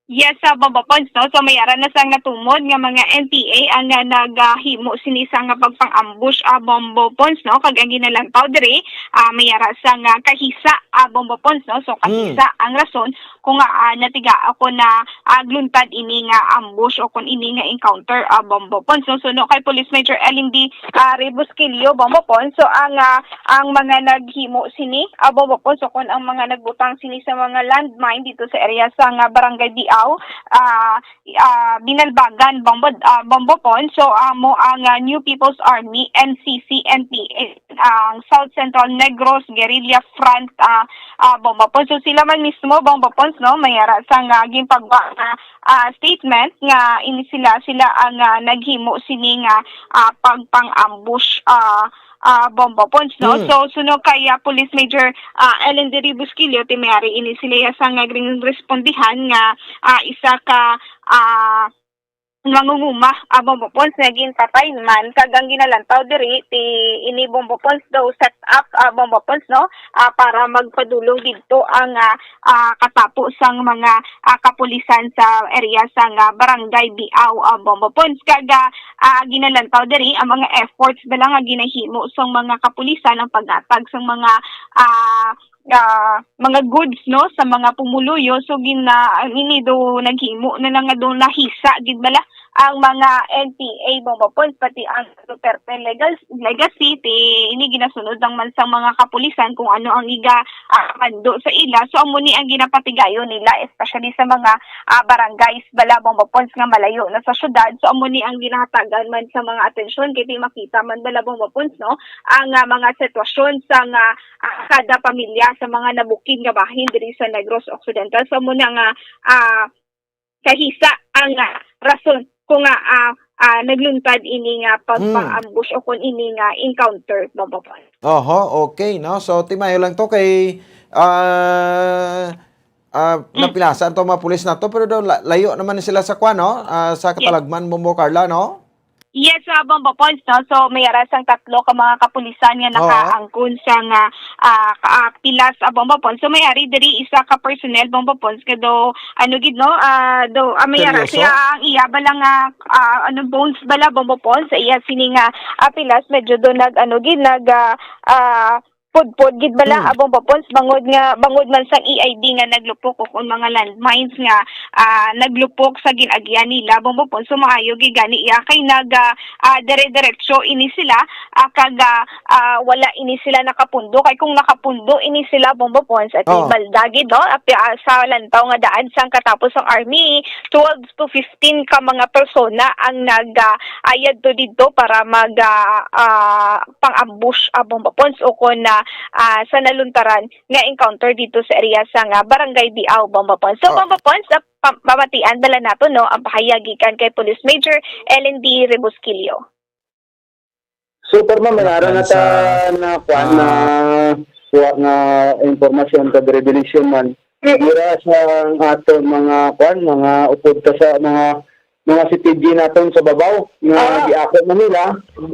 Yes, sa Bombo Pons, no? So, may ara na sang natumod nga mga N P A ang, ah, naghimo sini sa nga pagpang-ambush, ah, Bombo Pons, no? Kag ang ginalantaw diri, ah, may ara sa nga kahisa, ah, Bombo Pons, no? So, Hmm. kahisa ang rason kung, ah, natiga ako na, ah, gluntad ini nga ambush o kung ini nga encounter, ah, Bombo Pons, no? So, no, kay Police Major L M D, ah, Rebusquillo, Bombo Pons. So, ang, ah, ang mga naghimo sini, ah, Bombo Pons, o kung ang mga nagbutang sini sa mga landmine dito sa area sa nga Barangay Biao, ah, ah, Binalbagan, Bombo, ah, Bombo Pons. So, amo ang, ah, New People's Army, N C C, N P A, ang South Central Negros Guerrilla Front, ah, ah, Bombo Pons. So, sila man mismo, Bombo Pons, no, may ara sa nga ginpagwa nga, ah, statement nga ini sila, sila ang, ah, naghimo sini nga, ah, pagpang-ambush, ah, ah, Bombo Pons, no? Mm. So, suno kay, ah, Police Major, ah, Ellen Diri Busquillo, ti may ari ini sila ya sa nga ginrespondihan nga, ah, isa ka, ah, mangunguma, ah, Bombo Pons nga ginpatay man, kag ang ginalantaw diri ti ini Bombo Pons daw set up, ah, Bombo Pons, no? Ah, para magpadulong didto ang, ah, ah, katapo sang mga, ah, kapulisan sa area sang, ah, Barangay Biao, ah, Bombo Pons. Kag, ah, ah, ginalantaw diri ang mga efforts bala nga ginahimo sang mga kapulisan ang paghatag sang mga, ah, ah, mga goods, no, sa mga pumuluyo. So, gina-, ang ini do naghimo na lang nga do nahisa gid bala ang mga N P A, Bombo Pons, pati ang Duterte legal, legacy, ti ini ginasunod lang man sang mga kapulisan kung ano ang iga, ah, mando sa ila. So, amo ni ang ginapatigayon nila, especially sa mga, ah, barangays bala, Bombo Pons, nga malayo na sa syudad. So, amo ni ang ginahatagan man sa mga atensyon, kay di makita man bala, Bombo Pons, no, ang, ah, mga sitwasyon sa nga, ah, kada pamilya sa mga nabukid nga bahin diri sa Negros Occidental. So, amo na nga, ah, kahisa ang, ah, rason kung nga, ah, ah, nagluntad ini nga pagpang-ambush o kung ini nga encounter, Bombo Pons. Oho, okay, no? So, timayo lang to kay, ah, ah, Mm. napilasan to mga pulis na to, pero daw la-, layo naman sila sa kwan, no? Ah, sa Yes. Katalagman, Bombo Carla, no? Yes, ah, Bombo Pons, no? So, may ara sang tatlo ka mga kapulisan nga Oo. nakaangkon sa nga, ah, ka-, ah, pilas, ah, Bombo Pons. So, may ari diri isa ka personnel, Bombo Pons, nga do, ano gid, no? Ah, do, ah, may ara Seryoso? siya, ang iya bala nga, ah, ano, bones bala, Bombo Pons, sa iya sini nga, ah, pilas, medyo do nag, ano gid, nag, ah, ah, pudpod gid bala, Mm. ah, Bombo Pons, bangod nga, bangod man sang E I D nga naglupok o kung mga landmines nga, ah, naglupok sa gin-agian nila, Bombo Pons. So, maayo gid gani iya kay nag, ah, ah, dire-diretso ini sila, ah, kag, ah, ah, wala ini sila nakapundo. Kay kung nakapundo ini sila, Bombo Pons, at Oo. balda gid, no? Api-, ah, sa lantaw nga daan sang katapos ang army, twelve to fifteen ka mga persona ang nag, ah, ayad to didto para mag, ah, ah, pang-ambush, ah, Bombo Pons o kon, ah, ah, sa naluntaran nga encounter dito sa area sa nga Barangay Biao, Bombo Pons. So, Oh. Bombo Pons, ah, pa-, pamatian bala nato, no, ang pahayag gikan kay Police Major Ellen D. Rebusquillo. So, Superman, may ara na Nagkansa. ta na kuan na Ah. kuha nga impormasyon kag revelation man. Mm. Dira sa aton mga kuan, mga upod ta sa mga, mga C P G naton sa babaw nga Ah. giako na nila,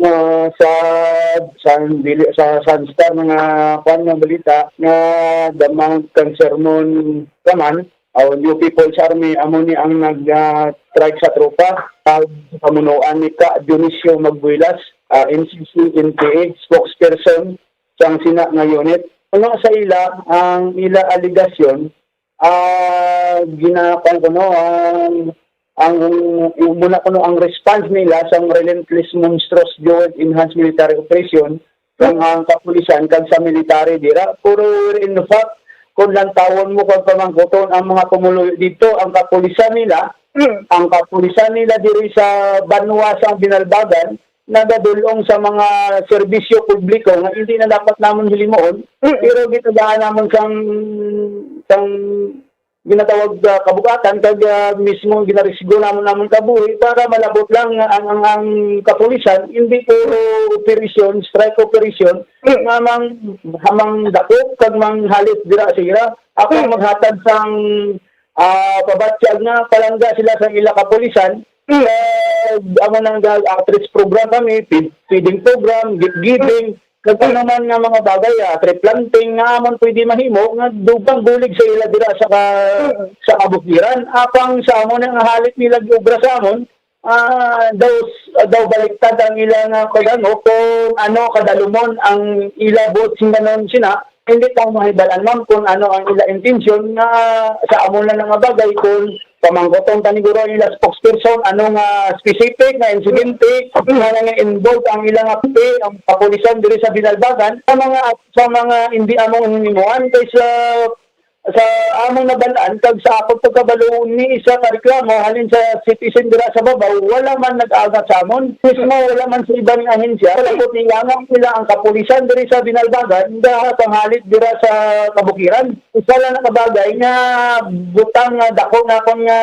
ah, sa, sa, dili, sa Sunstar nga kuan nga balita nga damang kang sermon kaman. Aw, New People's Army, amo ni ang nag, ah, strike sa tropa. Ah, sa pamunuan ni Ka Dionisio Magbuelas, ah, N C C, N P A, spokesperson sang sina nga unit. Ano sa ila, ang ila alegasyon, ah, gina-, kuwan ko, no, ang, ang, muna ko, no, ang response nila sa relentless, monstrous, joint enhanced military operation, kang ang kapulisan kag sa military dira. Pero in fact, kung lantawon mo kag pamangkuton ang mga pumuluyo didto, ang kapulisan nila, Mm. ang kapulisan nila diri sa banwa sa Binalbagan, nagadul-ong sa mga serbisyo publiko nga hindi na dapat namon hilimuon, Mm. pero gitagaan namon sang, sang ginatawag, ah, kabugatan kag, ah, mismo ginarisgo namon, namon kabuhi para malabot lang nga ang, ang, ang kapulisan, hindi puro operasyon, strike operation, Mm. nga mang, mang dakop kag manghalit dira sa ira. Ako ang Mm. maghatag sang, ah, pabatyag nga palangga sila sa ila kapulisan. Mm. Eh, amo nang ga-, outreach program kami, feed-, feeding program, gift giving, Kag ano man nga mga bagay, ah, tree planting nga amon pwede mahimo nga dugang bulig sa ila dira sa ka-, sa kabukiran. Apang sa amon nga halit nila giobra sa amon, ah, daw, daw baliktad ang ila nga pagano kung ano kadalumon ang ila buot singganon sina. Hindi pa mahibal-an, ma'am, kung ano ang ila intensyon nga sa amon lang nga bagay kung pamangkoton ta ni guro ang ila spokesperson, ano nga specific nga insidente nga nang-involve ang ila nga P P, ang kapulisan diri sa Binalbagan, sa mga, sa mga hindi among hinimuan kay sa, sa among nabal-an kag sa akong pagkabalo ni isa ka reklamo halin sa citizen dira sa Babaw, wala man nag-agat sa amon. Mismo wala man sa ibang ahensya, palabot ni nga ang ila ang kapulisan diri sa Binalbagan, nga panghalit dira sa kabukiran. Isa lang na kabagay nga butang nga dako na akon nga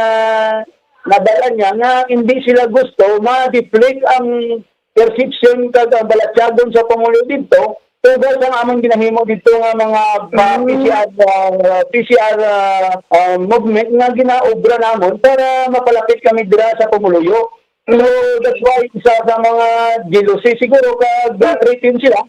nabal-an niya nga hindi sila gusto ma-deflect ang perception kag ang balatyagon sa pangulo didto, tungod sa among ginahimo didto nga mga pa-, Mm. P C R, ah, P C R, ah, ah, movement nga ginaobra namon para mapalapit kami dira sa pumuluyo. So, that's why isa sa mga jealousy siguro kag Mm. threaten sila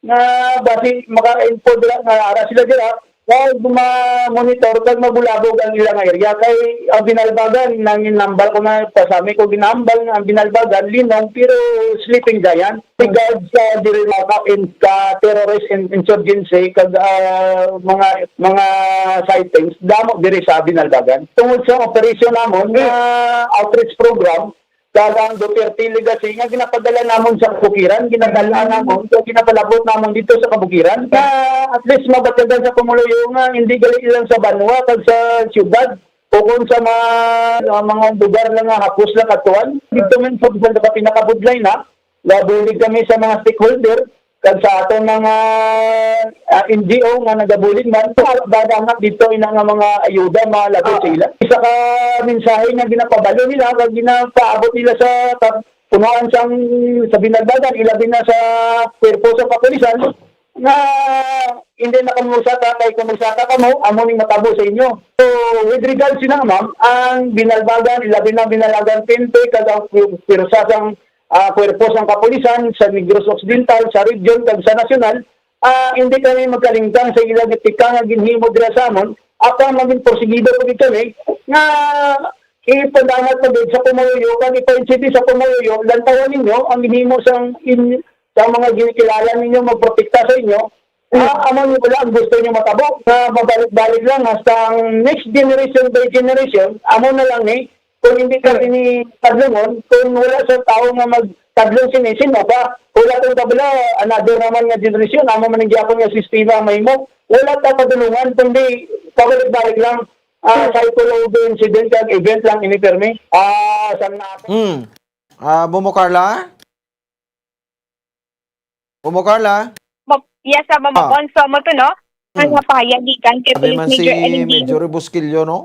nga basi maka-info dira nga ara sila dira, Kag ma-monitor kag mabulabog ang ilang area. Kay ang Binalbagan, nanginambal ko na, pasami ko ginambal nga ang Binalbagan, linong, pero sleeping giant. Regard sa diri mga in-, ka terrorist in-, insurgency, kag, ah, mga, mga sightings, damo diri sa Binalbagan. Tungod sa operasyon namon, nga outreach program, kag ang Duterte Legacy nga ginapadala namon sa kabukiran, ginadala namon, kag ginapalabot namon dito sa kabukiran, nga at least mabatyagan sa pumuluyo nga hindi gali lang sa banwa kag sa syudad, o kung sa mga, mga lugar lang nga hapos lang atuan. Dito man po sa pinakabudlay na, nabulig kami sa mga stakeholder, kag sa aton mga, ah, N G O nga nagabulig man, para dadangat dito ina nga mga ayuda malabot sa ila. Isa ka mensahe nga ginapabalo nila kag ginapaabot nila sa ka-, punuan sang, sa Binalbagan, ilabi na sa kwerpo sa kapulisan, nga hindi na kamo sa tatay, kung may saka kamo, amo ning matabo sa inyo. So, with regards sina, ma'am, ang Binalbagan, ilabi na Binalbagan P N P, kag ang pwersa sang ah, kwerpo sang kapulisan sa Negros Occidental, sa region, kag sa nasyonal, ah, hindi kami magkalingkang sa ilang etika nga ginhimo dira sa amon, apang maging porsigido pa gid kami nga ipadangat pa gid sa pumuluyo, kag ipa-insiste sa pumuluyo, lantawan ninyo ang ginhimo sang in-, sa mga ginikilala ninyo magprotekta sa inyo. Ah, amo ni wala ang gusto nyo matabo, nga mabalik-balik lang hasta ang next generation by generation, amo na lang ni, kung hindi ka sini tadlungon, kung wala sa tao nga magtadlong sini, sino pa? Wala tong kabila, another naman nga generation, amo man ang gyapon nga sistema ang mahimo. Wala ta padulungan, kundi pabalik-balik lang. Ah, cycle of the incident, kag event lang ini permi. Ah, sa mga Hmm. Ah, Bombo Carla? Bombo Carla? Map-, yes, ah, Bombo Ah. Pons, so, amo to, no? Ang Hmm. napahayag gikan kay Sabi Police man si Major L M D. Major Busquillo, no?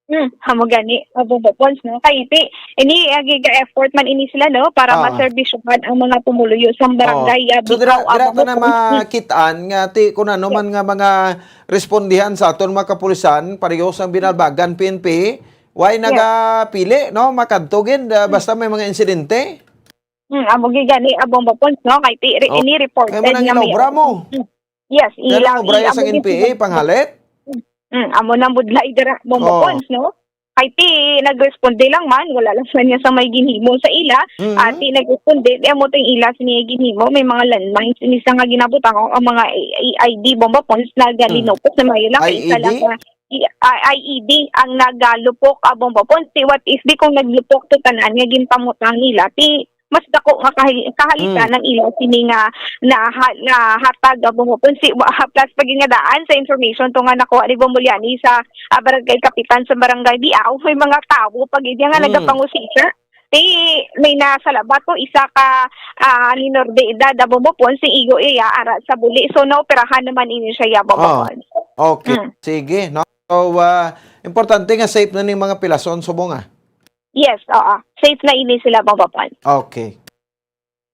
Hmm, amo gani, ah, Bombo Pons, no? Kay ti, ini, ah, giga-effort man ini sila, no? Para Ah. maserbisyohan ang mga pumuluyo sang Oh. barangay, ah, So, dira, Biao, ah, dira Bombo ta na Pons. Hmm. makit-an nga ti, kung ano Yes. man nga mga respondihan sa aton mga kapulisan, pareho sang Binalbagan, P N P, why Yes. nagapili, no? Makadto gid, ah, Hmm. basta may mga insidente. Hmm, amo gid gani, ah, Bombo Pons, no? Kay ti-, re-, Oh. ini reported Kaya mo nang nga may ilobra mo. Hmm. Yes, Kaya ilang, nang obra i-, sa amo gid N P A, sila. Panghalit? Hmm, amo nang budlay dira, Bombo Oh. Pons, no? Kay ti, nagresponde lang man, wala lang man niya sa may ginhimo sa ila. Mhm. Ah, ti, nagresponde, eh, amo to yung ila sa niya ginhimo. May mga landmines, ini sa nga ginabutang, ang mga I E D, Bombo Pons, na Hmm. galinupok na may lang, kay isa I E D? lang na, i-, ah, I E D ang nagalupok, ah, Bombo Pons. Ti, what if di kung naglupok to tanan nga ginpamutang nila, ti, mas dako nga kahal-, kahalitan Mm. ang ila sini nga naha-, nahatag, ah, Bombo Pons. Si, wa-, plus pa gid nga daan sa information to nga nakuha ni Bombo Liani sa, ah, barangay kapitan sa barangay Biao, may mga tawo pa gid nga Mm. nagapangusisa. Ti, may nasalabat to, isa ka, ah, minor de edad, ah, Bombo Pons, si igo iya ara sa buli. So, naoperahan naman ini siya, ya, Bombo Ah, Pons. okay. Mm. Sige, no? So, ah, importante nga safe na ning mga pilason subong, ah. Yes, oo. Safe na ini sila, Bombo Pons. Okay.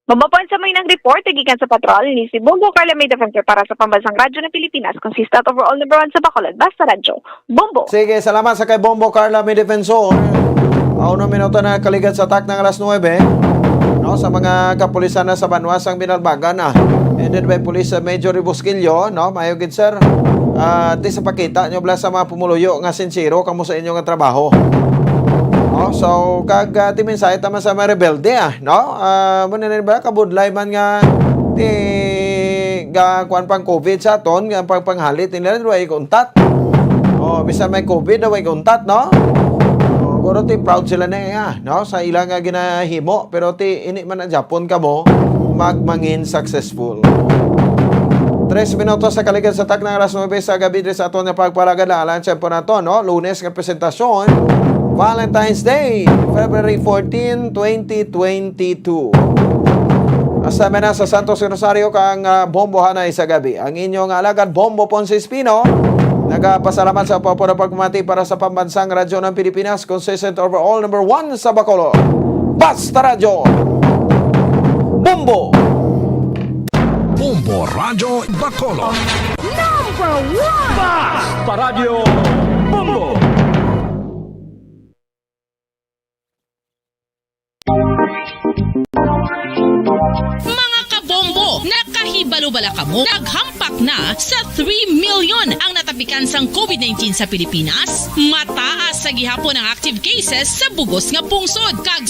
Bombo Pons, amo ning report gikan sa patrol ni si Bombo Carla May Defensor para sa Pambansang Radyo ng Pilipinas, consistent overall number one sa Bacolod. Basta Radyo, Bombo. Sige, salamat sa kay Bombo Carla May Defensor. Ah, uno minuto na kaligad sa takna nga alas nuebe. No, sa mga kapulisan na sa banwa sang Binalbagan, ah, headed by Police Major Busquillo, no, mayo gid, sir. Ah, ti sa pakita nyo bala sa mga pumuluyo nga sincero kamo sa inyo nga trabaho. No, so, kag, ah, ti mensahe ta man sa mga rebelde, ah, no? Ah, mo na ba, kabudlay man nga ti ga kuan pang covid sa aton, nga pang panghalit nila, way untat. Oh, bisan may covid, way untat, no? Oh, guro ti proud sila na, ah, no? Sa ila nga ginahimo, pero ti ini man ang Japon kamo, magmangin successful. Tres minutos sa kaligad sa takna nga alas nuebe sa gabi diri sa aton nga pagpalagad, alang sa po nato, no? Lunes nga presentasyon, Valentine's Day, February fourteen, twenty twenty-two. Hasta man na sa Santos Rosario kang, ah, Bombo Hanay sa gabi. Ang inyong alagad, Bombo Ponce Espino, nagapasalamat sa pagpapamati para sa Pambansang Radyo ng Pilipinas, consistent overall number one sa Bacolod. Basta Radyo, Bombo! Bombo Radyo Bacolod. Number one! Basta Radyo, Bombo! Mga kabombo, nakahi- Ibalo bala kamo, naghampak na sa three million ang natapikan sang COVID nineteen sa Pilipinas. Mataas sa gihapon ang active cases sa bugos nga pungsod, kag